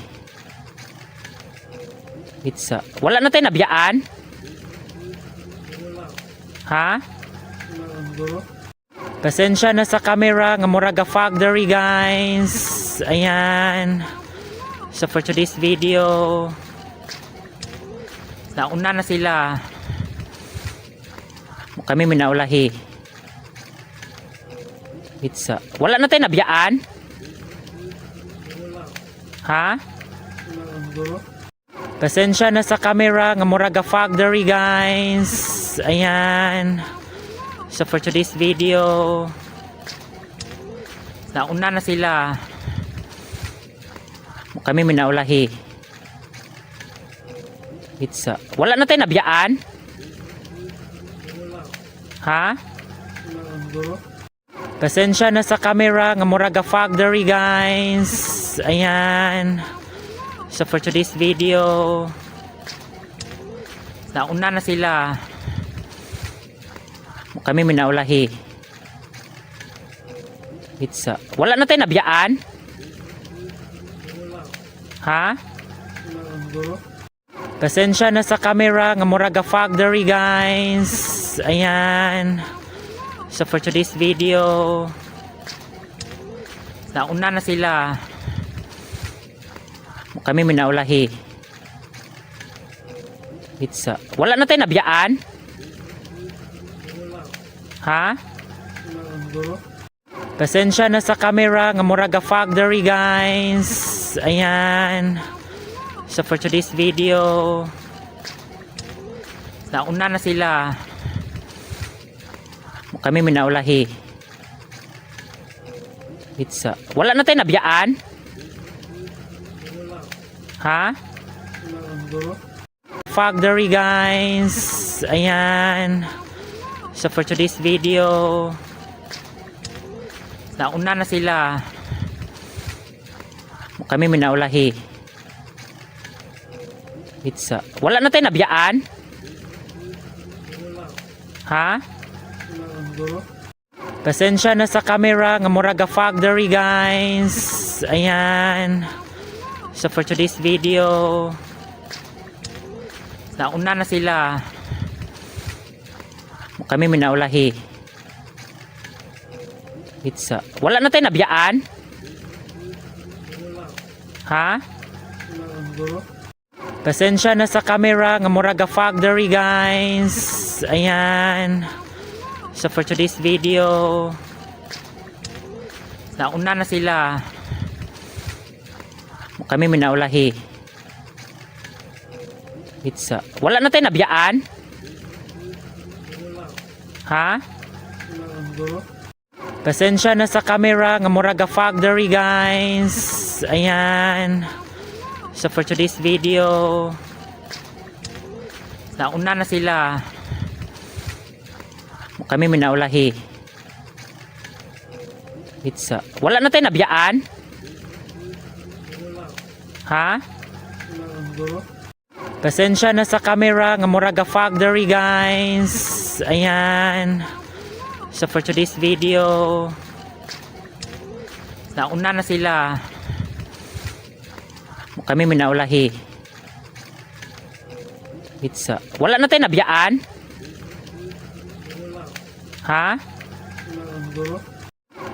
[SPEAKER 1] Pizza. Wala na tayo nabiyaan? Ha? Pasensya na sa camera nga murag fog diri, guys. Ayan. So for today's video, nauna na sila. Kami minaulahi. Pizza. Wala na tayo nabiyaan? Ha? Pasensya na sa camera nga murag fog diri, guys. Ayan. So for today's video, nauna na sila. Kami minaulahi. Pizza. Wala na tayo nabiyaan? Ha? Pasensya na sa camera nga murag fog diri, guys. Ayan. So for today's video, nauna na sila. Kami minaulahi. Pizza. Wala na tayo nabiyaan? Ha? Pasensya na sa camera nga murag fog diri, guys. Ayan. So for today's video, nauna na sila. Kami minaulahi. Pizza. Wala na tayo nabiyaan? Ha? Pasensya na sa camera nga murag fog diri, guys. Ayan. So for today's video, nauna na sila. Kami minaulahi. Pizza. Wala na tayo nabiyaan? Ha? Fog diri, guys. Ayan. So for today's video, nauna na sila. Kami minaulahi. Pizza. Wala na tayo nabiyaan? Ha? Pasensya na sa camera nga murag fog diri, guys. Ayan. So for today's video, nauna na sila. Kami minaulahi. Pizza. Wala na tayo nabiyaan? Ha? Pasensya na sa camera nga murag fog diri, guys. Ayan. So for today's video, nauna na sila. Kami minaulahi. Pizza. Wala na tayo nabiyaan? Ha? Pasensya na sa camera nga murag fog diri, guys. Ayan. So for today's video, nauna na sila. Kami minaulahi. Pizza. Wala na tayo nabiyaan? Ha? Pasensya na sa camera nga murag fog diri, guys. Ayan. So for today's video, nauna na sila. Kami minaulahi. Pizza. Wala na tayo nabiyaan? Ha?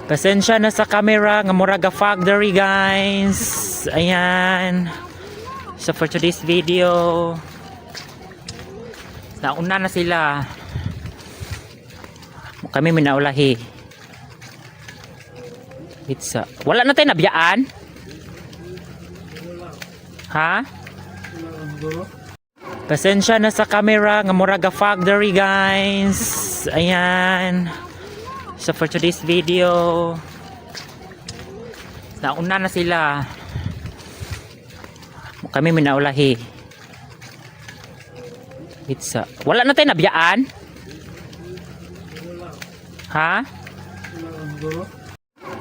[SPEAKER 1] Pasensya na sa camera nga murag fog diri, guys. Ayan. So for today's video, nauna na sila. Kami minaulahi. Pizza. Wala na tayo nabiyaan? Ha? Pasensya na sa camera nga murag fog diri, guys. Ayan. So for today's video, nauna na sila. Kami minaulahi. Pizza. Wala na tayo nabiyaan? Ha?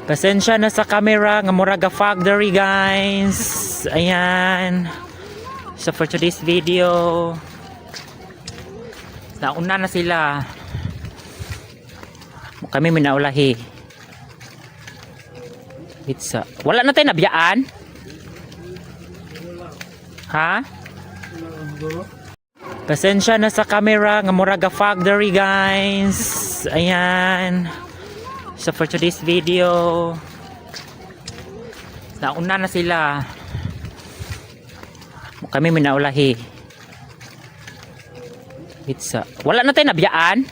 [SPEAKER 1] Pasensya na sa camera nga murag fog diri, guys. Ayan. So for today's video, nauna na sila. Kami minaulahi. Pizza. Wala na tayo nabiyaan? Ha? Pasensya na sa camera nga murag fog diri, guys. Ayan. So for today's video, nauna na sila. Kami minaulahi. Pizza. Wala na tayo nabiyaan?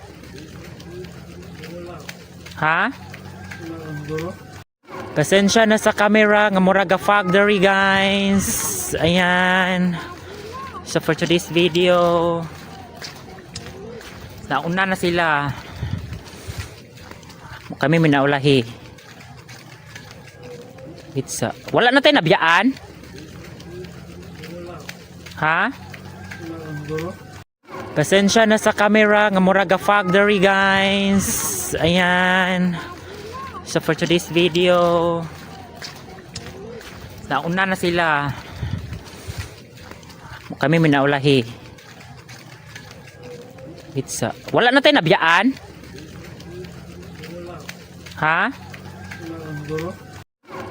[SPEAKER 1] Ha? Pasensya na sa camera nga murag fog diri, guys. Ayan. So for today's video, nauna na sila. Kami minaulahi. Pizza. Wala na tayo nabiyaan? Ha? Pasensya na sa camera nga murag fog diri, guys. Ayan. So for today's video, nauna na sila. Kami minaulahi. Pizza. Wala na tayo nabiyaan? Ha?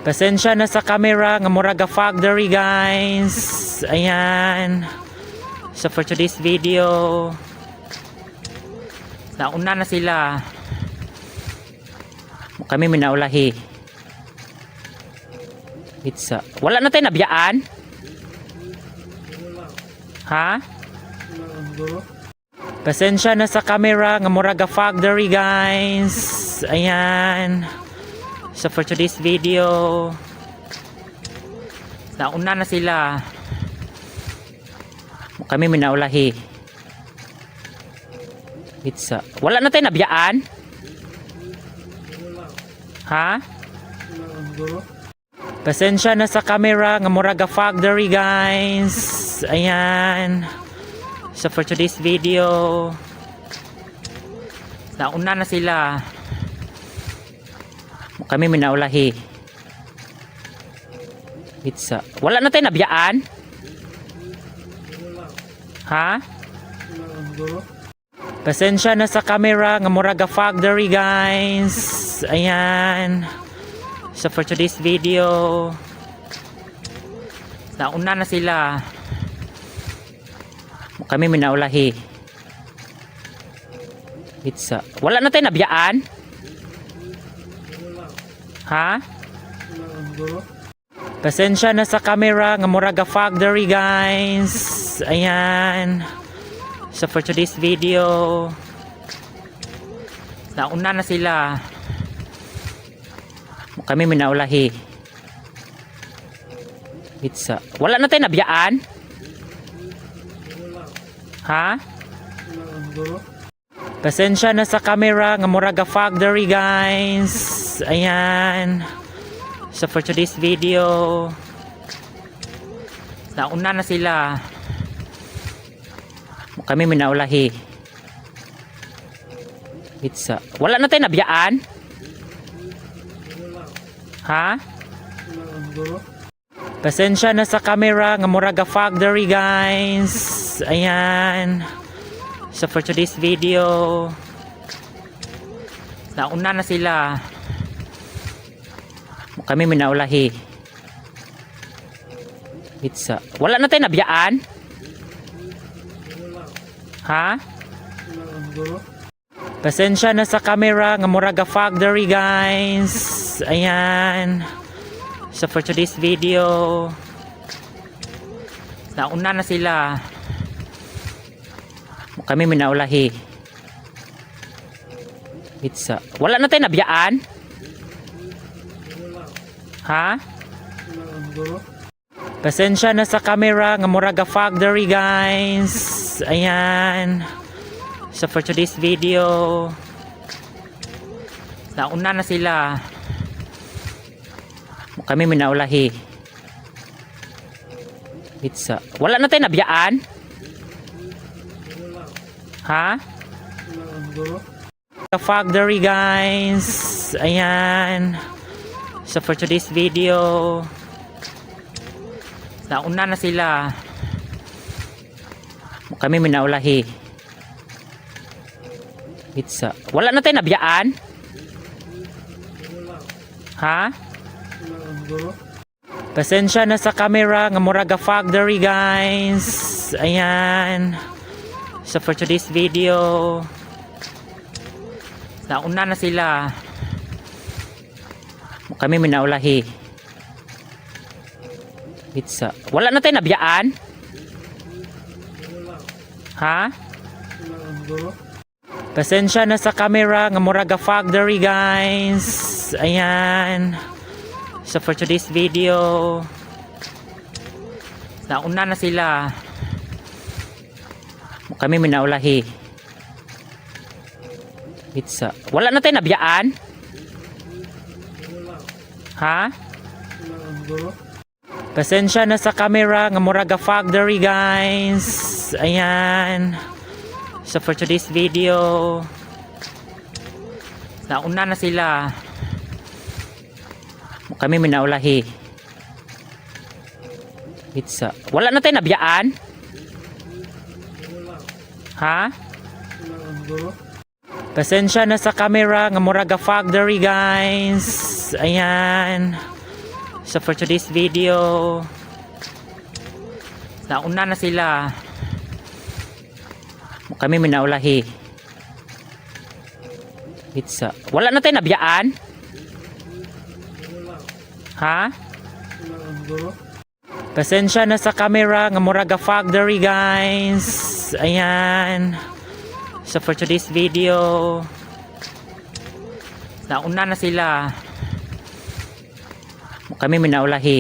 [SPEAKER 1] Pasensya na sa camera nga murag fog diri, guys. Ayan. So for today's video, nauna na sila. Kami minaulahi. Pizza. Wala na tayo nabiyaan? Ha? Pasensya na sa camera nga murag fog diri, guys. Ayan. So for today's video, nauna na sila. Kami minaulahi. Pizza. Wala na tayo nabiyaan? Ha? Pasensya na sa camera nga murag fog diri, guys. Ayan. So for today's video, nauna na sila. Kami minaulahi. Pizza. Wala na tayo nabiyaan? Ha? Pasensya na sa camera nga murag fog diri, guys. Ayan. So for today's video, nauna na sila. Kami minaulahi. Pizza. Wala na tayo nabiyaan? Ha? Pasensya na sa camera nga murag fog diri, guys. Ayan. So for today's video, nauna na sila. Kami minaulahi. Pizza. Wala na tayo nabiyaan? Ha? Pasensya na sa camera nga murag fog diri, guys. Ayan. So for today's video, nauna na sila. Kami minaulahi. Itsa. Wala na tayo nabiyaan? Ha? Pasensya na sa camera nga murag fog diri, guys. Ayan. So for today's video, nauna na sila. Kami minaulahi. Itsa. Wala na tayo nabiyaan? Ha? Pasensya na sa camera nga murag fog diri, guys. Ayan. So for today's video, nauna na sila. Kami minaulahi. Itsa. Wala na tayo nabiyaan? Ha? Pasensya na sa camera nga murag fog diri, guys. Ayan. So for today's video, nauna na sila. Kami minaulahi. Itsa. Wala na tayo nabiyaan? Ha? Fog diri, guys. Ayan. So for today's video, nauna na sila. Kami minaulahi. Itsa. Wala na tayo nabiyaan? Ha? Pasensya na sa camera nga murag fog diri, guys. Ayan. So for today's video, nauna na sila. Kami minaulahi. Itsa. Wala na tayo nabiyaan? Ha? Pasensya na sa camera nga murag fog diri, guys. Ayan. So for today's video, nauna na sila. Kami minaulahi. Itsa. Wala na tayo nabiyaan? Ha? Pasensya na sa camera nga murag fog diri, guys. Ayan. So for today's video, nauna na sila. Kami minaulahi. Itsa. Wala na tayo nabiyaan? Ha? Pasensya na sa camera nga murag fog diri, guys. Ayan. So for today's video, nauna na sila. Kami minaulahi. Itsa. Wala na tayo nabiyaan? Ha? Pasensya na sa camera nga murag fog diri, guys. Ayan. So for today's video, nauna na sila. Kami minaulahi.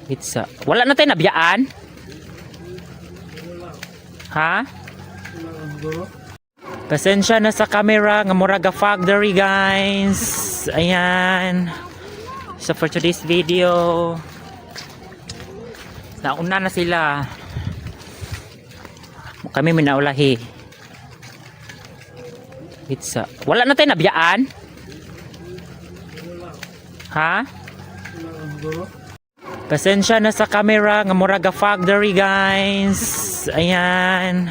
[SPEAKER 1] Itsa. Wala na tayo nabiyaan? Ha? Pasensya na sa camera nga murag fog diri, guys. Ayan. So for today's video, nauna na sila. Kami minaulahi. Itsa. Wala na tayo nabiyaan? Ha? Pasensya na sa camera nga murag fog diri, guys. Ayan.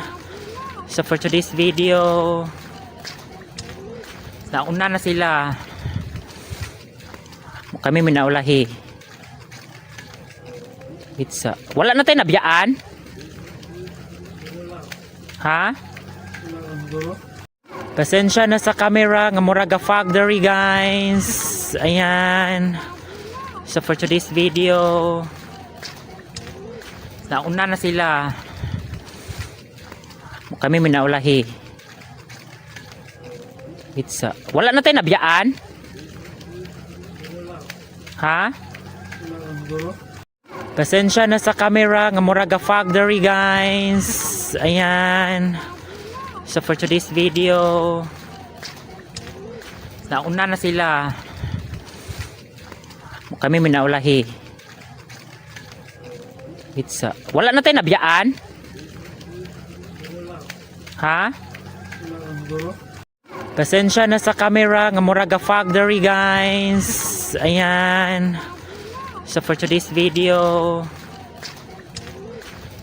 [SPEAKER 1] So for today's video, nauna na sila. Kami minaulahi. Itsa. Wala na tayo nabiyaan? Ha? Pasensya na sa camera nga murag fog diri, guys. Ayan. So for today's video, nauna na sila. Kami minaulahi. Itsa. Wala na tayo nabiyaan? Ha? Pasensya na sa camera nga murag fog diri, guys. Ayan. So for today's video, nauna na sila. Kami minaulahi. Itsa. Wala na tayo nabiyaan? Ha? Pasensya na sa camera nga murag fog diri, guys. Ayan. So for today's video,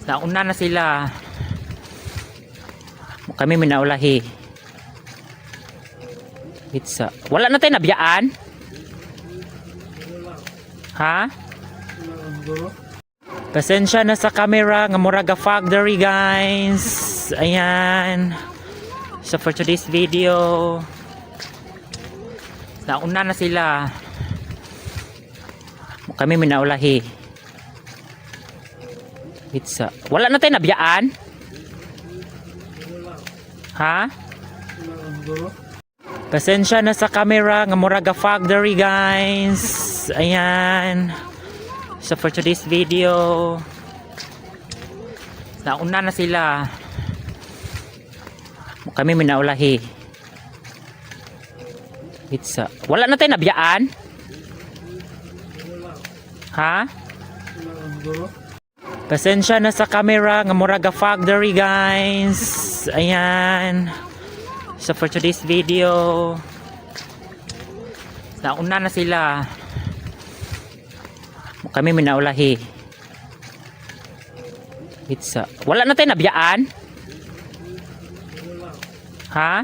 [SPEAKER 1] nauna na sila. Kami minaulahi. Pizza. Wala na tayo nabiyaan? Ha? Pasensya na sa camera nga murag fog diri, guys. Ayan. So for today's video, nauna na sila. Kami minaulahi. Pizza. Wala na tayo nabiyaan? Ha? Pasensya na sa camera nga murag fog diri, guys. Ayan. So for today's video, nauna na sila. Kami minaulahi. Pizza. Wala na tayo nabiyaan? Ha? Pasensya na sa camera nga murag fog diri, guys. Ayan. So for today's video, nauna na sila. Kami minaulahi. Pizza. Wala na tayo nabiyaan? Ha?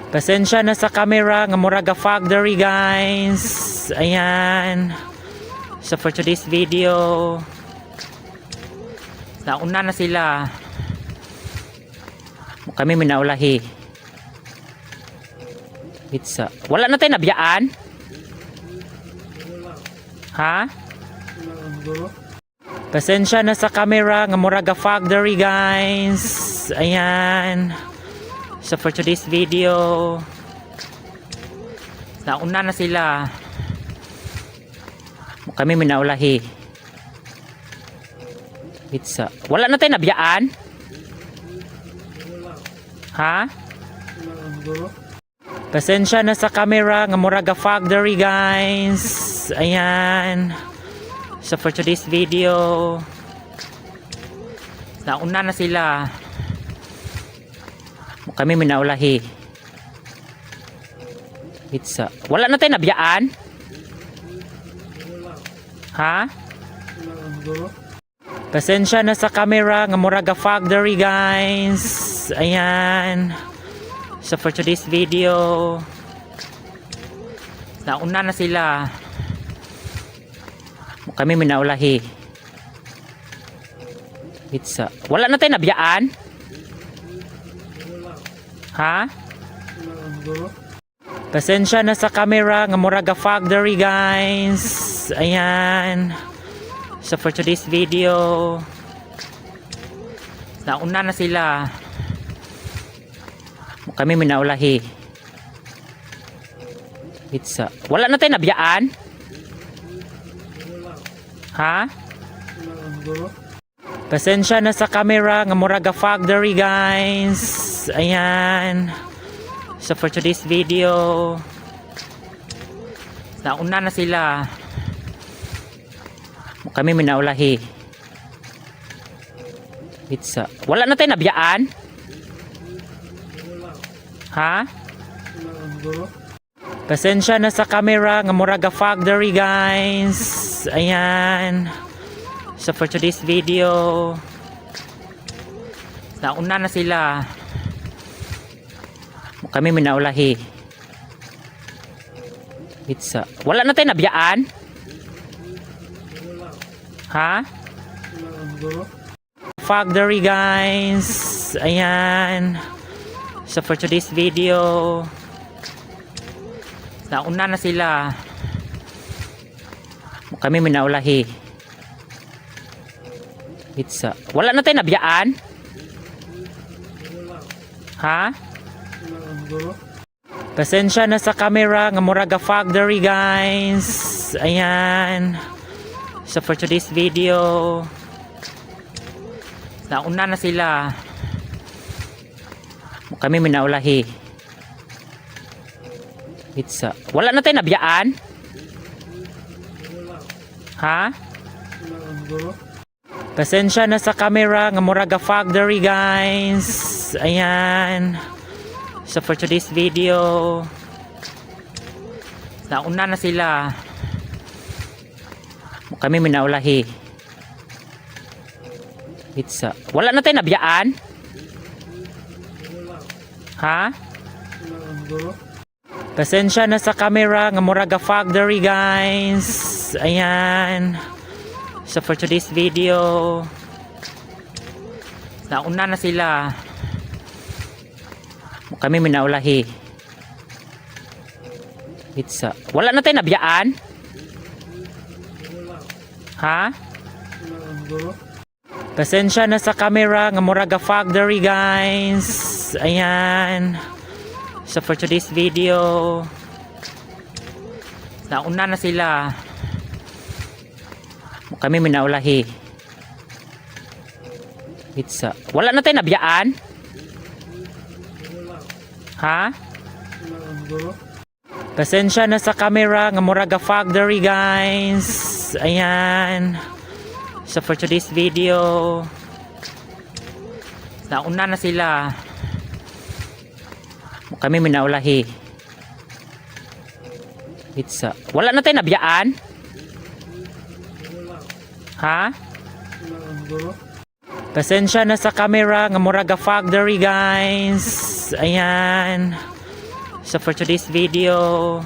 [SPEAKER 1] Pasensya na sa camera nga murag fog diri, guys. Ayan. So for today's video, nauna na sila. Kami minaulahi. Pizza. Wala na tayo nabiyaan? Ha? Pasensya na sa camera nga murag fog diri, guys. Ayan. So for today's video, nauna na sila. Kami minaulahi. Pizza. Wala na tayo nabiyaan? Ha? Pasensya na sa camera nga murag fog diri, guys. Ayan. So for today's video, nauna na sila. Kami minaulahi. Pizza. Wala na tayo nabiyaan? Ha? Pasensya na sa camera nga murag fog diri, guys. Ayan. So for today's video, nauna na sila. Kami minaulahi. Pizza. Wala na tayo nabiyaan? Ha? Pasensya na sa camera nga murag fog diri, guys. Ayan. So for today's video, nauna na sila. Kami minaulahi. Pizza. Wala na tayo nabiyaan? Ha? Pasensya na sa camera nga murag fog diri, guys. Ayan. So for today's video, nauna na sila. Kami minaulahi. Pizza. Wala na tayo nabiyaan? Ha? Pasensya na sa camera nga murag fog diri, guys. Ayan. So for today's video, nauna na sila. Kami minaulahi. Pizza. Wala na tayo nabiyaan? Ha? Fog diri, guys. Ayan. So for today's video, nauna na sila. Kami minaulahi. Pizza. Wala na tayo nabiyaan? Ha? Pasensya na sa camera nga murag fog diri, guys. Ayan. So for today's video, nauna na sila. Kami minaulahi. Pizza. Wala na tayo nabiyaan? Ha? Pasensya na sa camera nga murag fog diri, guys. Ayan. So for today's video, nauna na sila. Kami minaulahi. Pizza. Wala na tayo nabiyaan? Ha? Pasensya na sa camera nga murag fog diri, guys. Ayan. So for today's video, nauna na sila. Kami minaulahi. Pizza. Wala na tayo nabiyaan? Ha? Pasensya na sa camera nga murag fog diri, guys. Ayan. So for today's video, nauna na sila. Kami minaulahi. Pizza. Wala na tayo nabiyaan? Ha? Pasensya na sa camera nga murag fog diri, guys. Ayan. So for today's video, nauna na sila. Kami minaulahi. Pizza. Wala na tayo nabiyaan? Ha? Pasensya na sa camera nga murag fog diri, guys. Ayan. So for today's video,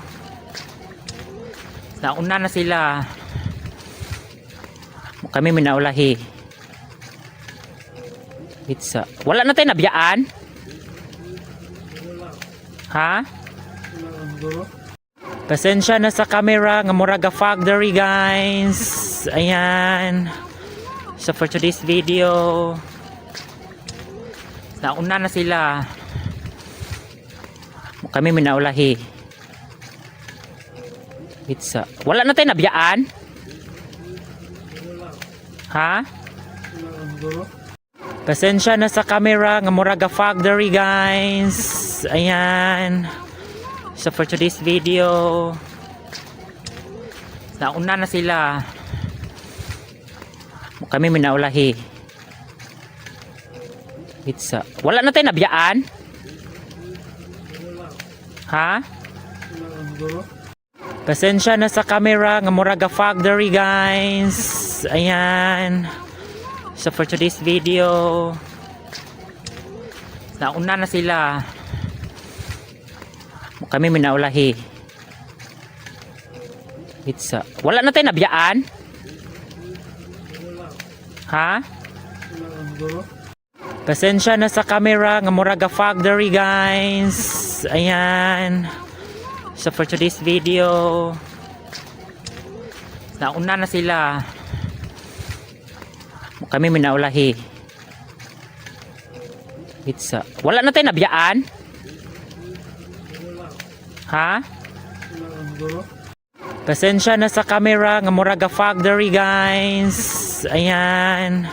[SPEAKER 1] nauna na sila. Kami minaulahi. Pizza. Wala na tayo nabiyaan? Ha? Pasensya na sa camera nga murag fog diri, guys. Ayan. So for today's video, nauna na sila. Kami minaulahi. Pizza. Wala na tayo nabiyaan? Ha? Pasensya na sa camera nga murag fog diri, guys. Ayan. So for today's video, nauna na sila. Kami minaulahi. Pizza. Wala na tayo nabiyaan? Ha? Pasensya na sa camera nga murag fog diri, guys. Ayan. So for today's video, nauna na sila. Kami minaulahi. Pizza. Wala na tayo nabiyaan? Ha? Pasensya na sa camera nga murag fog diri, guys. Ayan. So for today's video, nauna na sila. Kami minaulahi. Pizza. Wala na tayo nabiyaan? Ha? Pasensya na sa camera nga murag fog diri, guys. Ayan.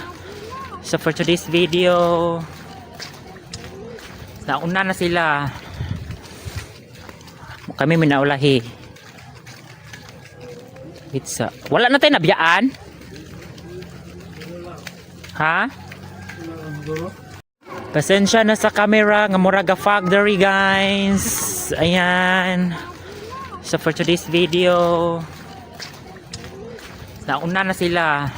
[SPEAKER 1] So for today's video, nauna na sila. Kami minaulahi. Pizza. Wala na tayo nabiyaan? Ha? Pasensya na sa camera nga murag fog diri, guys. Ayan. So for today's video, nauna na sila.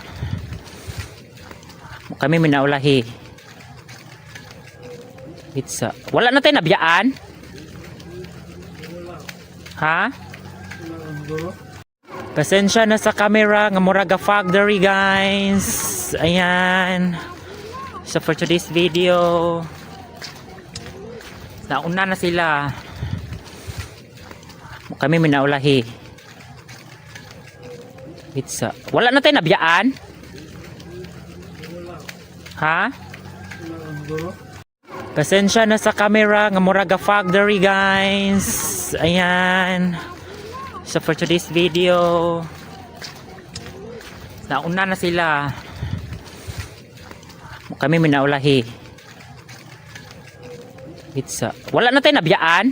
[SPEAKER 1] Kami minaulahi. Pizza. Wala na tayo nabiyaan? Ha? Pasensya na sa camera nga murag fog diri, guys. Ayan. So for today's video, nauna na sila. Kami minaulahi. Pizza. Wala na tayo nabiyaan? Ha? Pasensya na sa camera nga murag fog diri, guys. Ayan. So for today's video, nauna na sila. Kami minaulahi. Pizza. Wala na tayo nabiyaan?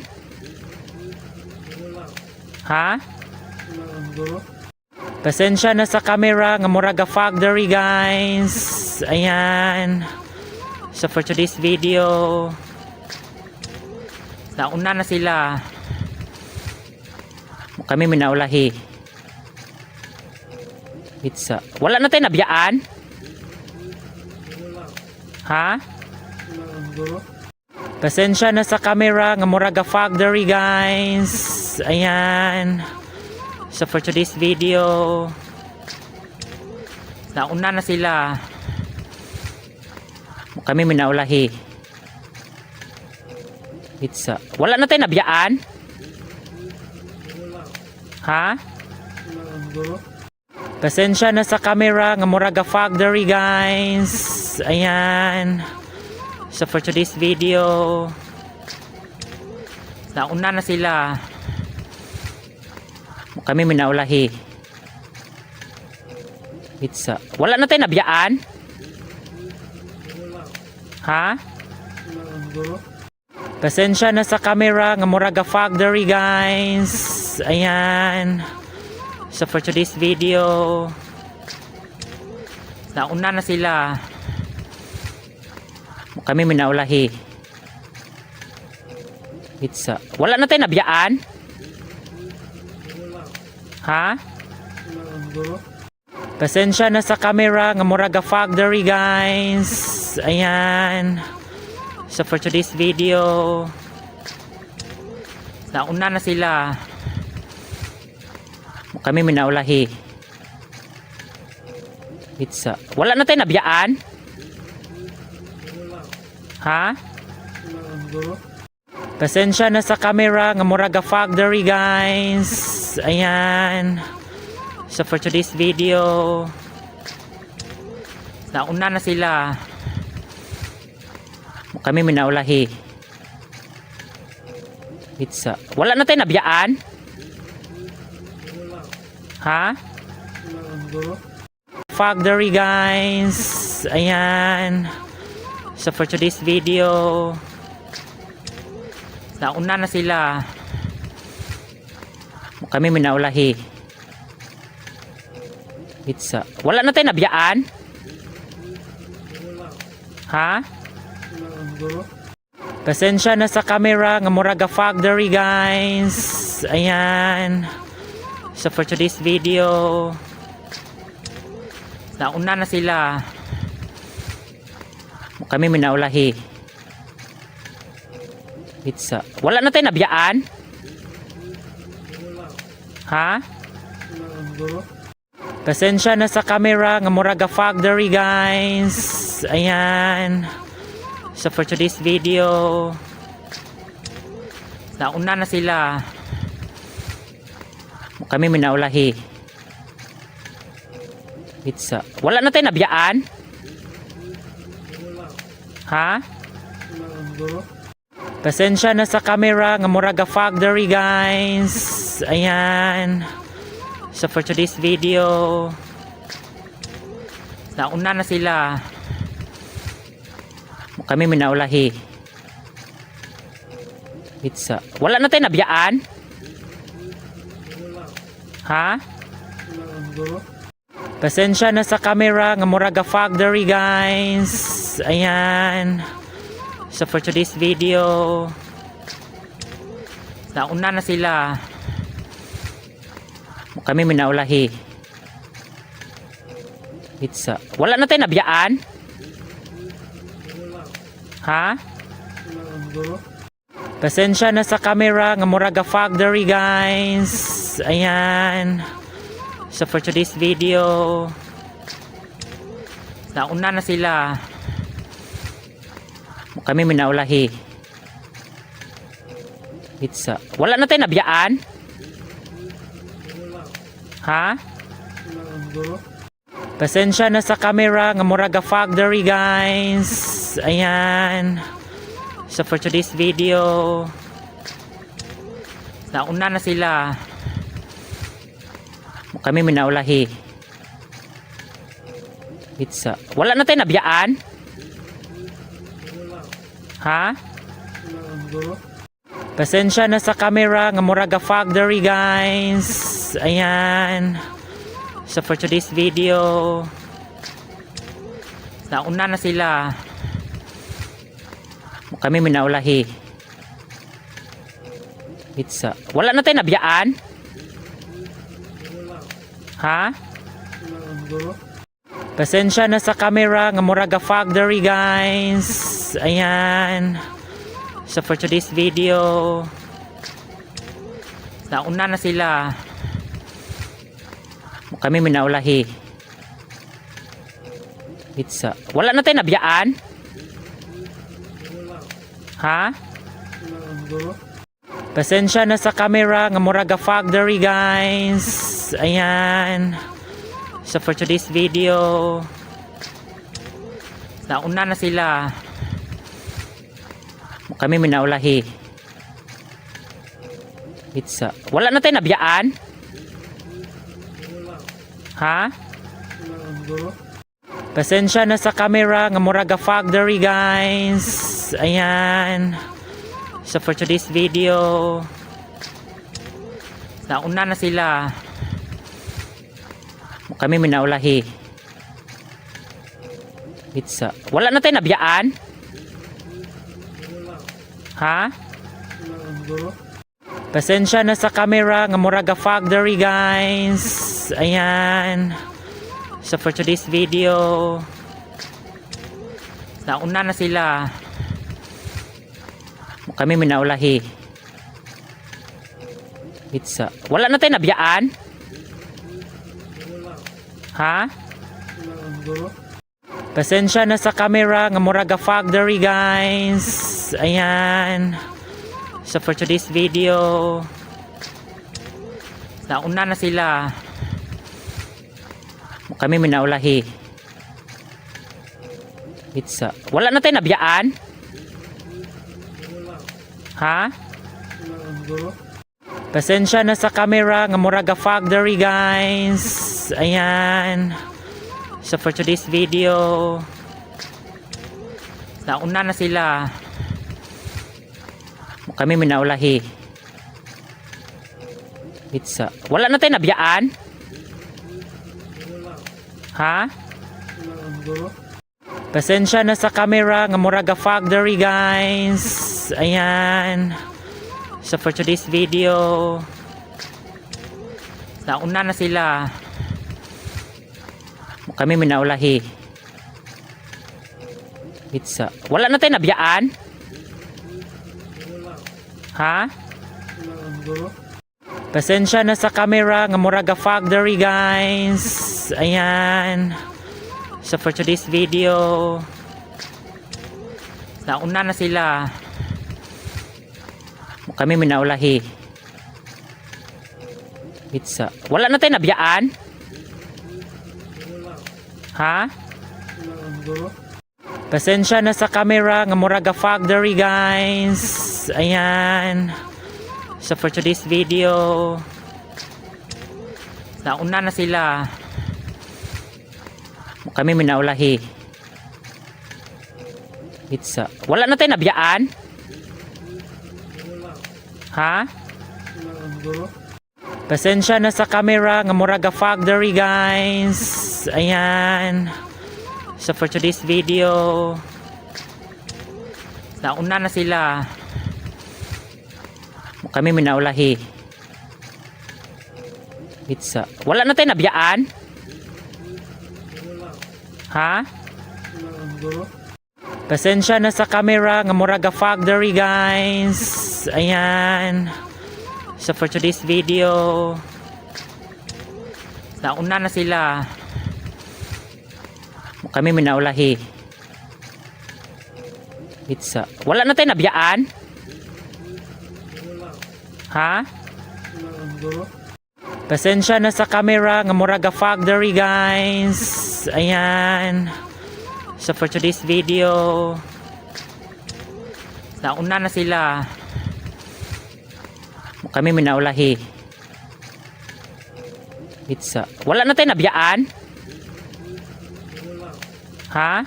[SPEAKER 1] Ha? Pasensya na sa camera nga murag fog diri, guys. Ayan. So for today's video, nauna na sila. Kami minaulahi. Pizza. Wala na tayo nabiyaan? Ha? Pasensya na sa camera nga murag fog diri, guys. Ayan. So for today's video, nauna na sila. Kami minaulahi. Pizza. Wala na tayo nabiyaan? Ha? Pasensya na sa camera nga murag fog diri, guys. Ayan. So for today's video, nauna na sila. Kami minaulahi. Pizza. Wala na tayo nabiyaan? Ha? Pasensya na sa camera nga murag fog diri, guys. Ayan. So for today's video, nauna na sila. Kami minaulahi. Pizza. Wala na tayo nabiyaan? Ha? Pasensya na sa camera nga murag fog diri, guys. Ayan. So for today's video, nauna na sila. Kami minaulahi. Pizza. Wala na tayo nabiyaan? Ha? Pasensya na sa camera nga murag fog diri, guys. Ayan. So for today's video, nauna na sila. Kami minaulahi. Pizza. Wala na tayo nabiyaan? Ha? Fog diri, guys. Ayan. So for today's video, nauna na sila. Kami minaulahi. Pizza. Wala na tayo nabiyaan? Ha? Pasensya na sa camera nga murag fog diri, guys. Ayan. So for today's video, nauna na sila. Kami minaulahi. Pizza. Wala na tayo nabiyaan? Ha? Pasensya na sa camera nga murag fog diri, guys. Ayan. So for today's video, nauna na sila. Kami minaulahi. Pizza. Wala na tayo nabiyaan? Ha? Pasensya na sa camera nga murag fog diri, guys. Ayan. So for today's video, nauna na sila. Kami minaulahi. Pizza. Wala na tayo nabiyaan? Ha? Pasensya na sa camera nga murag fog diri, guys. Ayan. So for today's video, nauna na sila. Kami minaulahi. Pizza. Wala na tayo nabiyaan? Ha? Pasensya na sa camera nga murag fog diri, guys. Ayan. So for today's video, nauna na sila. Kami minaulahi. Pizza. Wala na tayo nabiyaan? Ha? Pasensya na sa camera nga murag fog diri, guys. Ayan. So for today's video, nauna na sila. Kami minaulahi. Pizza. Wala na tayo nabiyaan? Ha? Pasensya na sa camera nga murag fog diri, guys. Ayan. So for today's video, nauna na sila. Kami minaulahi. Pizza. Wala na tayo nabiyaan? Ha? Pasensya na sa camera nga murag fog diri, guys. Ayan. So for today's video, nauna na sila. Kami minaulahi. Pizza. Wala na tayo nabiyaan? Ha? Pasensya na sa camera nga murag fog diri, guys. Ayan. So for today's video, nauna na sila. Kami minaulahi. Pizza. Wala na tayo nabiyaan? Ha? Pasensya na sa camera nga murag fog diri, guys. Ayan. So for today's video, nauna na sila. Kami minaulahi. Pizza. Wala na tayo nabiyaan? Ha? Pasensya na sa camera nga murag fog diri, guys. Ayan. So for today's video, nauna na sila. Kami minaulahi. Pizza. Wala na tayo nabiyaan? Ha? Pasensya na sa camera nga murag fog diri, guys. Ayan. So for today's video, nauna na sila. Kami minaulahi. Pizza. Wala na tayo nabiyaan? Ha? Pasensya na sa camera nga murag fog diri, guys. Ayan. So for today's video, nauna na sila. Kami minaulahi. Pizza. Wala na tayo nabiyaan? Ha? Pasensya na sa camera nga murag fog diri, guys. Ayan. So for today's video, nauna na sila. Kami minaulahi. Pizza. Wala na tayo nabiyaan? Ha? Pasensya na sa camera nga murag fog diri, guys. Ayan. So for today's video, nauna na sila. Kami minaulahi. Pizza. Wala na tayo nabiyaan? Ha? Pasensya na sa camera nga murag fog diri, guys. Ayan. So for today's video, nauna na sila. Kami minaulahi. Pizza. Wala na tayo nabiyaan? Ha? Pasensya na sa camera nga murag fog diri, guys. Ayan. So for today's video, nauna na sila. Kami minaulahi. Pizza. Wala na tayo nabiyaan? Ha? Pasensya na sa camera nga murag fog diri, guys. Ayan. So for today's video, nauna na sila. Kami minaulahi. Pizza. Wala na tayo nabiyaan? Ha? Pasensya na sa camera nga murag fog diri, guys. Ayan. So for today's video, nauna na sila. Kami minaulahi. Pizza. Wala na tayo nabiyaan? Ha?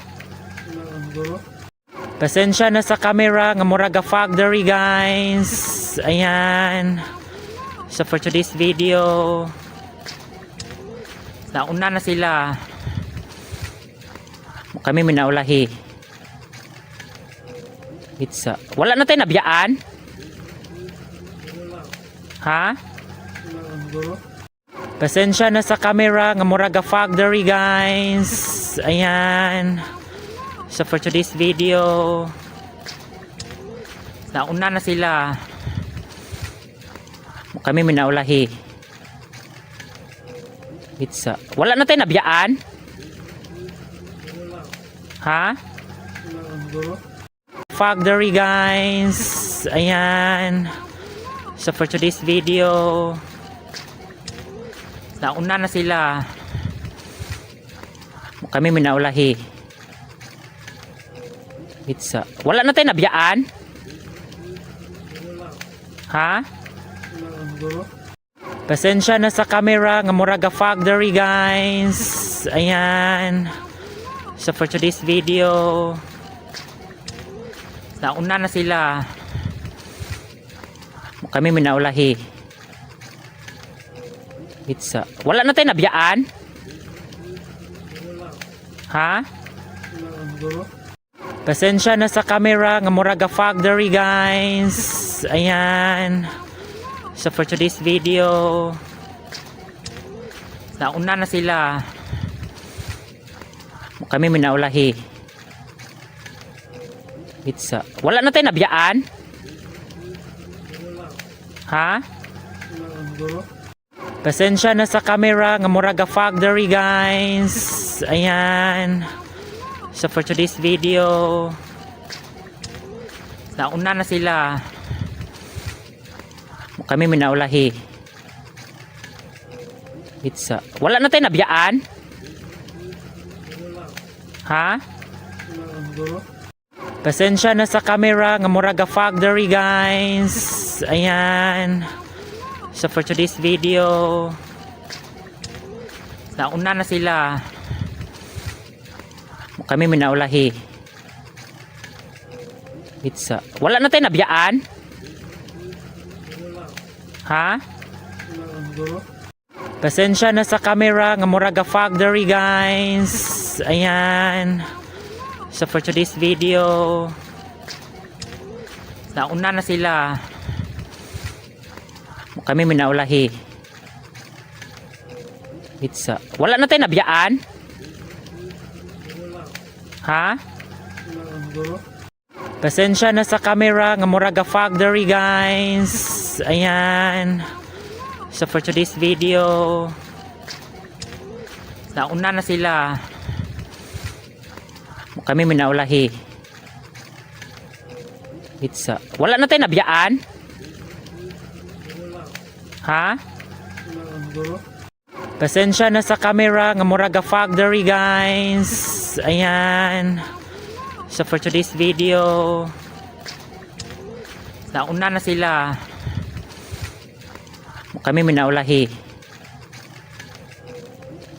[SPEAKER 1] Pasensya na sa camera nga murag fog diri, guys. Ayan. So for today's video, nauna na sila. Kami minaulahi. Pizza. Wala na tayo nabiyaan? Ha? Nauna na sila. Kami minaulahi. Pizza. Wala na tayo nabiyaan? Ha? Pasensya na sa camera nga murag fog diri, guys. Ayan. So for today's video, nauna na sila. Kami minaulahi. Pizza. Wala na tayo nabiyaan? Ha? Fog diri, guys. Ayan. So for today's video, nauna na sila. Kami minaulahi. Pizza. Wala na tayo nabiyaan? Ha? Pasensya na sa camera nga murag fog diri, guys. Ayan. So for today's video, nauna na sila. Kami minaulahi. Pizza. Wala na tayo nabiyaan? Ha? Pasensya na sa camera nga murag fog diri, guys. Ayan. So for today's video, nauna na sila. Kami minaulahi. Pizza. Wala na tayo nabiyaan? Ha? Pasensya na sa camera nga murag fog diri, guys. Ayan. So for today's video, nauna na sila. Kami minaulahi. Pizza. Wala na tayo nabiyaan? Ha? Pasensya na sa camera nga murag fog diri, guys. Ayan. So for today's video, nauna na sila. Kami minaulahi. Pizza. Wala na tayo nabiyaan? Ha? Pasensya na sa camera nga murag fog diri, guys. Ayan. So for today's video, nauna na sila. Kami minaulahi. Pizza. Wala na tayo nabiyaan? Ha? Pasensya na sa camera nga murag fog diri, guys. Ayan. So for today's video, nauna na sila. Kami minaulahi. Pizza. Wala na tayo nabiyaan? Ha? Pasensya na sa camera nga murag fog diri, guys. Ayan. So for today's video, nauna na sila. Kami minaulahi.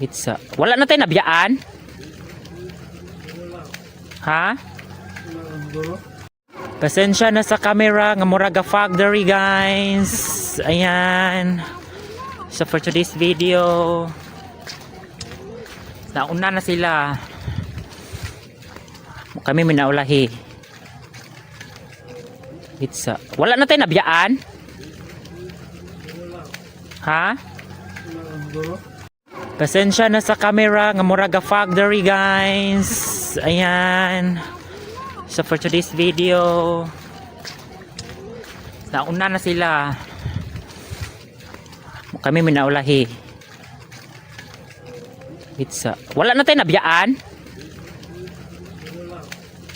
[SPEAKER 1] Pizza. Wala na tayo nabiyaan? Ha? Pasensya na sa camera nga murag fog diri, guys. Ayan. So for today's video, nauna na sila. Kami minaulahi. Pizza. Wala na tayo nabiyaan? Ha? Pasensya na sa camera nga murag fog diri, guys. Ayan. So for today's video, nauna na sila. Kami minaulahi. Pizza. Wala na tayo nabiyaan?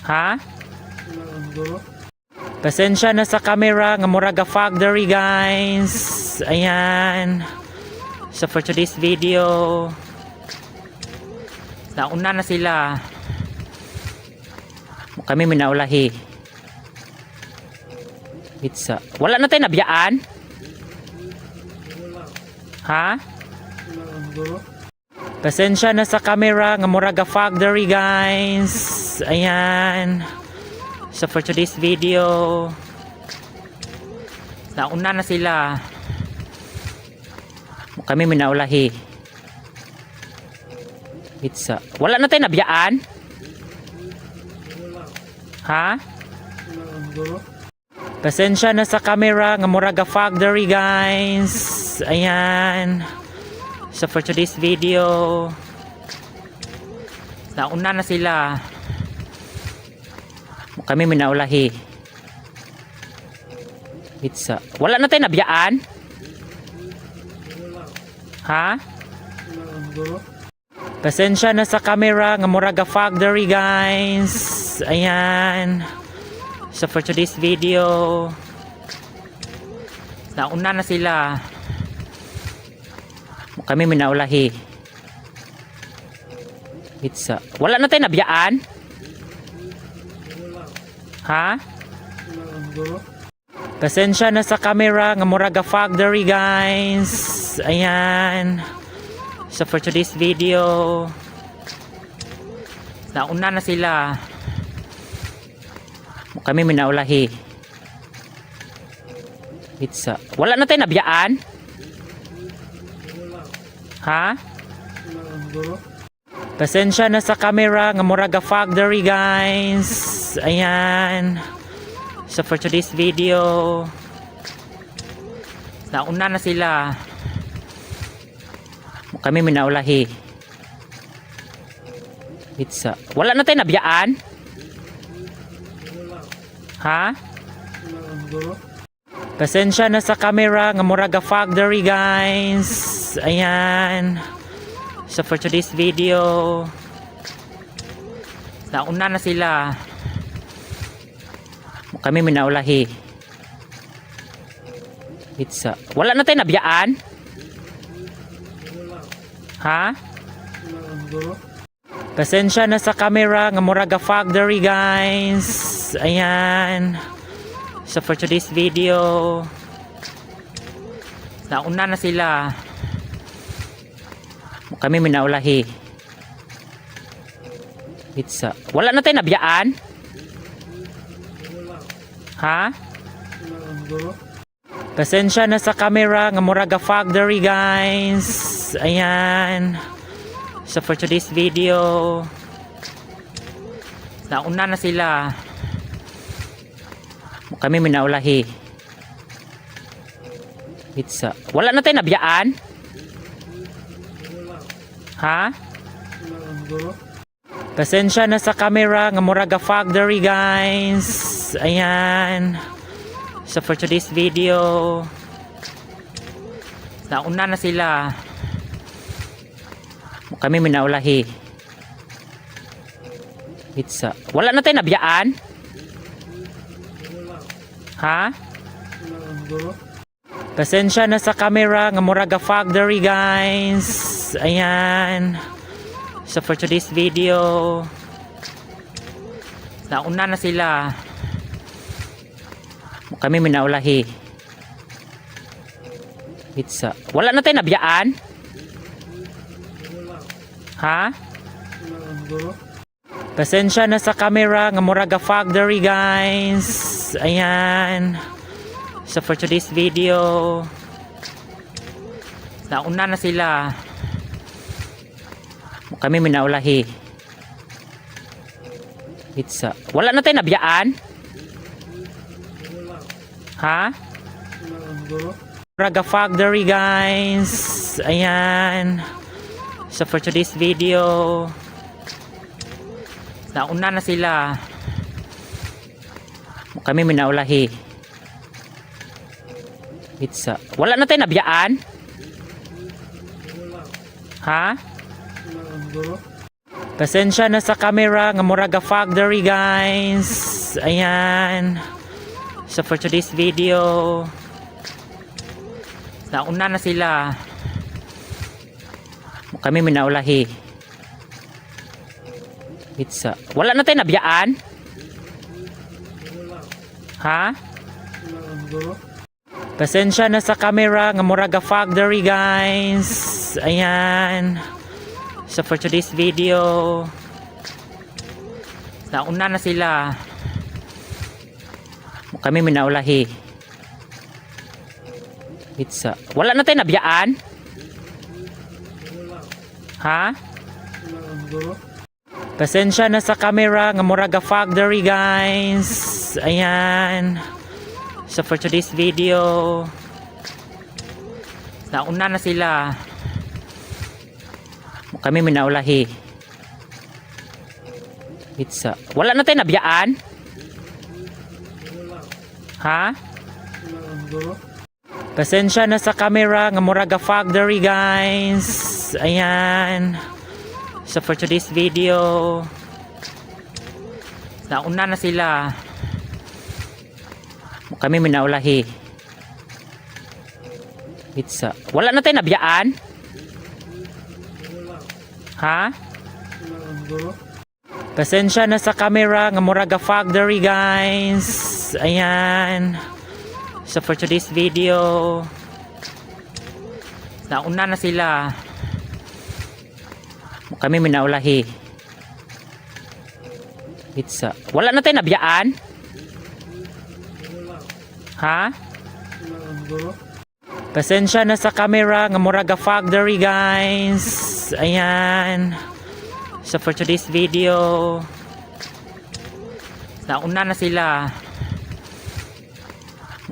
[SPEAKER 1] Ha? Pasensya na sa camera nga murag fog diri, guys. Ayan. So for today's video, nauna na sila. Kami minaulahi. Pizza. Wala na tayo nabiyaan? Ha? Pasensya na sa camera nga murag fog diri, guys. Ayan. So for today's video, nauna na sila. Kami minaulahi. Itsa. Wala na tayo nabiyaan? Ha? Pasensya na sa camera nga murag fog diri, guys. Ayan. So for today's video, nauna na sila. Kami minaulahi. Itsa. Wala na tayo nabiyaan? Ha? Pasensya na sa camera nga murag fog diri, guys. Ayan. So for today's video, nauna na sila. Kami minaulahi. Itsa. Wala na tayo nabiyaan? Ha? Pasensya na sa camera nga murag fog diri, guys. Ayan. So for today's video, nauna na sila. Kami minaulahi. Itsa. Wala na tayo nabiyaan? Ha? Pasensya na sa camera nga murag fog diri, guys. Ayan. So for today's video, nauna na sila. Kami minaulahi. Itsa. Wala na tayo nabiyaan? Ha? Pasensya na sa camera nga murag fog diri, guys. Ayan. So for today's video, nauna na sila. Kami minaulahi. Itsa. Wala na tayo nabiyaan? Ha? Pasensya na sa camera nga murag fog diri, guys. Ayan. So for today's video, nauna na sila. Kami minaulahi. Itsa. Wala na tayo nabiyaan? Ha? Pasensya na sa camera nga murag fog diri, guys. Ayan. So for today's video, nauna na sila. Kami minaulahi. Itsa. Wala na tayo nabiyaan? Ha? Pasensya na sa camera nga murag fog diri, guys. Ayan. So for today's video, nauna na sila. Kami minaulahi. Itsa. Wala na tayo nabiyaan? Ha? Pasensya na sa camera nga murag fog diri, guys. Ayan. So for today's video, nauna na sila. Kami minaulahi. Itsa. Wala na tayo nabiyaan? Ha? Pasensya na sa camera nga murag fog diri, guys. Ayan. So for today's video, nauna na sila. Kami minaulahi. Itsa. Wala na tayo nabiyaan? Ha? Murag fog diri, guys. Ayan. So for today's video, nauna na sila. Kami minaulahi. Itsa. Wala na tayo nabiyaan? Ha? Pasensya na sa camera nga murag fog diri, guys. Ayan. So for today's video, nauna na sila. Kami minaulahi. Itsa. Wala na tayo nabiyaan? Ha? Pasensya na sa camera nga murag fog diri, guys. Ayan. So for today's video, nauna na sila. Kami minaulahi. Itsa. Wala na tayo nabiyaan? Ha? Pasensya na sa camera nga murag fog diri, guys. Ayan. So for today's video, nauna na sila. Kami minaulahi. Pizza. Wala na tayo nabiyaan? Ha? Pasensya na sa camera nga murag fog diri, guys. Ayan. So for today's video, nauna na sila. Kami minaulahi. Pizza. Wala na tayo nabiyaan? Ha? Pasensya na sa camera nga murag fog diri, guys. Ayan. So for today's video, nauna na sila. Kami minaulahi. Pizza. Wala na tayo nabiyaan? Ha? Pasensya na sa camera nga murag fog diri, guys. Ayan. So for today's video, nauna na sila.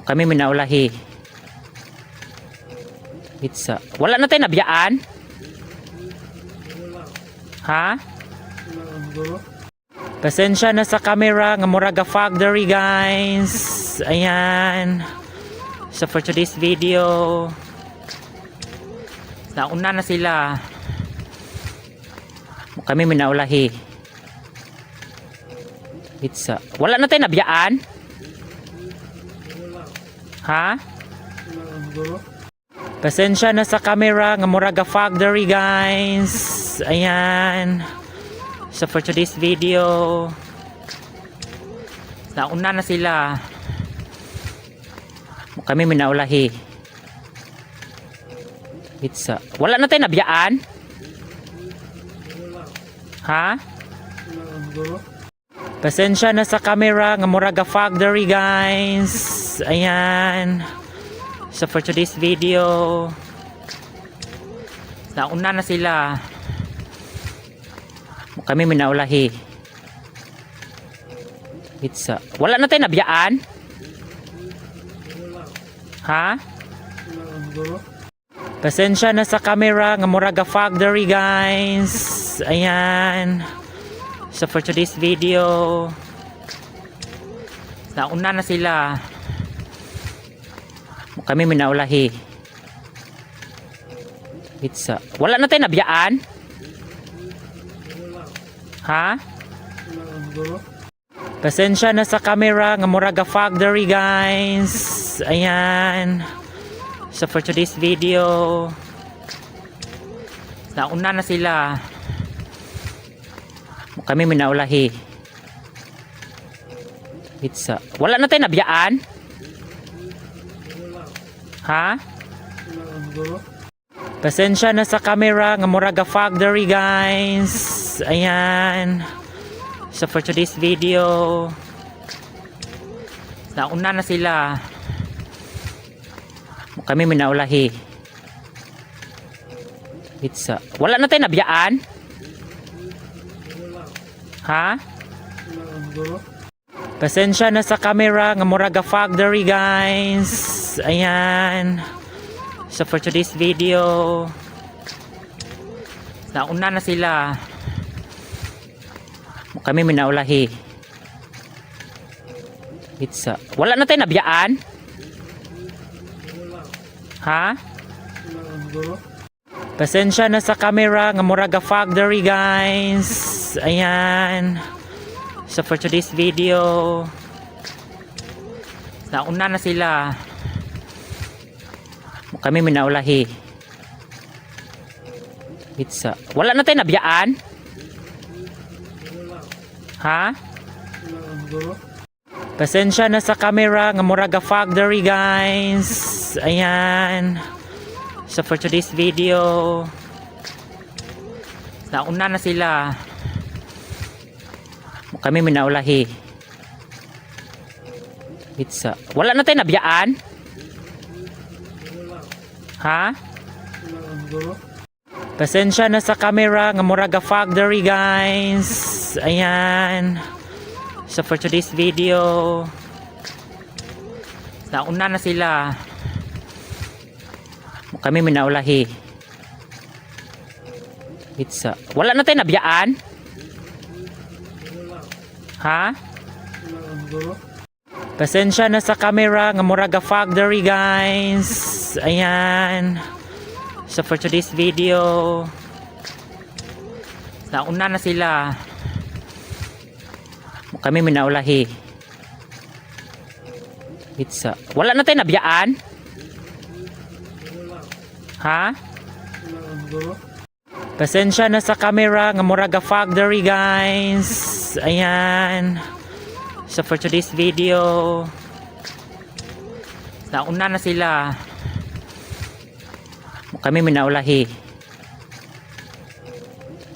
[SPEAKER 1] Kami minaulahi. Pizza. Wala na tayo nabiyaan? Ha? Pasensya na sa camera nga murag fog diri, guys. Ayan. So for today's video, nauna na sila. Kami minaulahi. Pizza. Wala na tayo nabiyaan? Ha? Pasensya na sa camera nga murag fog diri, guys. Ayan. So for today's video, nauna na sila. Kami minaulahi. Pizza. Wala na tayo nabiyaan? Ha? Pasensya na sa camera nga murag fog diri, guys. Ayan. So for today's video, nauna na sila. Kami minaulahi. Pizza. Wala na tayo nabiyaan? Ha? Pasensya na sa camera nga murag fog diri, guys. Ayan. So for today's video, nauna na sila. Kami minaulahi. Pizza. Wala na tayo nabiyaan? Ha? Pasensya na sa camera nga murag fog diri, guys. Ayan. So for today's video, nauna na sila. Kami minaulahi. Pizza. Wala na tayo nabiyaan? Ha? Pasensya na sa camera nga murag fog diri, guys. Ayan. So for today's video, nauna na sila. Kami minaulahi. Pizza. Wala na tayo nabiyaan? Ha? Pasensya na sa camera nga murag fog diri, guys. Ayan. So for today's video, nauna na sila. Kami minaulahi. Pizza. Wala na tayo nabiyaan? Ha? Pasensya na sa camera nga murag fog diri, guys. Ayan. So for today's video, nauna na sila. Kami minaulahi. Pizza. Wala na tayo nabiyaan? Ha? Pasensya na sa camera nga murag fog diri, guys. Ayan. So for today's video, nauna na sila. Kami minaulahi. Pizza. Wala na tayo nabiyaan? Ha? Pasensya na sa camera nga murag fog diri, guys. Ayan. So for today's video, nauna na sila. Kami minaulahi. Pizza. Wala na tayo nabiyaan? Ha? Pasensya na sa camera nga murag fog diri, guys. Ayan. So for today's video, nauna na sila. Kami minaulahi. Pizza. Wala na tayo nabiyaan? Ha? Pasensya na sa camera nga murag fog diri, guys. Ayan. So for today's video, nauna na sila. Kami minaulahi.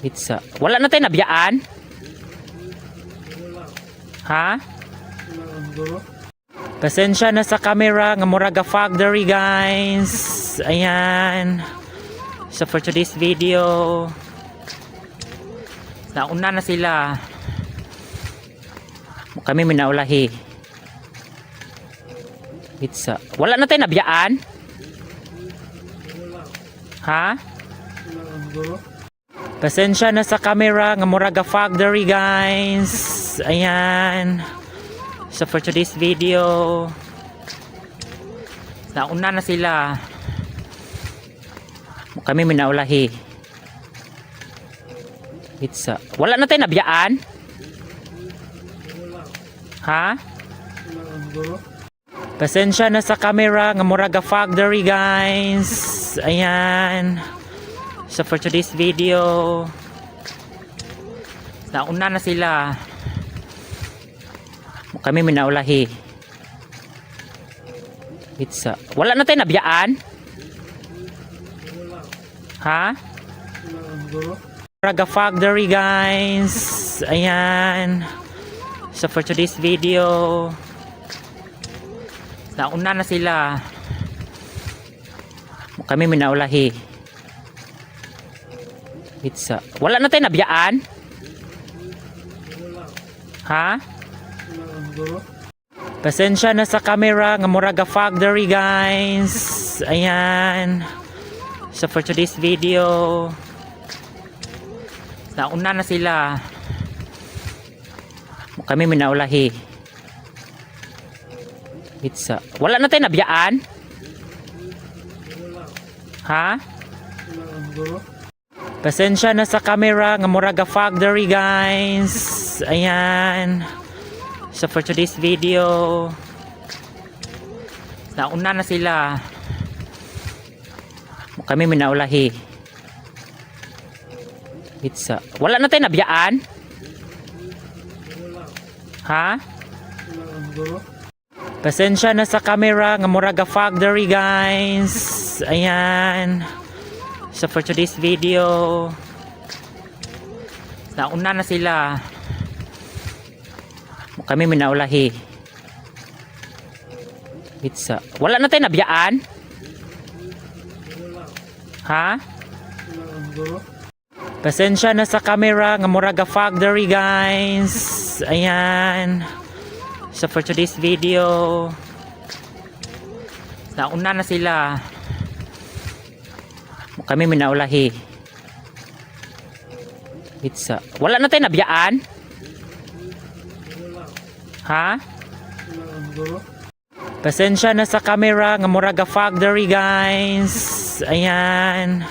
[SPEAKER 1] Pizza. Wala na tayo nabiyaan? Ha? Pasensya na sa camera nga murag fog diri, guys. Ayan. So for today's video, nauna na sila. Kami minaulahi. Pizza. Wala na tayo nabiyaan? Ha? Pasensya na sa camera nga murag fog diri, guys. Ayan. So for today's video, nauna na sila. Kami minaulahi. Pizza. Wala na tayo nabiyaan? Ha? Pasensya na sa camera nga murag fog diri, guys. Ayan. So for today's video, nauna na sila. Kami minaulahi. Pizza. Wala na tayo nabiyaan? Ha? Murag fog diri, guys. Ayan. So for today's video, nauna na sila. Kami minaulahi. Pizza. Wala na tayo nabiyaan? Ha? Pasensya na sa camera nga murag fog diri, guys. Ayan. So for today's video, nauna na sila. Kami minaulahi. Pizza. Wala na tayo nabiyaan? Ha? Pasensya na sa camera nga murag fog diri, guys. Ayan. So for today's video, nauna na sila. Kami minaulahi. Pizza. Wala na tayo nabiyaan? Ha? Pasensya na sa camera nga murag fog diri, guys. Ayan. So for today's video, nauna na sila. Kami minaulahi. Pizza. Wala na tayo nabiyaan? Ha? Pasensya na sa camera nga murag fog diri, guys. Ayan. So for today's video, nauna na sila. Kami minaulahi. Pizza. Wala na tayo nabiyaan? Ha? Pasensya na sa camera nga murag fog diri, guys. Ayan.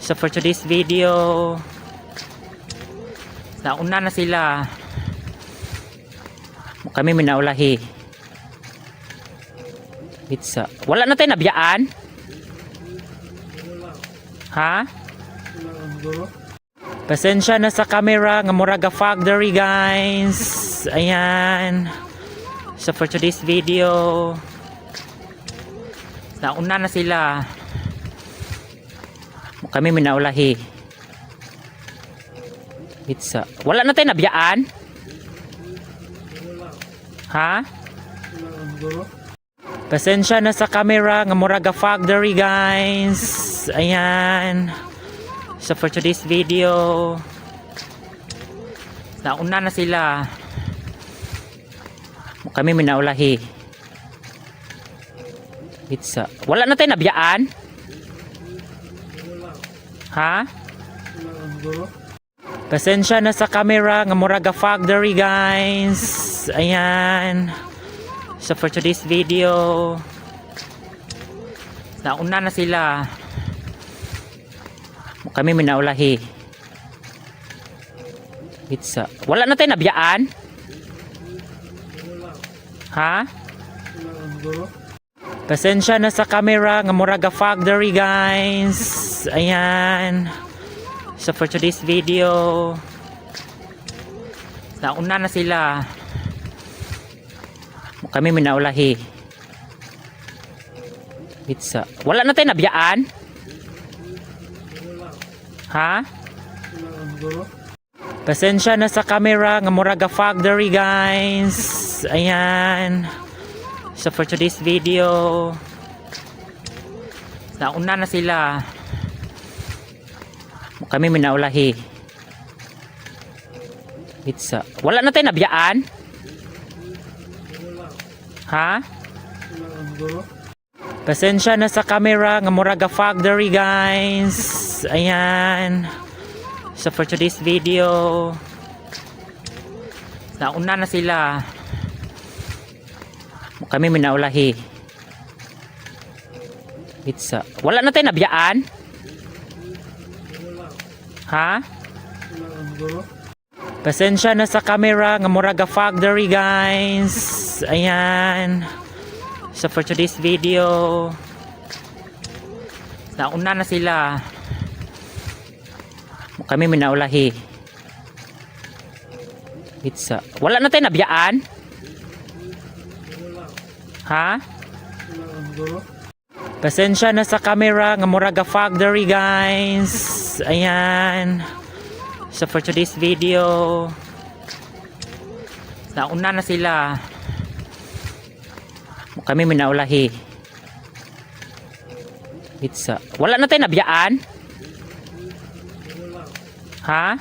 [SPEAKER 1] So for today's video, nauna na sila. Kami minaulahi. Pizza. Wala na tayo nabiyaan? Ha? Pasensya na sa camera nga murag fog diri, guys. Ayan. So for today's video, nauna na sila. Kami minaulahi. Pizza. Wala na tayo nabiyaan? Ha? Pasensya na sa camera nga murag fog diri, guys. Ayan. So for today's video, nauna na sila. Kami minaulahi. Pizza. Wala na tayo nabiyaan? Ha? Pasensya na sa camera nga muraga fog diri, guys. Ayan. So for today's video, nauna na sila. Kami minaulahi. Pizza. Wala na tayo nabiyaan? Ha? Pasensya na sa camera nga muraga fog diri, guys. Ayan. So for today's video, nauna na sila. Kami minaulahi. Pizza. Wala na tayo nabiyaan? Ha? Pasensya na sa camera nga muraga fog diri, guys. Ayan. So for today's video, nauna na sila. Kami minaulahi. Pizza. Wala na tayo nabiyaan? Ha? Pasensya na sa camera nga muraga fog diri, guys. Ayan. So for today's video, nauna na sila. Kami minaulahi. Pizza. Wala na tayo nabiyaan? Ha? Pasensya na sa camera nga muraga fog diri, guys. Ayan. So for today's video, nauna na sila. Kami minaulahi. Pizza. Wala na tayo nabiyaan? Ha? Pasensya na sa camera nga muraga fog diri, guys. Ayan. So for today's video, nauna na sila. Kami minaulahi. Pizza. Wala na tayo nabiyaan? Ha?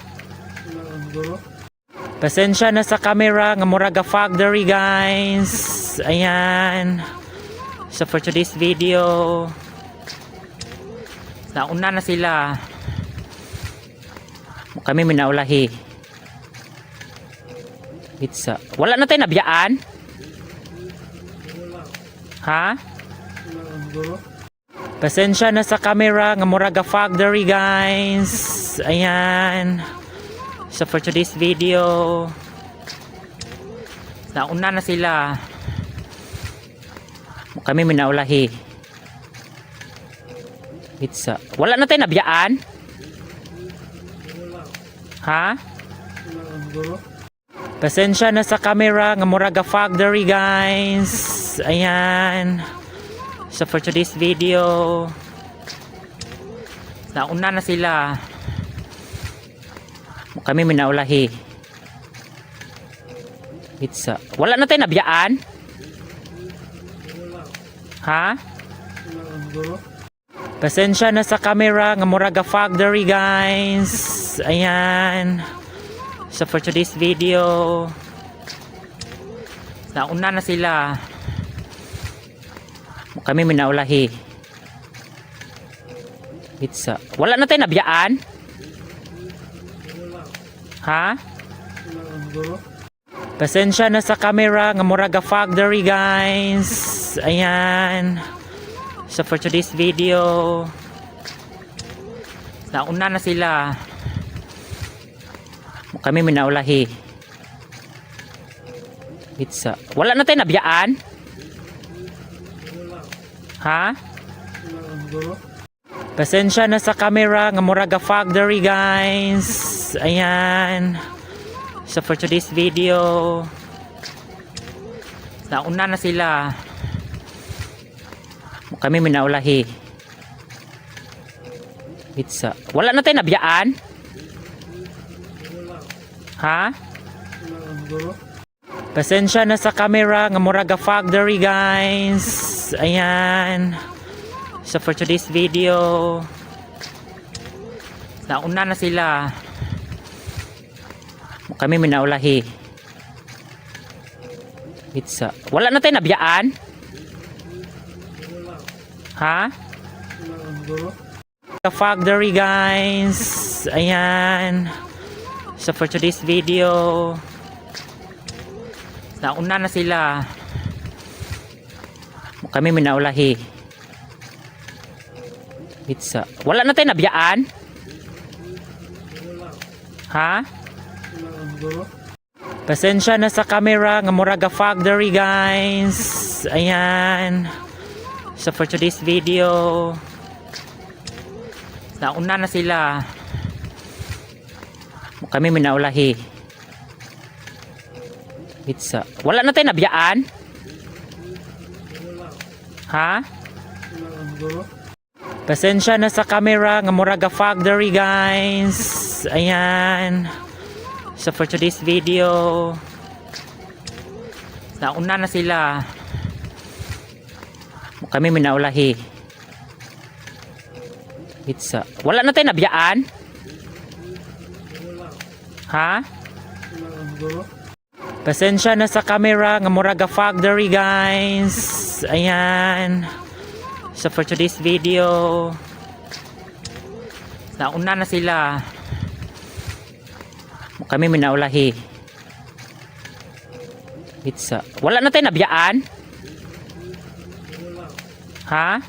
[SPEAKER 1] Pasensya na sa camera nga muraga fog diri, guys. Ayan. So for today's video, nauna na sila. Kami minaulahi. Pizza. Wala na tayo nabiyaan? Ha? Pasensya na sa camera nga muraga fog diri, guys. Ayan. So for today's video, nauna na sila. Kami minaulahi. Pizza. Wala na tayo nabiyaan? Ha? Pasensya na sa camera nga muraga fog diri, guys. Ayan. So for today's video, nauna na sila. Kami minaulahi. Pizza. Wala na tayo nabiyaan? Ha? Pasensya na sa camera nga muraga fog diri, guys. Ayan. So for today's video, nauna na sila. Kami minaulahi. Pizza. Wala na tayo nabiyaan? Ha? Pasensya na sa camera nga muraga fog diri, guys. Ayan. So for today's video, nauna na sila. Kami minaulahi. Pizza. Wala na tayo nabiyaan? Ha? Pasensya na sa camera nga muraga fog diri, guys. Ayan. So for today's video, nauna na sila. Kami minaulahi. Pizza. Wala na tayo nabiyaan? Ha? Pasensya na sa camera nga muraga fog diri, guys. Ayan. So for today's video, nauna na sila. Kami minaulahi. Pizza. Wala na tayo nabiyaan? Ha? Nauna na sila. Kami minaulahi. Pizza. Wala na tayo nabiyaan? Ha? The factory, guys. Ayan. So for today's video, nauna na sila. Kami minaulahi. Pizza. Wala na tayo nabiyaan? Ha? Pasensya na sa camera nga murag factory, guys. Ayan. So for today's video, nauna na sila. Kami minaulahi. Pizza. Wala na tayo nabiyaan? Ha? Pasensya na sa camera nga murag factory, guys. Ayan. So for today's video, nauna na sila. Kami minaulahi. Pizza. Wala na tayo nabiyaan? Ha? Pasensya na sa camera nga murag factory, guys. Ayan. So for today's video, nauna na sila. Kami minaulahi. Pizza. Wala na tayo nabiyaan? Ha?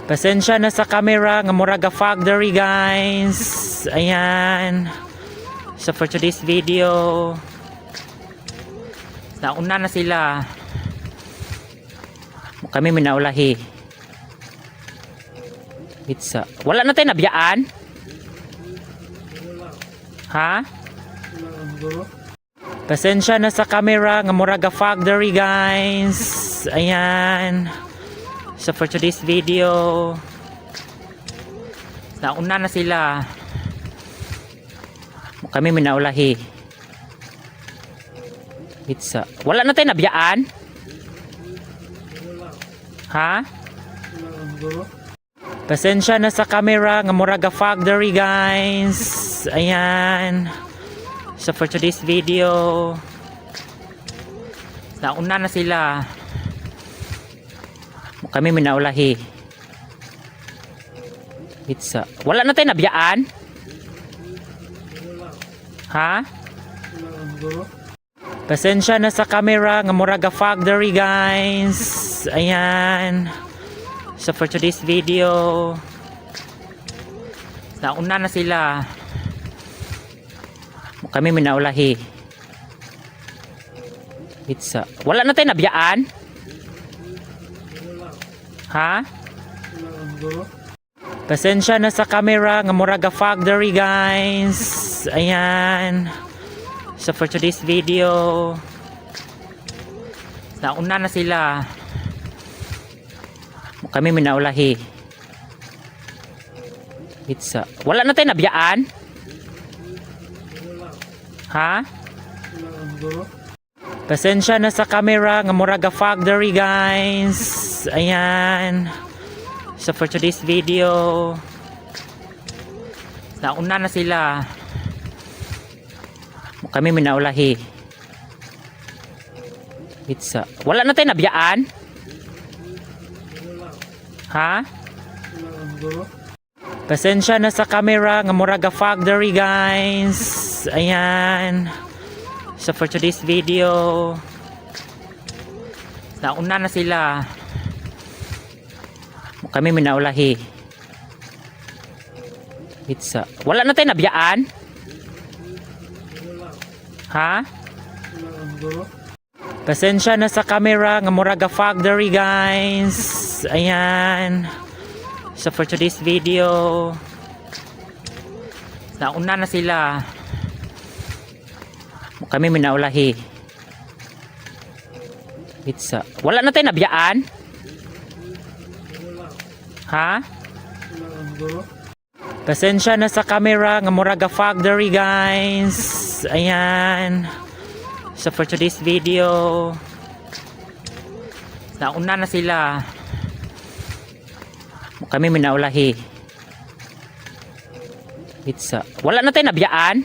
[SPEAKER 1] Pasensya na sa camera nga murag factory, guys. Ayan. So for today's video, nauna na sila. Kami minaulahi. Pizza. Wala na tayo nabiyaan? Ha? Pasensya na sa camera nga murag factory, guys. Ayan. So for today's video, nauna na sila. Kami minaulahi. Pizza. Wala na tayo nabiyaan? Ha? Pasensya na sa camera nga murag factory, guys. Ayan. So for today's video, nauna na sila. Kami minaulahi. Pizza. Wala na tayo nabiyaan? Ha? Pasensya na sa camera nga murag factory, guys. Ayan. So for today's video, nauna na sila. Kami minaulahi. Pizza. Wala na tayo nabiyaan? Ha? Pasensya na sa camera nga murag factory, guys. Ayan. So for today's video, nauna na sila. Kami minaulahi. Pizza. Wala na tayo nabiyaan? Ha? Pasensya na sa camera nga murag factory, guys. Ayan. So for today's video, nauna na sila. Kami minaulahi. Pizza. Wala na tayo nabiyaan? Ha? Pasensya na sa camera nga murag factory, guys. Ayan. So for today's video, nauna na sila. Kami minaulahi. Pizza. Wala na tayo nabiyaan? Ha? Pasensya na sa camera nga murag factory, guys. Ayan. So for today's video, nauna na sila. Kami minaulahi. Pizza. Wala na tayo nabiyaan? Ha? Pasensya na sa camera nga murag factory, guys. Ayan. So for today's video, nauna na sila. Kami minaulahi. Itsa. Wala na tayo nabiyaan?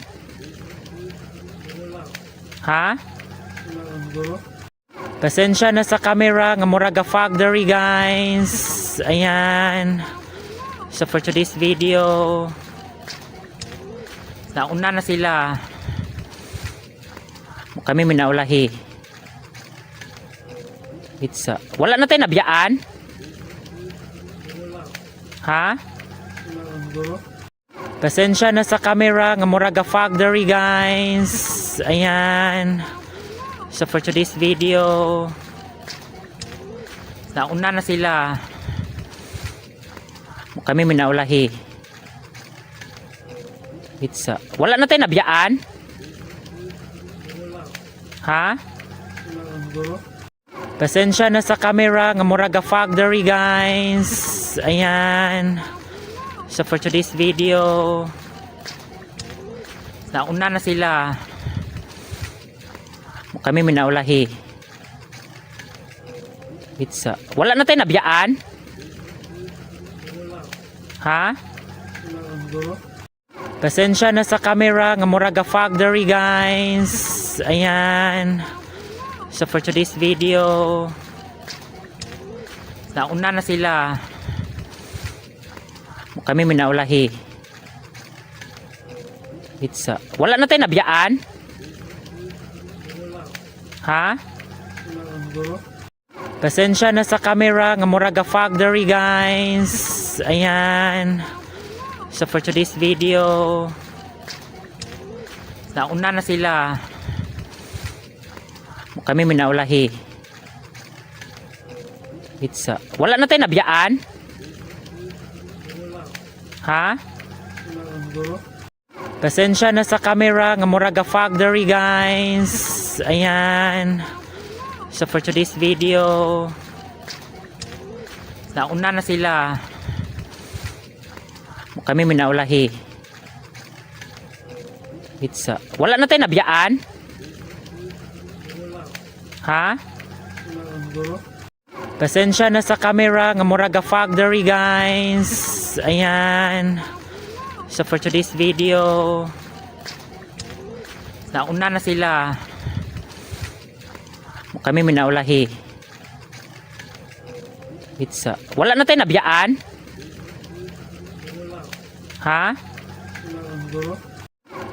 [SPEAKER 1] Ha? Pasensya na sa camera nga murag fog diri, guys. Ayan. So for today's video, nauna na sila. Kami minaulahi. Itsa. Wala na tayo nabiyaan? Ha? Pasensya na sa camera nga murag fog diri, guys. Ayan. So for today's video, nauna na sila. Kami minaulahi. Itsa. Wala na tayo nabiyaan? Ha? Pasensya na sa camera nga murag fog diri, guys. Ayan. So for today's video, nauna na sila. Kami minaulahi. Itsa. Wala na tayo nabiyaan? Ha? Pasensya na sa camera nga murag fog diri, guys. Ayan. So for today's video, nauna na sila. Kami minaulahi. Itsa. Wala na tayo nabiyaan? Ha? Pasensya na sa camera nga murag fog diri, guys. Ayan. So for today's video, nauna na sila. Kami minaulahi. Itsa. Wala na tayo nabiyaan? Ha? Pasensya na sa camera nga murag fog diri, guys. Ayan. So for today's video, nauna na sila. Kami minaulahi. Itsa. Wala na tayo nabiyaan? Ha? Pasensya na sa camera nga murag fog diri, guys. Ayan. So for today's video, nauna na sila. Kami minaulahi. Itsa. Wala na tayo nabiyaan? Ha?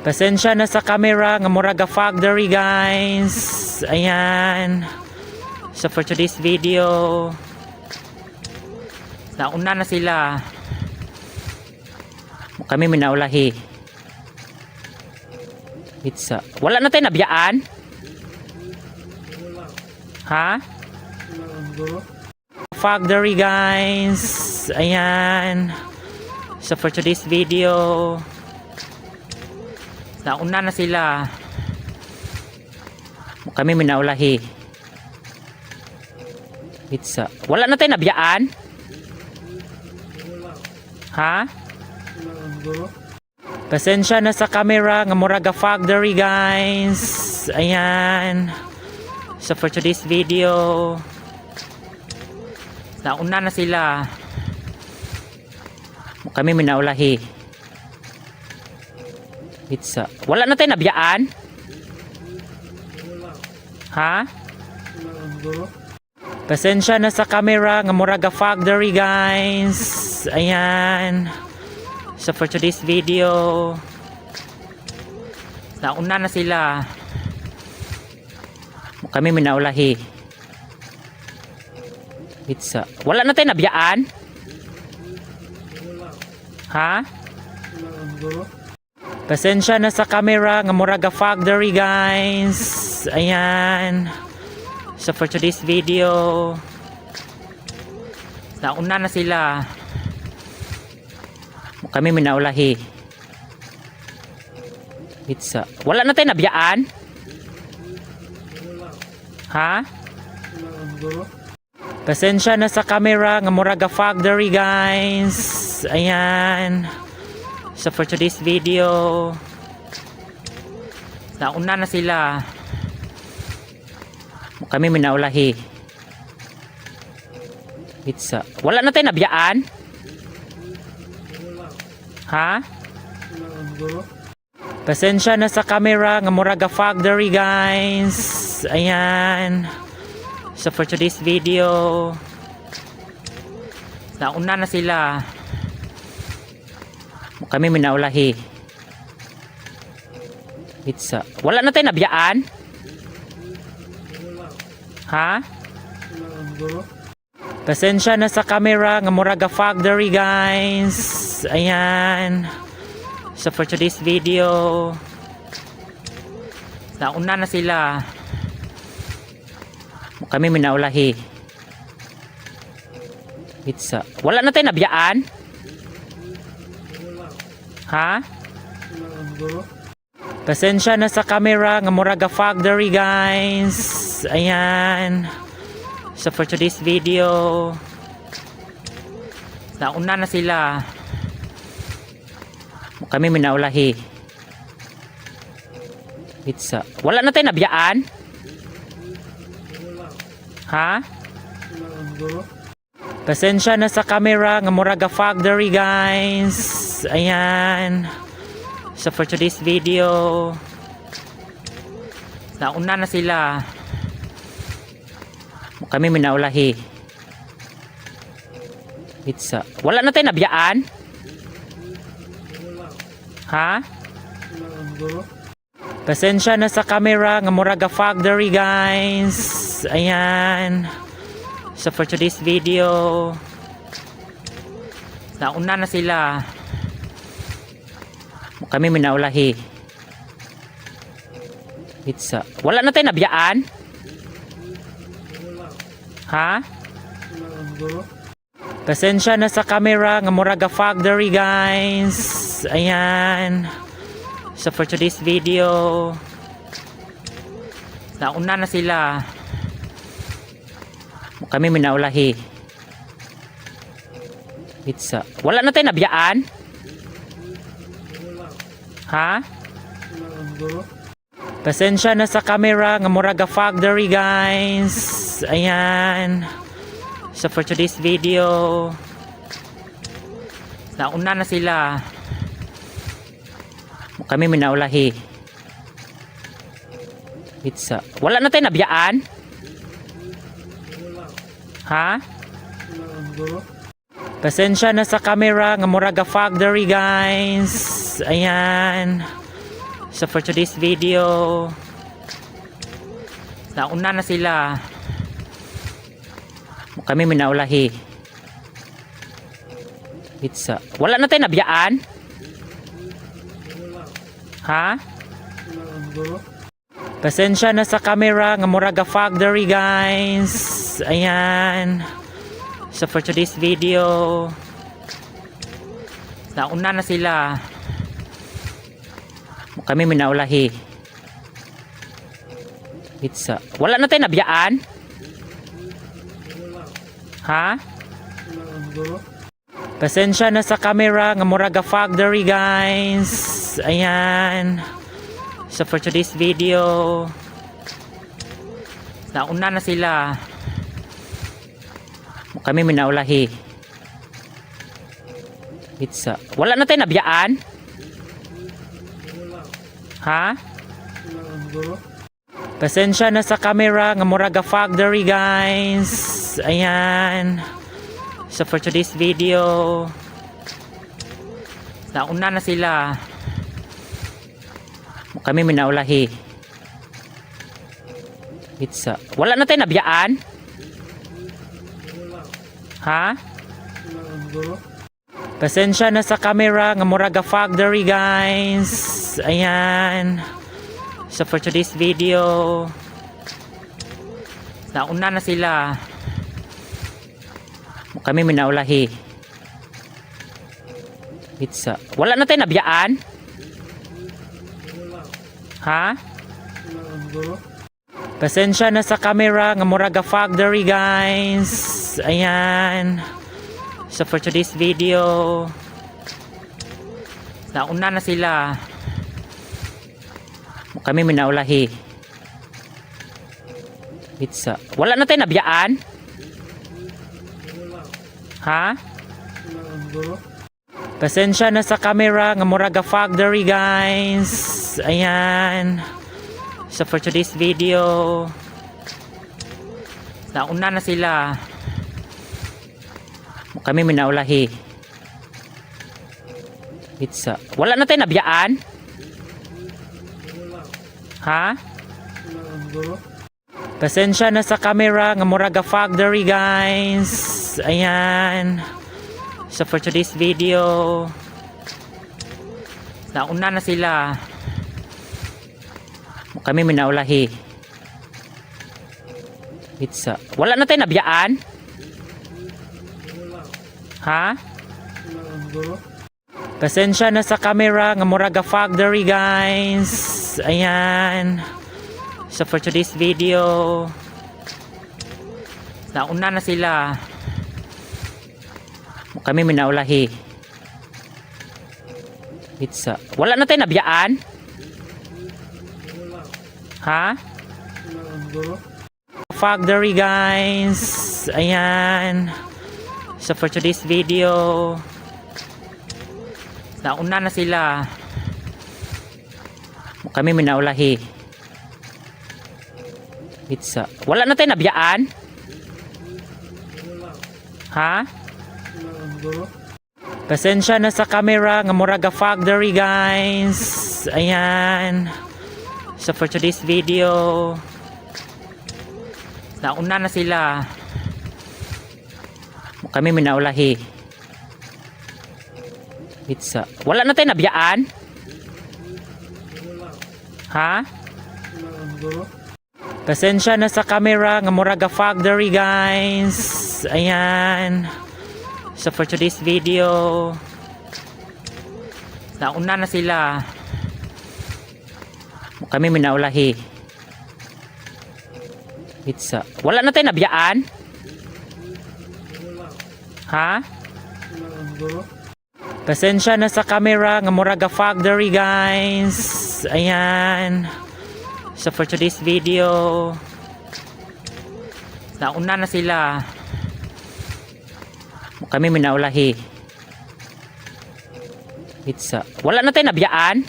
[SPEAKER 1] Pasensya na sa camera nga murag fog diri, guys. Ayan. So for today's video, nauna na sila. Kami minaulahi. Itsa. Wala na tayo nabiyaan? Ha? Fog diri, guys. Ayan. So for today's video, nauna na sila. Kami minaulahi. Itsa. Wala na tayo nabiyaan? Ha? Pasensya na sa camera nga murag fog diri, guys. Ayan. So for today's video, nauna na sila. Kami minaulahi. Itsa. Wala na tayo nabiyaan? Ha? Pasensya na sa camera nga murag fog diri, guys. Ayan. So for today's video, nauna na sila. Kami minaulahi. Itsa. Wala na tayo nabiyaan? Ha? Pasensya na sa camera nga murag fog diri, guys. Ayan. So for today's video, nauna na sila. Kami minaulahi. Itsa. Wala na tayo nabiyaan? Ha? Pasensya na sa camera nga murag fog diri, guys. Ayan. So for today's video, nauna na sila. Kami minaulahi. Itsa. Wala na tayo nabiyaan? Ha? Pasensya na sa camera nga murag fog diri, guys. Ayan. So for today's video, nauna na sila. Kami minaulahi. Itsa. Wala na tayo nabiyaan? Ha? Pasensya na sa camera nga murag fog diri, guys. Ayan. So for today's video, nauna na sila. Kami minaulahi. Itsa. Wala na tayo nabiyaan? Ha? Pasensya na sa camera nga murag fog diri, guys. Ayan. So for today's video, nauna na sila. Kami minaulahi. Itsa. Wala na tayo nabiyaan? Ha? Pasensya na sa camera nga murag fog diri, guys. Ayan. So for today's video, nauna na sila. Kami minaulahi. Itsa. Wala na tayo nabiyaan? Ha? Pasensya na sa camera nga murag fog diri, guys. Ayan. So for today's video, nauna na sila. Kami minaulahi. Itsa. Wala na tayo nabiyaan? Ha? Pasensya na sa camera nga murag fog diri, guys. Ayan. So for today's video, nauna na sila. Kami minaulahi. Itsa. Wala na tayo nabiyaan? Ha? Pasensya na sa camera nga murag fog diri, guys. Ayan. So for today's video, nauna na sila. Kami minaulahi. Itsa. Wala na tayo nabiyaan? Ha? Pasensya na sa camera nga murag fog diri, guys. Ayan. So for today's video, nauna na sila. Kami minaulahi. Itsa. Wala na tayo nabiyaan? Ha? Pasensya na sa camera nga murag fog diri, guys. Ayan. So for today's video, nauna na sila. Kami minaulahi. Itsa. Wala na tayo nabiyaan? Ha? Pasensya na sa camera nga murag fog diri, guys. Ayan. So for today's video, nauna na sila. Kami minaulahi. Itsa. Wala na tayo nabiyaan? Ha? Pasensya na sa camera nga murag fog diri, guys. Ayan. So for today's video, nauna na sila. Kami minaulahi. Itsa. Wala na tayo nabiyaan? Ha? Pasensya na sa camera nga murag fog diri, guys. Ayan. So for today's video, nauna na sila. Kami minaulahi. Itsa. Wala na tayo nabiyaan? Ha? Pasensya na sa camera nga murag fog diri, guys. Ayan. So for today's video, nauna na sila. Kami minaulahi. Itsa. Wala na tayo nabiyaan? Ha? Pasensya na sa camera nga murag fog diri, guys. Ayan. So for today's video, nauna na sila. Kami minaulahi. It's wala na tayo nabiyaan? Ha? Pasensya na sa camera nga murag fog diri, guys. Ayan. So for today's video, nauna na sila. Kami minaulahi. It's wala na tayo nabiyaan? Ha? Pasensya na sa camera nga murag fog diri, guys. Ayan. So for today's video, nauna na sila. Kami minaulahi. It's wala na tayo nabiyaan? Ha? Fog diri, guys. Ayan. So for today's video, nauna na sila. Kami minaulahi. It's wala na tayo nabiyaan? Ha? Pasensya na sa camera nga murag fog diri, guys. Ayan. So for today's video, nauna na sila. Kami minaulahi. It's wala na tayo nabiyaan? Ha? Pasensya na sa camera nga murag fog diri, guys. Ayan. So for today's video, nauna na sila. Kami minaulahi. It's wala na tayo nabiyaan? Ha? Pasensya na sa camera nga murag fog diri, guys. Ayan. So for today's video, nauna na sila. Kami minaulahi. It's wala na tayo nabiyaan?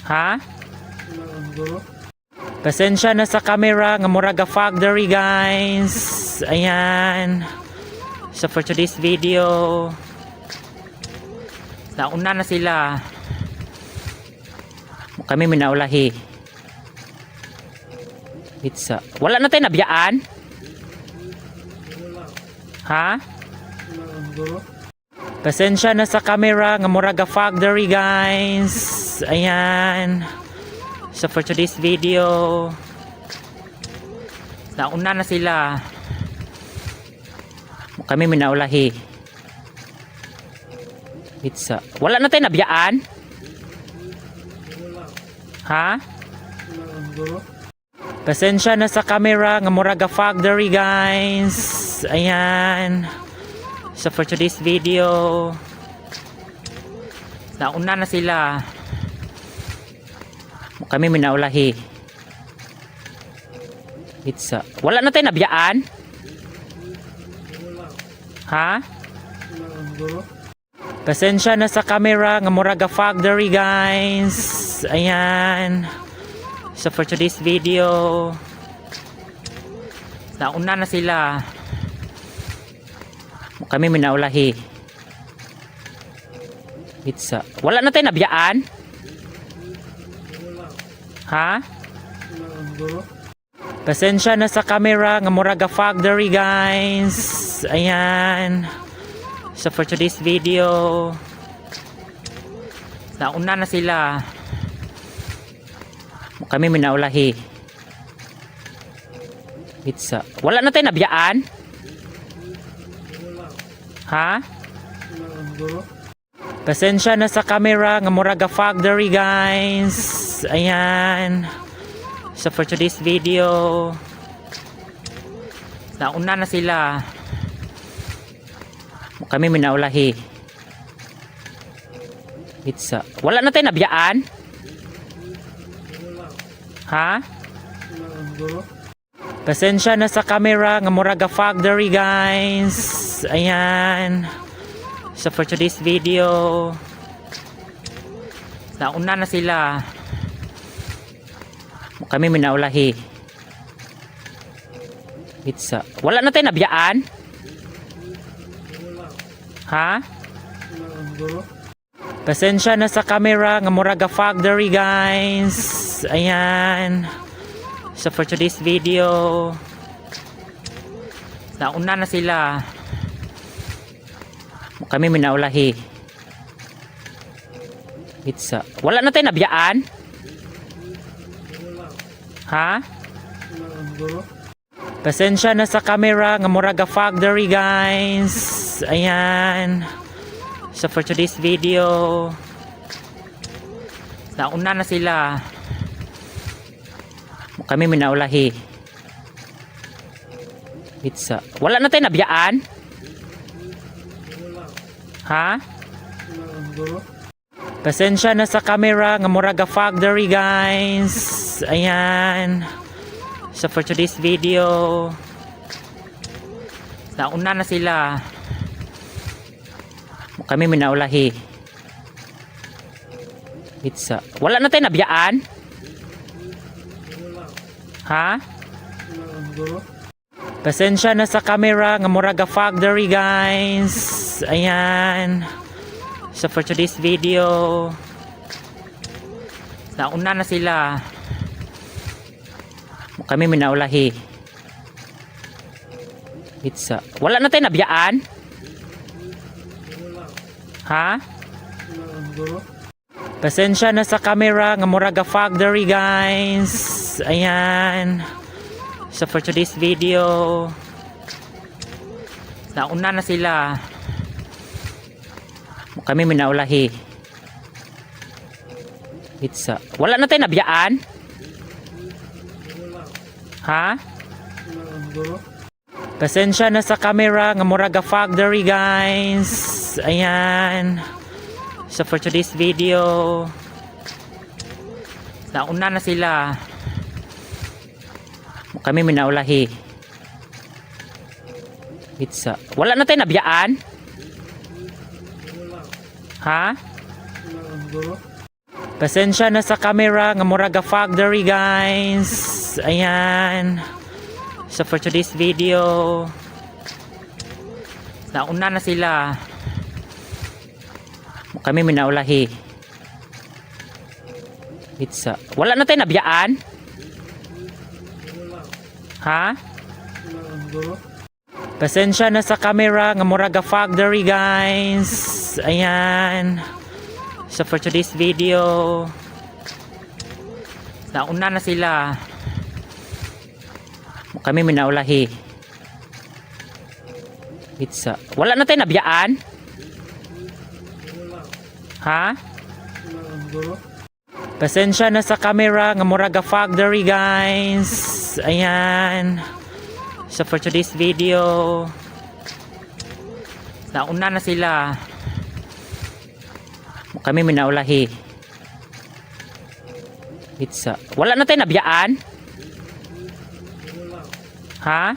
[SPEAKER 1] Ha? Pasensya na sa camera nga murag fog diri, guys. Ayan. So for today's video, nauna na sila. Kami minaulahi. It's wala na tayo nabiyaan? Ha? Pasensya na sa camera nga murag fog diri, guys. Ayan. So for today's video, nauna na sila. Kami minaulahi. It's wala na tayo nabiyaan? Ha? Pasensya na sa camera nga murag fog diri, guys. Ayan. So for today's video, nauna na sila. Kami minaulahi. It's wala na tayo nabiyaan? Ha? Pasensya na sa camera nga murag fog diri, guys. Ayan. So for today's video, nauna na sila. Kami minaulahi. It's wala na tayo nabiyaan? Ha? Pasensya na sa camera nga murag fog diri, guys. Ayan. So for today's video, nauna na sila. Kami minaulahi. It's wala na tayo nabiyaan? Ha? Pasensya na sa camera nga murag fog diri, guys. Ayan. So for today's video, nauna na sila. Kami minaulahi. It's wala na tayo nabiyaan? Ha? Pasensya na sa camera nga murag fog diri, guys. Ayan. So for today's video, nauna na sila. Kami minaulahi. Pizza. Wala na tayo nabiyaan? Ha? Pasensya na sa camera nga murag fog diri, guys. Ayan. So for today's video, nauna na sila. Kami minaulahi. Pizza. Wala na tayo nabiyaan? Ha? Pasensya na sa camera nga murag fog diri, guys. Ayan. So for today's video, nauna na sila. Kami minaulahi. Pizza. Wala na tayo nabiyaan? Ha? Pasensya na sa camera nga murag fog diri, guys. Ayan. So for today's video, nauna na sila. Kami minaulahi. Pizza. Wala na tayo nabiyaan? Ha? Pasensya na sa camera nga murag fog diri, guys. Ayan. So for today's video, nauna na sila. Kami minaulahi. Pizza. Wala na tayo nabiyaan? Ha? Pasensya na sa camera nga murag fog diri, guys. Ayan. So for today's video, nauna na sila. Kami minaulahi. Pizza. Wala na tayo nabiyaan? Ha? Pasensya na sa camera nga murag fog diri, guys. Ayan. So for today's video, nauna na sila. Kami minaulahi. Pizza. Wala na tayo nabiyaan? Ha? Pasensya na sa camera nga murag fog diri, guys. Ayan. So for today's video, nauna na sila. Kami minaulahi. Pizza. Wala na tayo nabiyaan? Ha? Pasensya na sa camera nga murag fog diri, guys. Ayan. So for today's video, nauna na sila. Kami minaulahi. Pizza. Wala na tayo nabiyaan? Ha? Pasensya na sa camera nga murag fog diri, guys. Ayan. So for today's video, nauna na sila. Kami minaulahi. Pizza. Wala na tayo nabiyaan? Ha?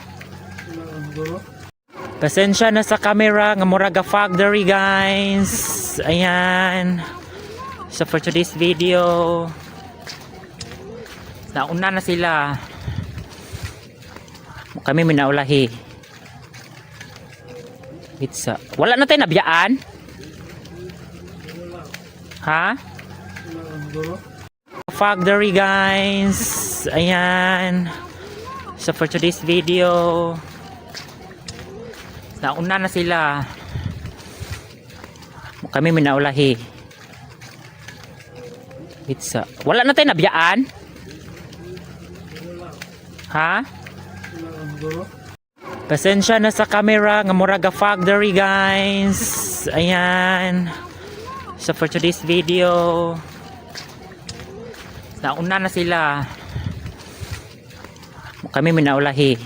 [SPEAKER 1] Pasensya na sa camera nga murag fog diri, guys. Ayan. So for today's video, nauna na sila. Kami minaulahi. Pizza. Wala na tayo nabiyaan? Ha? Fog diri, guys. Ayan. So for today's video, nauna na sila. Kami minaulahi. Pizza. Wala na tayo nabiyaan? Ha? Pasensya na sa camera nga murag fog diri, guys. Ayan. So for today's video, nauna na sila. Kami minaulahi.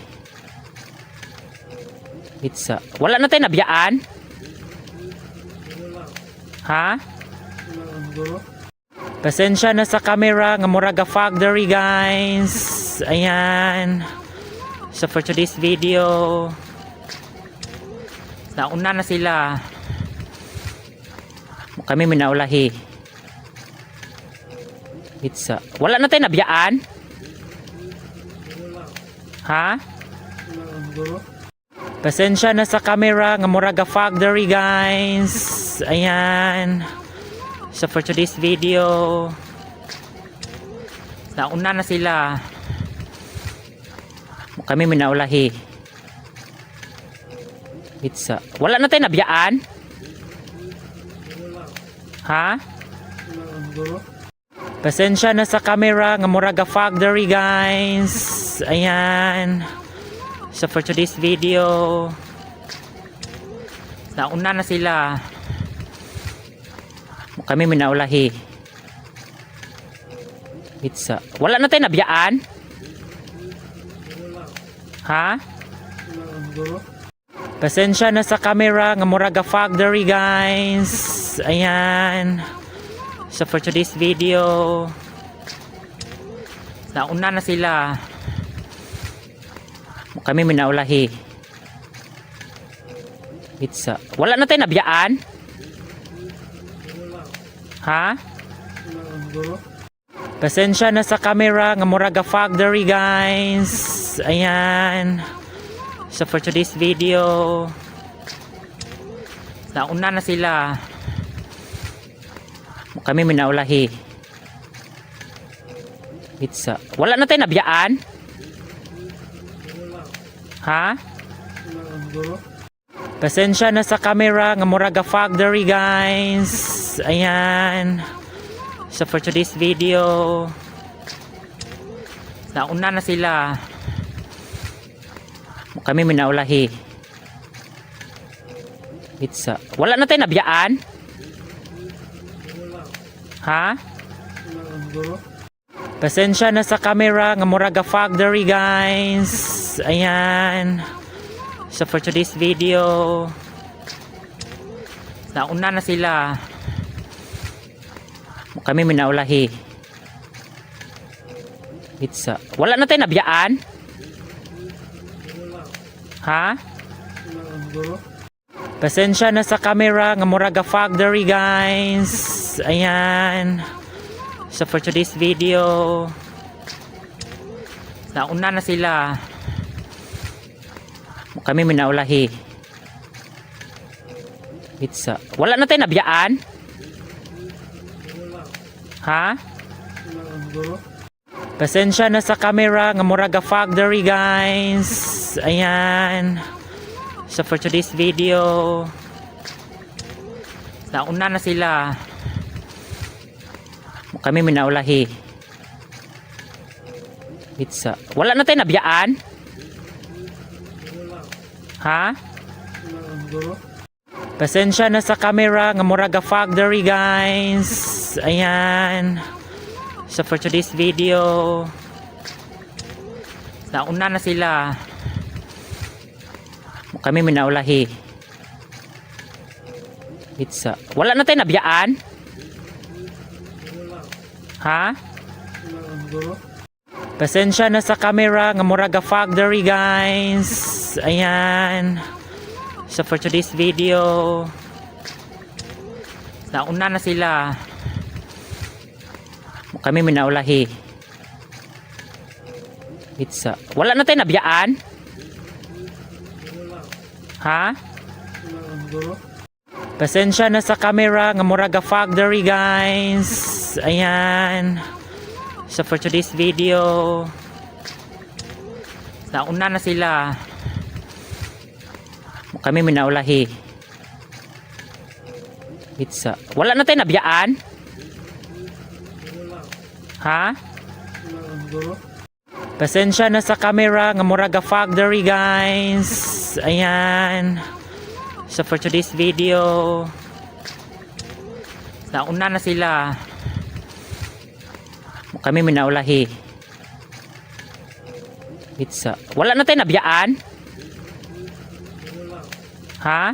[SPEAKER 1] Pizza. Wala na tayo nabiyaan? Ha? Pasensya na sa camera nga murag fog diri, guys. Ayan. So for today's video, nauna na sila. Kami minaulahi. Pizza. Wala na tayo nabiyaan? Ha? Pasensya na sa camera nga murag fog diri, guys. Ayan. So for today's video, nauna na sila. Kami minaulahi. Pizza. Wala na tayo nabiyaan? Ha? Pasensya na sa camera nga murag fog diri, guys. Ayan. So for today's video, nauna na sila. Kami minaulahi. Pizza. Wala na tayo nabiyaan? Ha? Pasensya na sa camera nga murag fog diri, guys. Ayan. So for today's video, nauna na sila. Kami minaulahi. Pizza. Wala na tayo nabiyaan? Ha? Pasensya na sa camera nga murag fog diri, guys. Ayan. So for today's video, nauna na sila. Kami minaulahi. Pizza. Wala na tayo nabiyaan? Ha? Pasensya na sa camera nga murag fog diri, guys. Ayan. So for today's video, nauna na sila. Kami minaulahi. Pizza. Wala na tayo nabiyaan? Ha? Pasensya na sa camera nga murag fog diri, guys. Ayan. So for today's video, nauna na sila. Kami minaulahi. Pizza. Wala na tayo nabiyaan? Ha? Pasensya na sa camera nga murag fog diri, guys. Ayan. So for today's video, nauna na sila. Kami minaulahi. Pizza. Wala na tayo nabiyaan? Ha? Pasensya na sa camera nga murag fog diri, guys. Ayan. So for today's video, nauna na sila. Kami minaulahi. Pizza. Wala na tayo nabiyaan? Ha? Pasensya na sa camera nga murag fog diri, guys. Ayan. So for today's video, nauna na sila. Kami minaulahi. Pizza. Wala na tayo nabiyaan? Ha? Pasensya na sa camera nga murag fog diri, guys. Ayan. So for today's video, nauna na sila. Kami minaulahi. Pizza. Wala na tayo nabiyaan? Ha? Pasensya na sa camera nga murag fog diri, guys. Ayan. So for today's video, nauna na sila. Kami minaulahi. Pizza. Wala na tayo nabiyaan? Ha? Pasensya na sa camera nga murag fog diri, guys. Ayan. So for today's video, nauna na sila. Kami minaulahi. Pizza. Wala na tayo nabiyaan? Ha?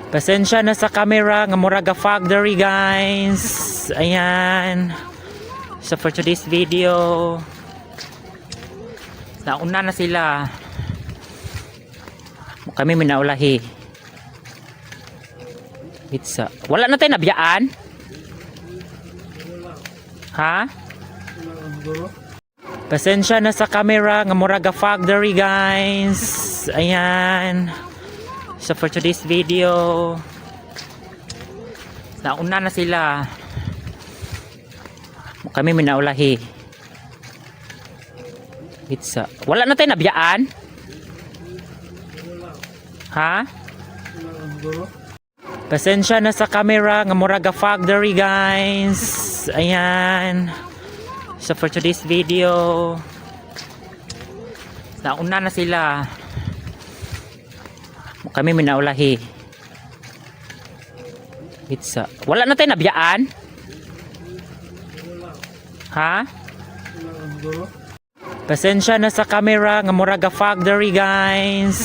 [SPEAKER 1] Pasensya na sa camera nga murag fog diri, guys. Ayan. So for today's video, nauna na sila. Kami minaulahi. Itsa. Wala na tayo nabiyaan? Ha?
[SPEAKER 3] Siguro.
[SPEAKER 1] Pasensya na sa camera nga murag fog diri, guys. Ayan. So for today's video, nauna na sila. Kami minaulahi. Itsa. Wala na tayo nabiyaan? Ha?
[SPEAKER 3] Siguro.
[SPEAKER 1] Pasensya na sa camera nga murag fog diri, guys. Ayan. So for today's video, nauna na sila. Kami minaulahi. Itsa. Wala na tayo nabiyaan? Ha?
[SPEAKER 3] Siguro.
[SPEAKER 1] Pasensya na sa camera nga murag fog diri, guys.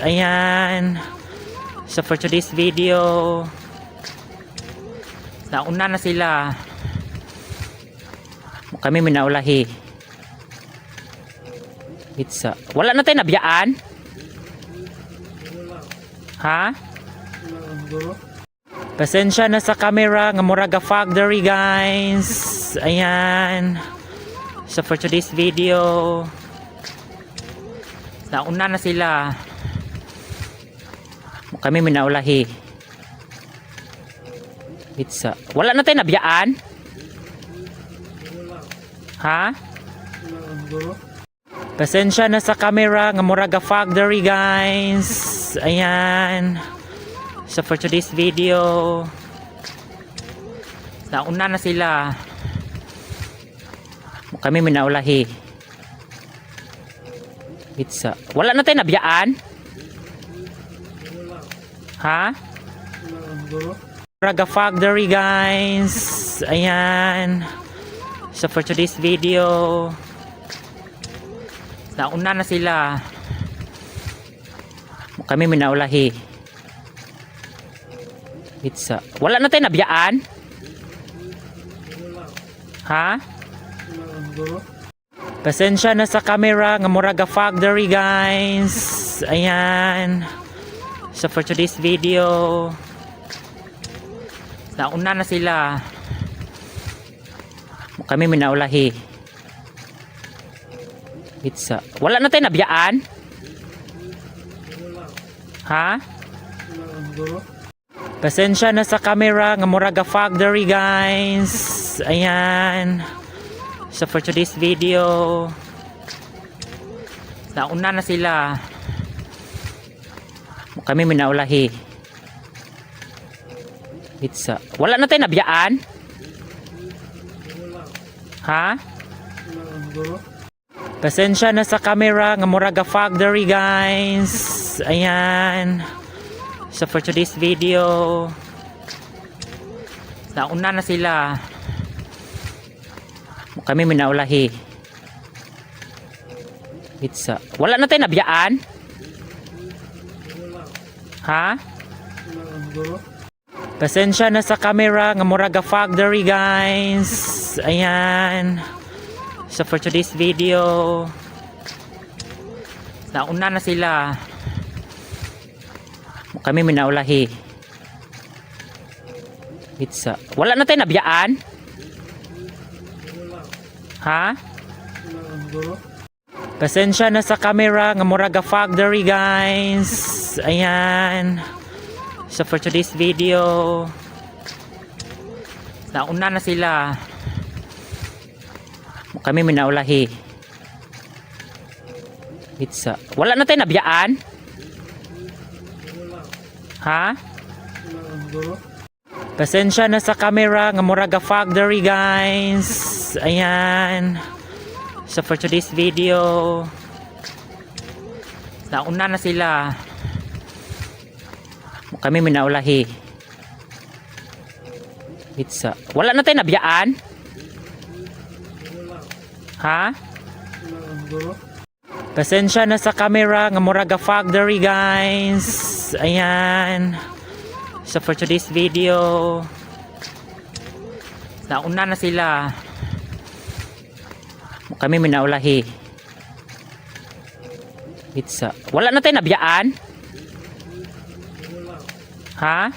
[SPEAKER 1] Ayan. So for today's video, nauna na sila. Kami minaulahi. Itsa. Wala na tayo nabiyaan? Ha?
[SPEAKER 3] Siguro.
[SPEAKER 1] Pasensya na sa camera nga murag fog diri, guys. Ayan. So for today's video, nauna na sila. Kami minaulahi. Itsa. Wala na tayo nabiyaan? Ha?
[SPEAKER 3] Siguro.
[SPEAKER 1] Pasensya na sa camera nga murag fog diri, guys. Ayan. So for today's video, nauna na sila. Kami minaulahi. Itsa. Wala na tayo nabiyaan? Ha?
[SPEAKER 3] Siguro.
[SPEAKER 1] Murag fog diri, guys. Ayan. So for today's video, nauna na sila. Kami minaulahi. Itsa. Wala na tayo nabiyaan? Ha?
[SPEAKER 3] Siguro.
[SPEAKER 1] Pasensya na sa camera nga murag fog diri, guys. Ayan. So for today's video, nauna na sila. Kami minaulahi. Itsa. Wala na tayo nabiyaan? Ha?
[SPEAKER 3] Siguro.
[SPEAKER 1] Pasensya na sa camera nga murag fog diri, guys. Ayan. So for today's video, nauna na sila. Kami minaulahi. Itsa. Wala na tayo nabiyaan? Ha?
[SPEAKER 3] Siguro.
[SPEAKER 1] Pasensya na sa camera nga murag fog diri, guys. Ayan. So for today's video, nauna na sila. Kami minaulahi. Itsa. Wala na tayo nabiyaan? Ha?
[SPEAKER 3] Siguro.
[SPEAKER 1] Pasensya na sa camera nga murag fog diri, guys. Ayan. So for today's video, nauna na sila. Kami minaulahi. Itsa. Wala na tayo nabiyaan? Ha?
[SPEAKER 3] Siguro.
[SPEAKER 1] Pasensya na sa camera nga murag fog diri, guys. Ayan. So for today's video, nauna na sila. Kami minaulahi. Itsa. Wala na tayo nabiyaan? Ha?
[SPEAKER 3] Siguro.
[SPEAKER 1] Pasensya na sa camera nga murag fog diri, guys. Ayan. So for today's video, nauna na sila. Kami minaulahi. Itsa. Wala na tayo nabiyaan? Ha?
[SPEAKER 3] Siguro.
[SPEAKER 1] Pasensya na sa camera nga murag fog diri, guys. Ayan. So for today's video, nauna na sila. Kami minaulahi. Itsa. Wala na tayo nabiyaan? Ha?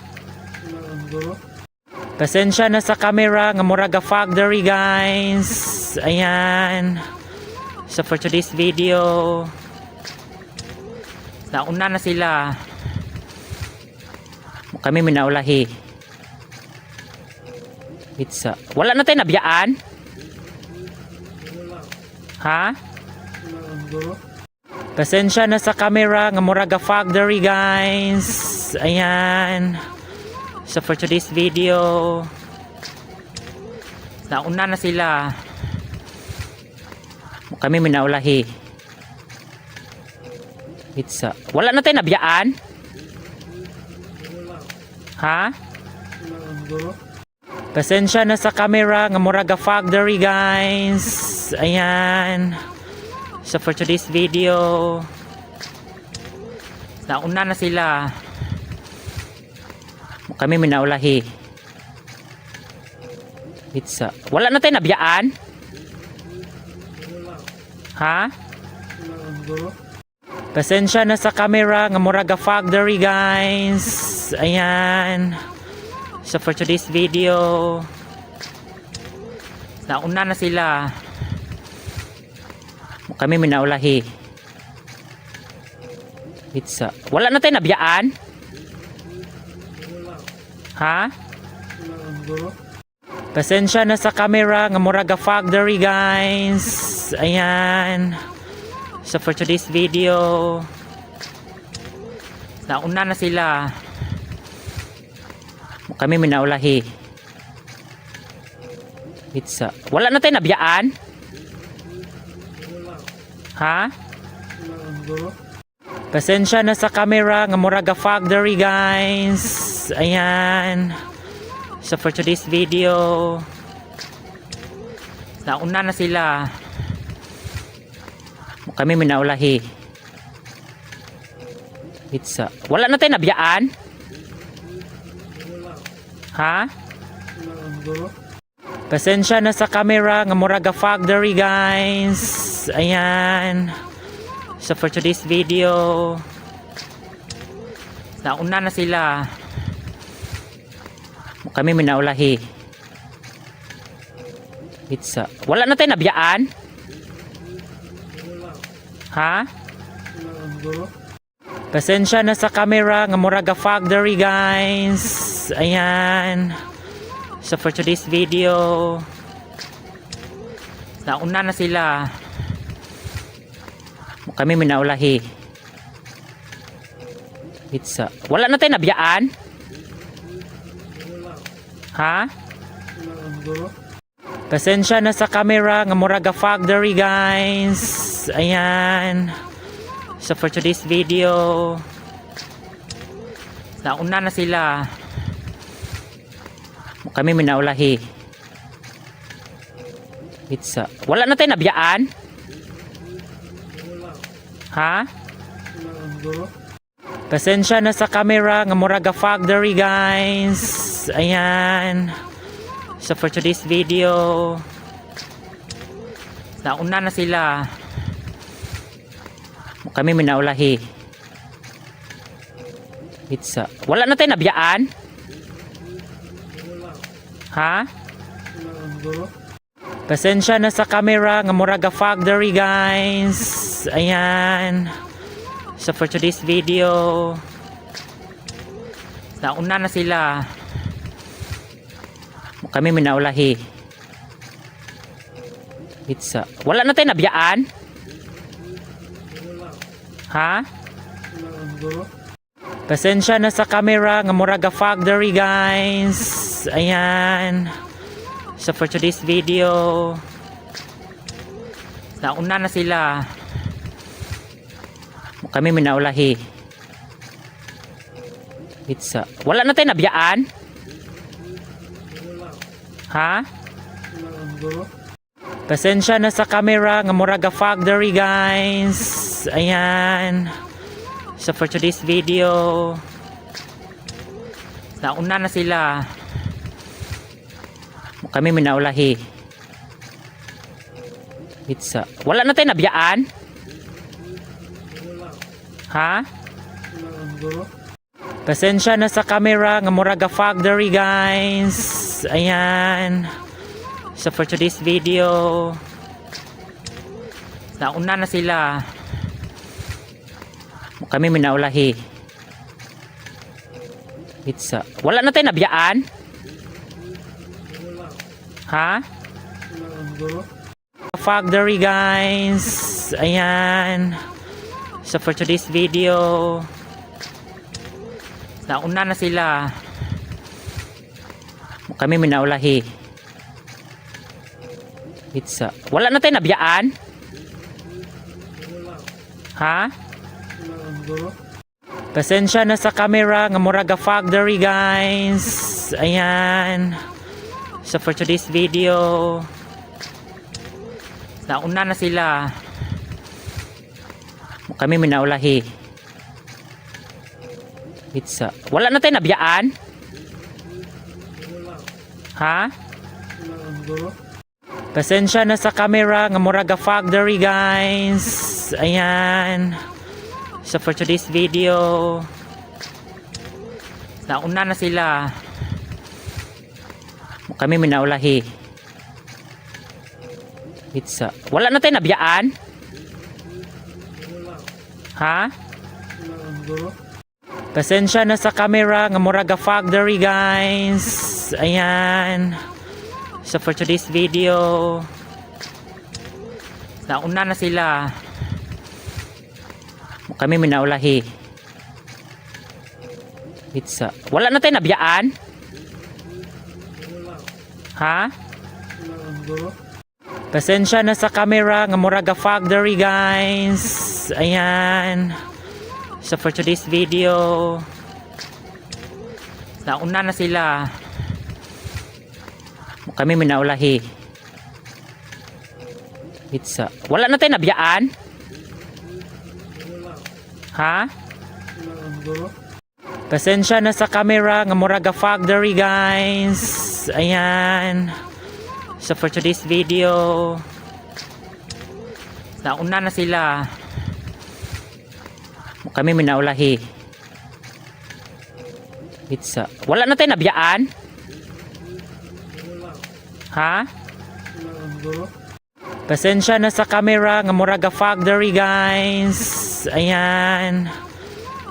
[SPEAKER 1] Pasensya na sa camera nga murag fog diri, guys. Ayan. So for today's video, nauna na sila. Kami minaulahi. Pizza. Wala na tayo nabiyaan? Ha? Pasensya na sa camera nga murag fog diri, guys. Ayan. So for today's video, nauna na sila. Kami minaulahi. Pizza. Wala na tayo nabiyaan? Ha? Pasensya na sa camera nga murag fog diri, guys. Ayan. So for today's video, nauna na sila. Kami minaulahi. Pizza. Wala na tayo nabiyaan? Ha? Pasensya na sa camera nga murag fog diri, guys. Ayan. So for today's video, nauna na sila. Kami minaulahi. Pizza. Wala na tayo nabiyaan? Ha? Pasensya na sa camera nga murag fog diri, guys. Ayan. So for today's video, nauna na sila. Kami minaulahi. Pizza. Wala na tayo nabiyaan? Ha? Pasensya na sa camera nga murag fog diri, guys. Ayan. So for today's video, nauna na sila. Kami minaulahi. Pizza. Wala na tayo nabiyaan? Ha? Pasensya na sa camera nga murag fog diri, guys. Ayan. So for today's video, nauna na sila. Kami minaulahi. Pizza. Wala na tayo nabiyaan? Ha? Pasensya na sa camera nga murag fog diri, guys. Ayan. So for today's video, nauna na sila. Kami minaulahi. Pizza. Wala na tayo nabiyaan? Ha? Pasensya na sa camera nga murag fog diri, guys. Ayan. So for today's video, nauna na sila. Kami minaulahi. Pizza. Wala na tayo nabiyaan? Ha? Pasensya na sa camera nga murag fog diri, guys. Ayan. So for today's video, nauna na sila. Kami minaulahi. Pizza. Wala na tayo nabiyaan? Ha? Pasensya na sa camera nga murag fog diri, guys. Ayan. So for today's video, nauna na sila. Kami minaulahi. Pizza. Wala na tayo nabiyaan? Ha? Pasensya na sa camera nga murag fog diri, guys. Ayan. So for today's video, nauna na sila. Kami minaulahi. Pizza. Wala na tayo nabiyaan? Ha? Pasensya na sa camera nga murag fog diri, guys. Ayan. So for today's video, nauna na sila. Kami minaulahi. Pizza. Wala na tayo nabiyaan? Ha? Pasensya na sa camera nga murag fog diri, guys. Ayan. So for today's video, nauna na sila. Kami minaulahi. Pizza. Wala na tayo nabiyaan? Ha? Fog diri, guys. Ayan. So for today's video, nauna na sila. Kami minaulahi. Pizza. Wala na tayo nabiyaan? Ha? Pasensya na sa camera nga murag fog diri, guys. Ayan. So for today's video, nauna na sila. Kami minaulahi. Pizza. Wala na tayo nabiyaan? Ha? Pasensya na sa camera nga murag fog diri, guys. Ayan. So for today's video, nauna na sila. Kami minaulahi. Pizza. Wala na tayo nabiyaan? Ha? Pasensya na sa camera nga murag fog diri, guys. Ayan. So for today's video, nauna na sila. Kami minaulahi. Pizza. Wala na tayo nabiyaan? Ha? Pasensya na sa camera nga murag fog diri, guys. Ayan. So for today's video, nauna na sila. Kami minaulahi. Pizza. Wala na tayo nabiyaan? Ha? Pasensya na sa camera nga murag fog diri, guys. Ayan. So for today's video, nauna na sila. Kami minaulahi. Pizza. Wala na tayo nabiyaan? Ha? Pasensya na sa camera nga murag fog diri, guys. Ayan.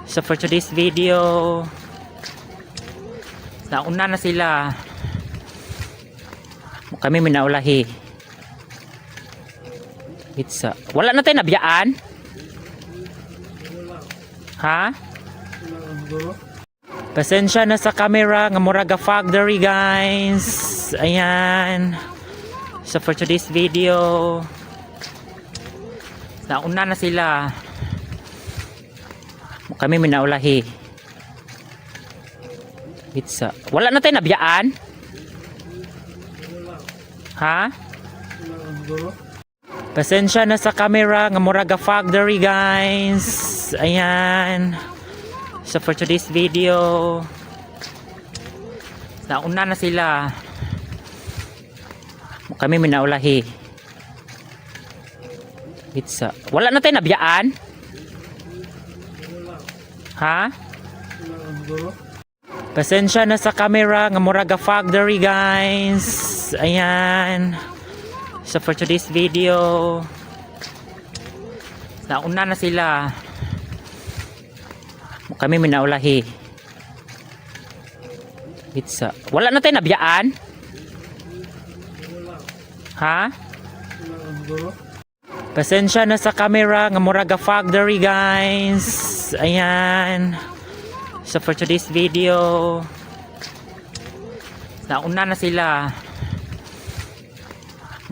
[SPEAKER 1] So for today's video, nauna na sila. Kami minaulahi. Pizza. Wala na tayo nabiyaan? Ha? Pasensya na sa camera nga murag fog diri, guys. Ayan. So for today's video, nauna na sila. Kami minaulahi. Pizza. Wala na tayo nabiyaan? Ha? Pasensya na sa camera nga murag fog diri, guys. Ayan. So for today's video, nauna na sila. Kami minaulahi. Pizza. Wala na tayo nabiyaan? Ha? Pasensya na sa camera nga murag fog diri, guys. Ayan. So for today's video, nauna na sila. Kami minaulahi. Pizza. Wala na tayo nabiyaan? Ha? Pasensya na sa camera nga murag fog diri, guys. Ayan. So for today's video, nauna na sila.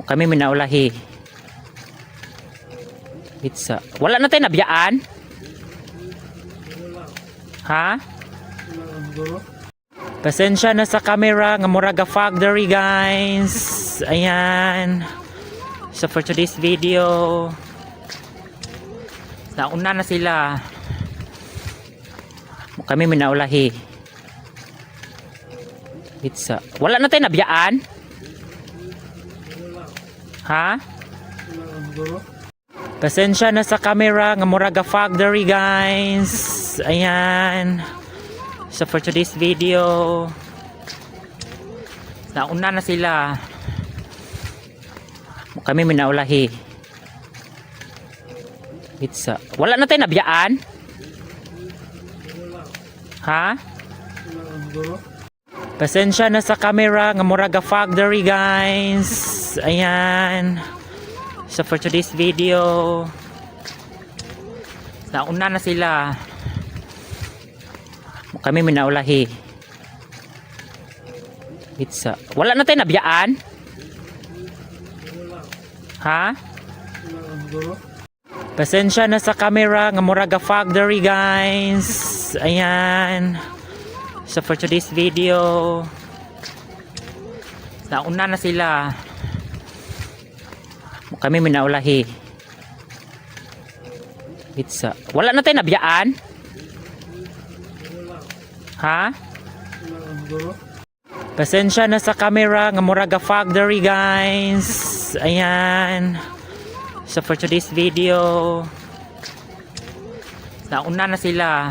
[SPEAKER 1] Kami minaulahi. Pizza. Wala na tayo nabiyaan? Ha? Pasensya na sa camera nga murag fog diri, guys. Ayan. So for today's video, nauna na sila. Kami minaulahi. Pizza. Wala na tayo nabiyaan? Ha? Pasensya na sa camera nga murag fog diri, guys. Ayan. So for today's video, nauna na sila. Kami minaulahi. Pizza. Wala na tayo nabiyaan? Ha? Pasensya na sa camera nga murag fog diri, guys. Ayan. So for today's video, nauna na sila. Kami minaulahi. Pizza. Wala na tayo nabiyaan? Ha? Pasensya na sa camera nga murag fog diri, guys. Ayan. So for today's video, nauna na sila. Kami minaulahi. Pizza. Wala na tayo nabiyaan? Ha? Pasensya na sa camera nga murag fog diri, guys. Ayan. So for today's video, nauna na sila.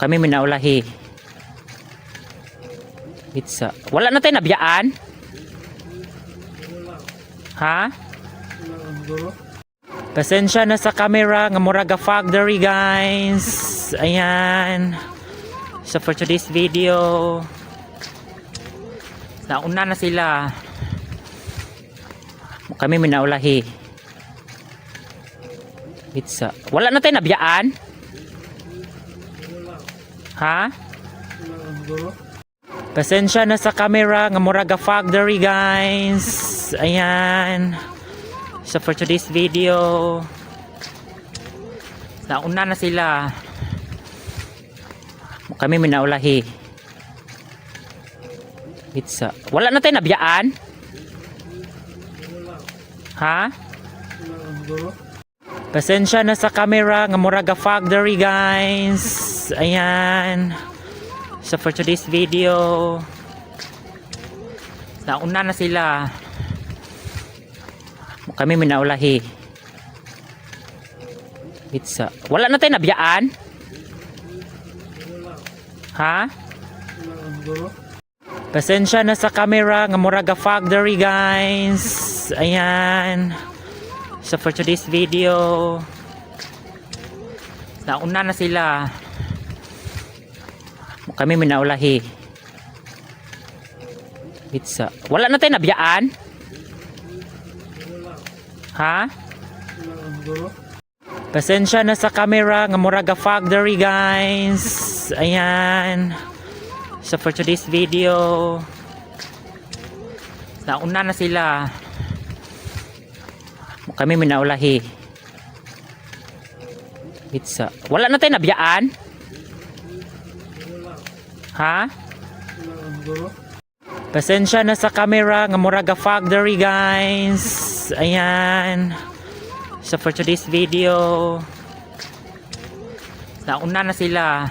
[SPEAKER 1] Kami minaulahi. Pizza. Wala na tayo nabiyaan? Ha? Pasensya na sa camera nga murag fog diri, guys. Ayan. So for today's video, nauna na sila. Kami minaulahi. Pizza. Wala na tayo nabiyaan? Ha? Pasensya na sa camera nga murag fog diri, guys. Ayan. So for today's video, nauna na sila. Kami minaulahi. Pizza. Wala na tayo nabiyaan? Ha? Pasensya na sa camera nga murag fog diri, guys. Ayan. So for today's video, nauna na sila. Kami minaulahi. Pizza. Wala na tayo nabiyaan? Ha? Pasensya na sa camera nga murag fog diri, guys. Ayan. So for today's video, nauna na sila. Kami minaulahi. Pizza. Wala na tayo nabiyaan? Ha? Pasensya na sa camera nga murag fog diri, guys. Ayan. So for today's video, nauna na sila. Kami minaulahi. Pizza. Wala na tayo nabiyaan? Ha? Pasensya na sa camera nga murag fog diri, guys. Ayan. So for today's video, nauna na sila.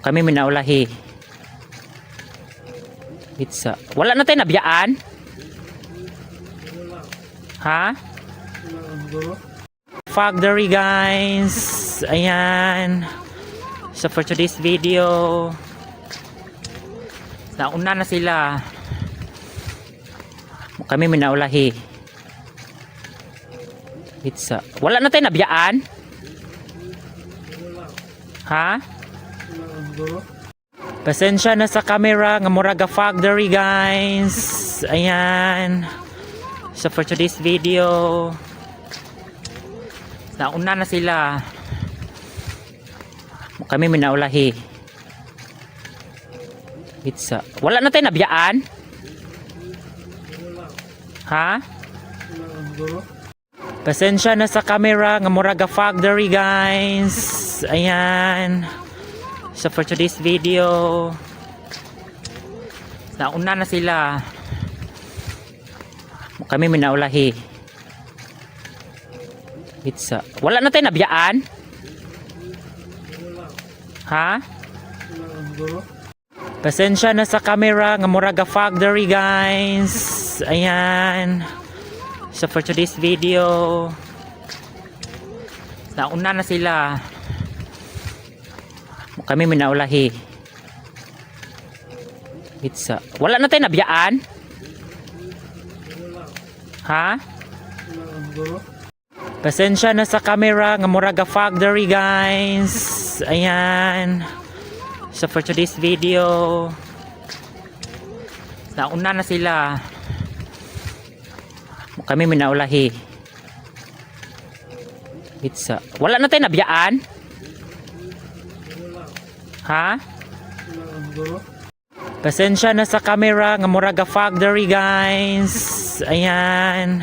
[SPEAKER 1] Kami minaulahi. Pizza. Wala na tayo nabiyaan? Ha? Fog diri, guys. Ayan. So for today's video, nauna na sila. Kami minaulahi. Pizza. Wala na tayo nabiyaan? Ha? Pasensya na sa camera nga murag fog diri, guys. Ayan. So for today's video, nauna na sila. Kami minaulahi. Pizza. Wala na tayo nabiyaan? Ha? Pasensya na sa camera nga murag fog diri, guys. Ayan. So for today's video, nauna na sila. Kami minaulahi. Pizza. Wala na tayo nabiyaan? Ha? Pasensya na sa camera nga murag fog diri, guys. Ayan. So for today's video, nauna na sila. Kami minaulahi. Itsa. Wala na tayo nabiyaan? Ha? Pasensya na sa camera nga murag fog diri, guys. Ayan. So for today's video, nauna na sila. Kami minaulahi. Itsa. Wala na tayo nabiyaan? Ha? Pasensya na sa camera nga murag fog diri, guys. Ayan.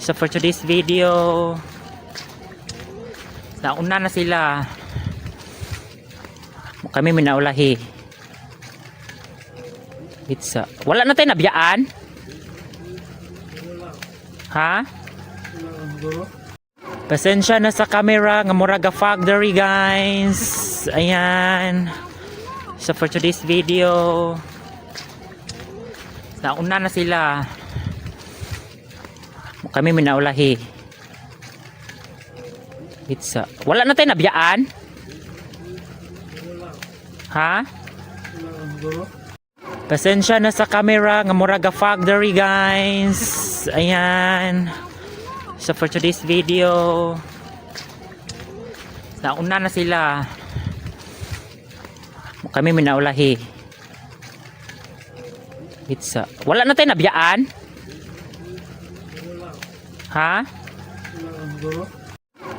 [SPEAKER 1] So for today's video, nauna na sila. Kami minaulahi. Itsa. Wala na tayo nabiyaan? Ha? Pasensya na sa camera nga murag fog diri, guys. Ayan. So for today's video, nauna na sila. Kami minaulahi. Itsa. Wala na tayo nabiyaan? Ha? Pasensya na sa camera nga murag fog diri, guys. Ayan. So for today's video, nauna na sila. Kami minaulahi. Itsa. Wala na tayo nabiyaan? Ha?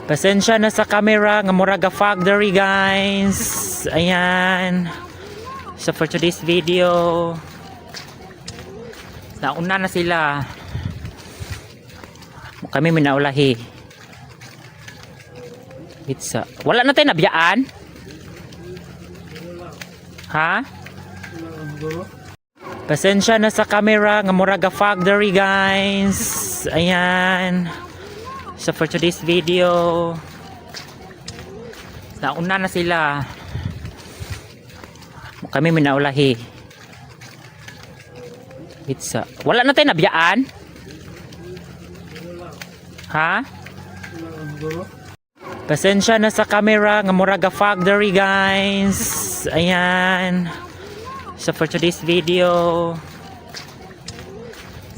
[SPEAKER 1] Pasensya na sa camera nga murag fog diri, guys. Ayan. So for today's video, nauna na sila. Kami minaulahi. Itsa. Wala na tayo nabiyaan? Ha? Pasensya na sa camera nga murag fog diri, guys. Ayan. So for today's video, nauna na sila. Kami minaulahi. Itsa. Wala na tayo nabiyaan? Ha? Pasensya na sa camera nga murag fog diri, guys. Ayan. So for today's video,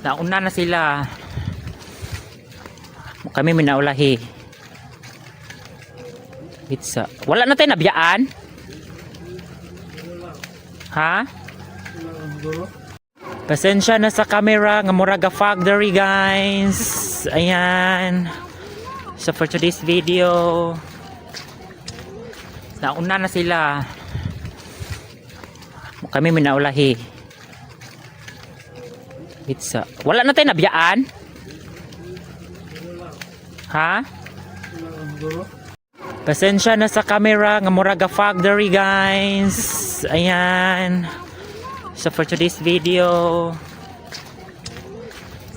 [SPEAKER 1] nauna na sila. Kami minaulahi. Itsa. Wala na tayo nabiyaan? Ha? Pasensya na sa camera nga murag fog diri, guys. Ayan. So for today's video, nauna na sila. Kami minaulahi. Itsa. Wala na tayo nabiyaan? Ha? Pasensya na sa camera nga murag fog diri, guys. Ayan. So for today's video,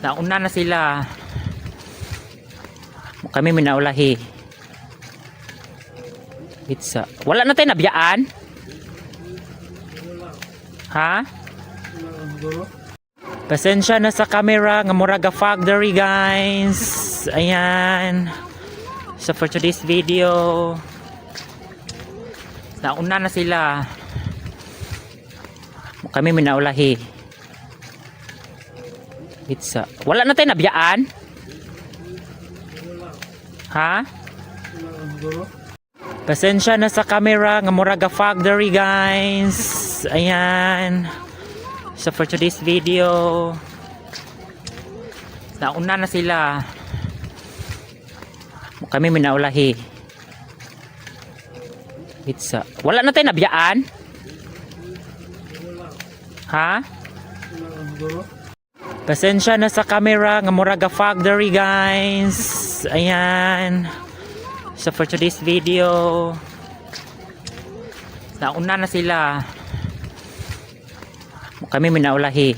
[SPEAKER 1] nauna na sila. Kami minaulahi. Itsa. Wala na tayo nabiyaan? Ha? Pasensya na sa camera nga murag fog diri, guys. Ayan. So for today's video, nauna na sila. Kami minaulahi. Itsa. Wala na tayo nabiyaan? Ha? Pasensya na sa camera nga murag fog diri, guys. Ayan. So for today's video, nauna na sila. Kami minaulahi. Itsa. Wala na tayo nabiyaan? Ha? Pasensya na sa camera nga murag fog diri, guys. Ayan. So for today's video, nauna na sila. Kami minaulahi.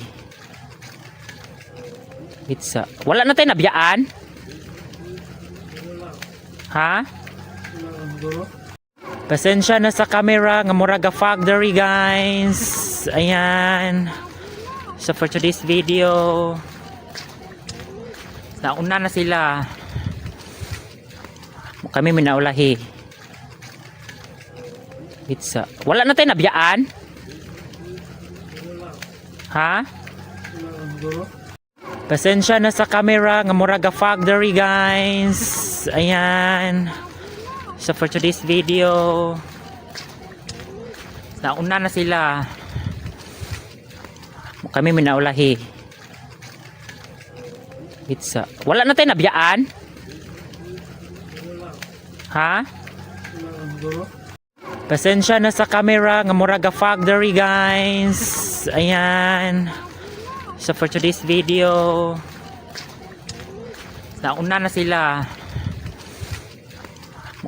[SPEAKER 1] Itsa. Wala na tayo nabiyaan? Ha? Pasensya na sa camera nga murag fog diri, guys. Ayan. So for today's video, nauna na sila. Kami minaulahi. Pizza. Wala na tayo nabiyaan? Ha? Pasensya na sa camera nga murag fog diri, guys. Ayan. So for today's video, nauna na sila. Kami minaulahi. Pizza. Wala na tayo nabiyaan? Ha? Pasensya na sa camera nga murag fog diri, guys. Ayan. So for today's video, nauna na sila.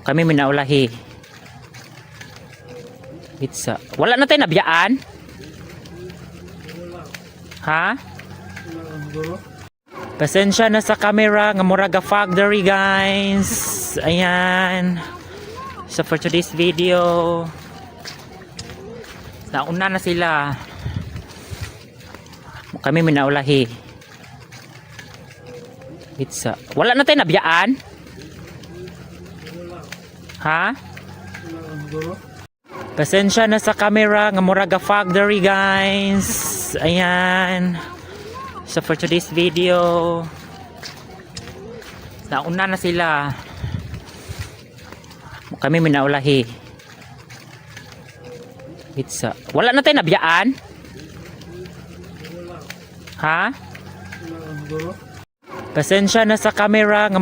[SPEAKER 1] Kami minaulahi. Pizza. Wala na tayo nabiyaan? Ha? Pasensya na sa camera nga murag fog diri, guys. Ayan. So for today's video, nauna na sila. Kami minaulahi. Pizza. Wala na tayo nabiyaan? Ha? Pasensya na sa camera nga murag fog diri, guys. Ayan. So for today's video, nauna na sila. Kami minaulahi. Pizza. Wala na tayo nabiyaan? Ha? Pasensya na sa camera nga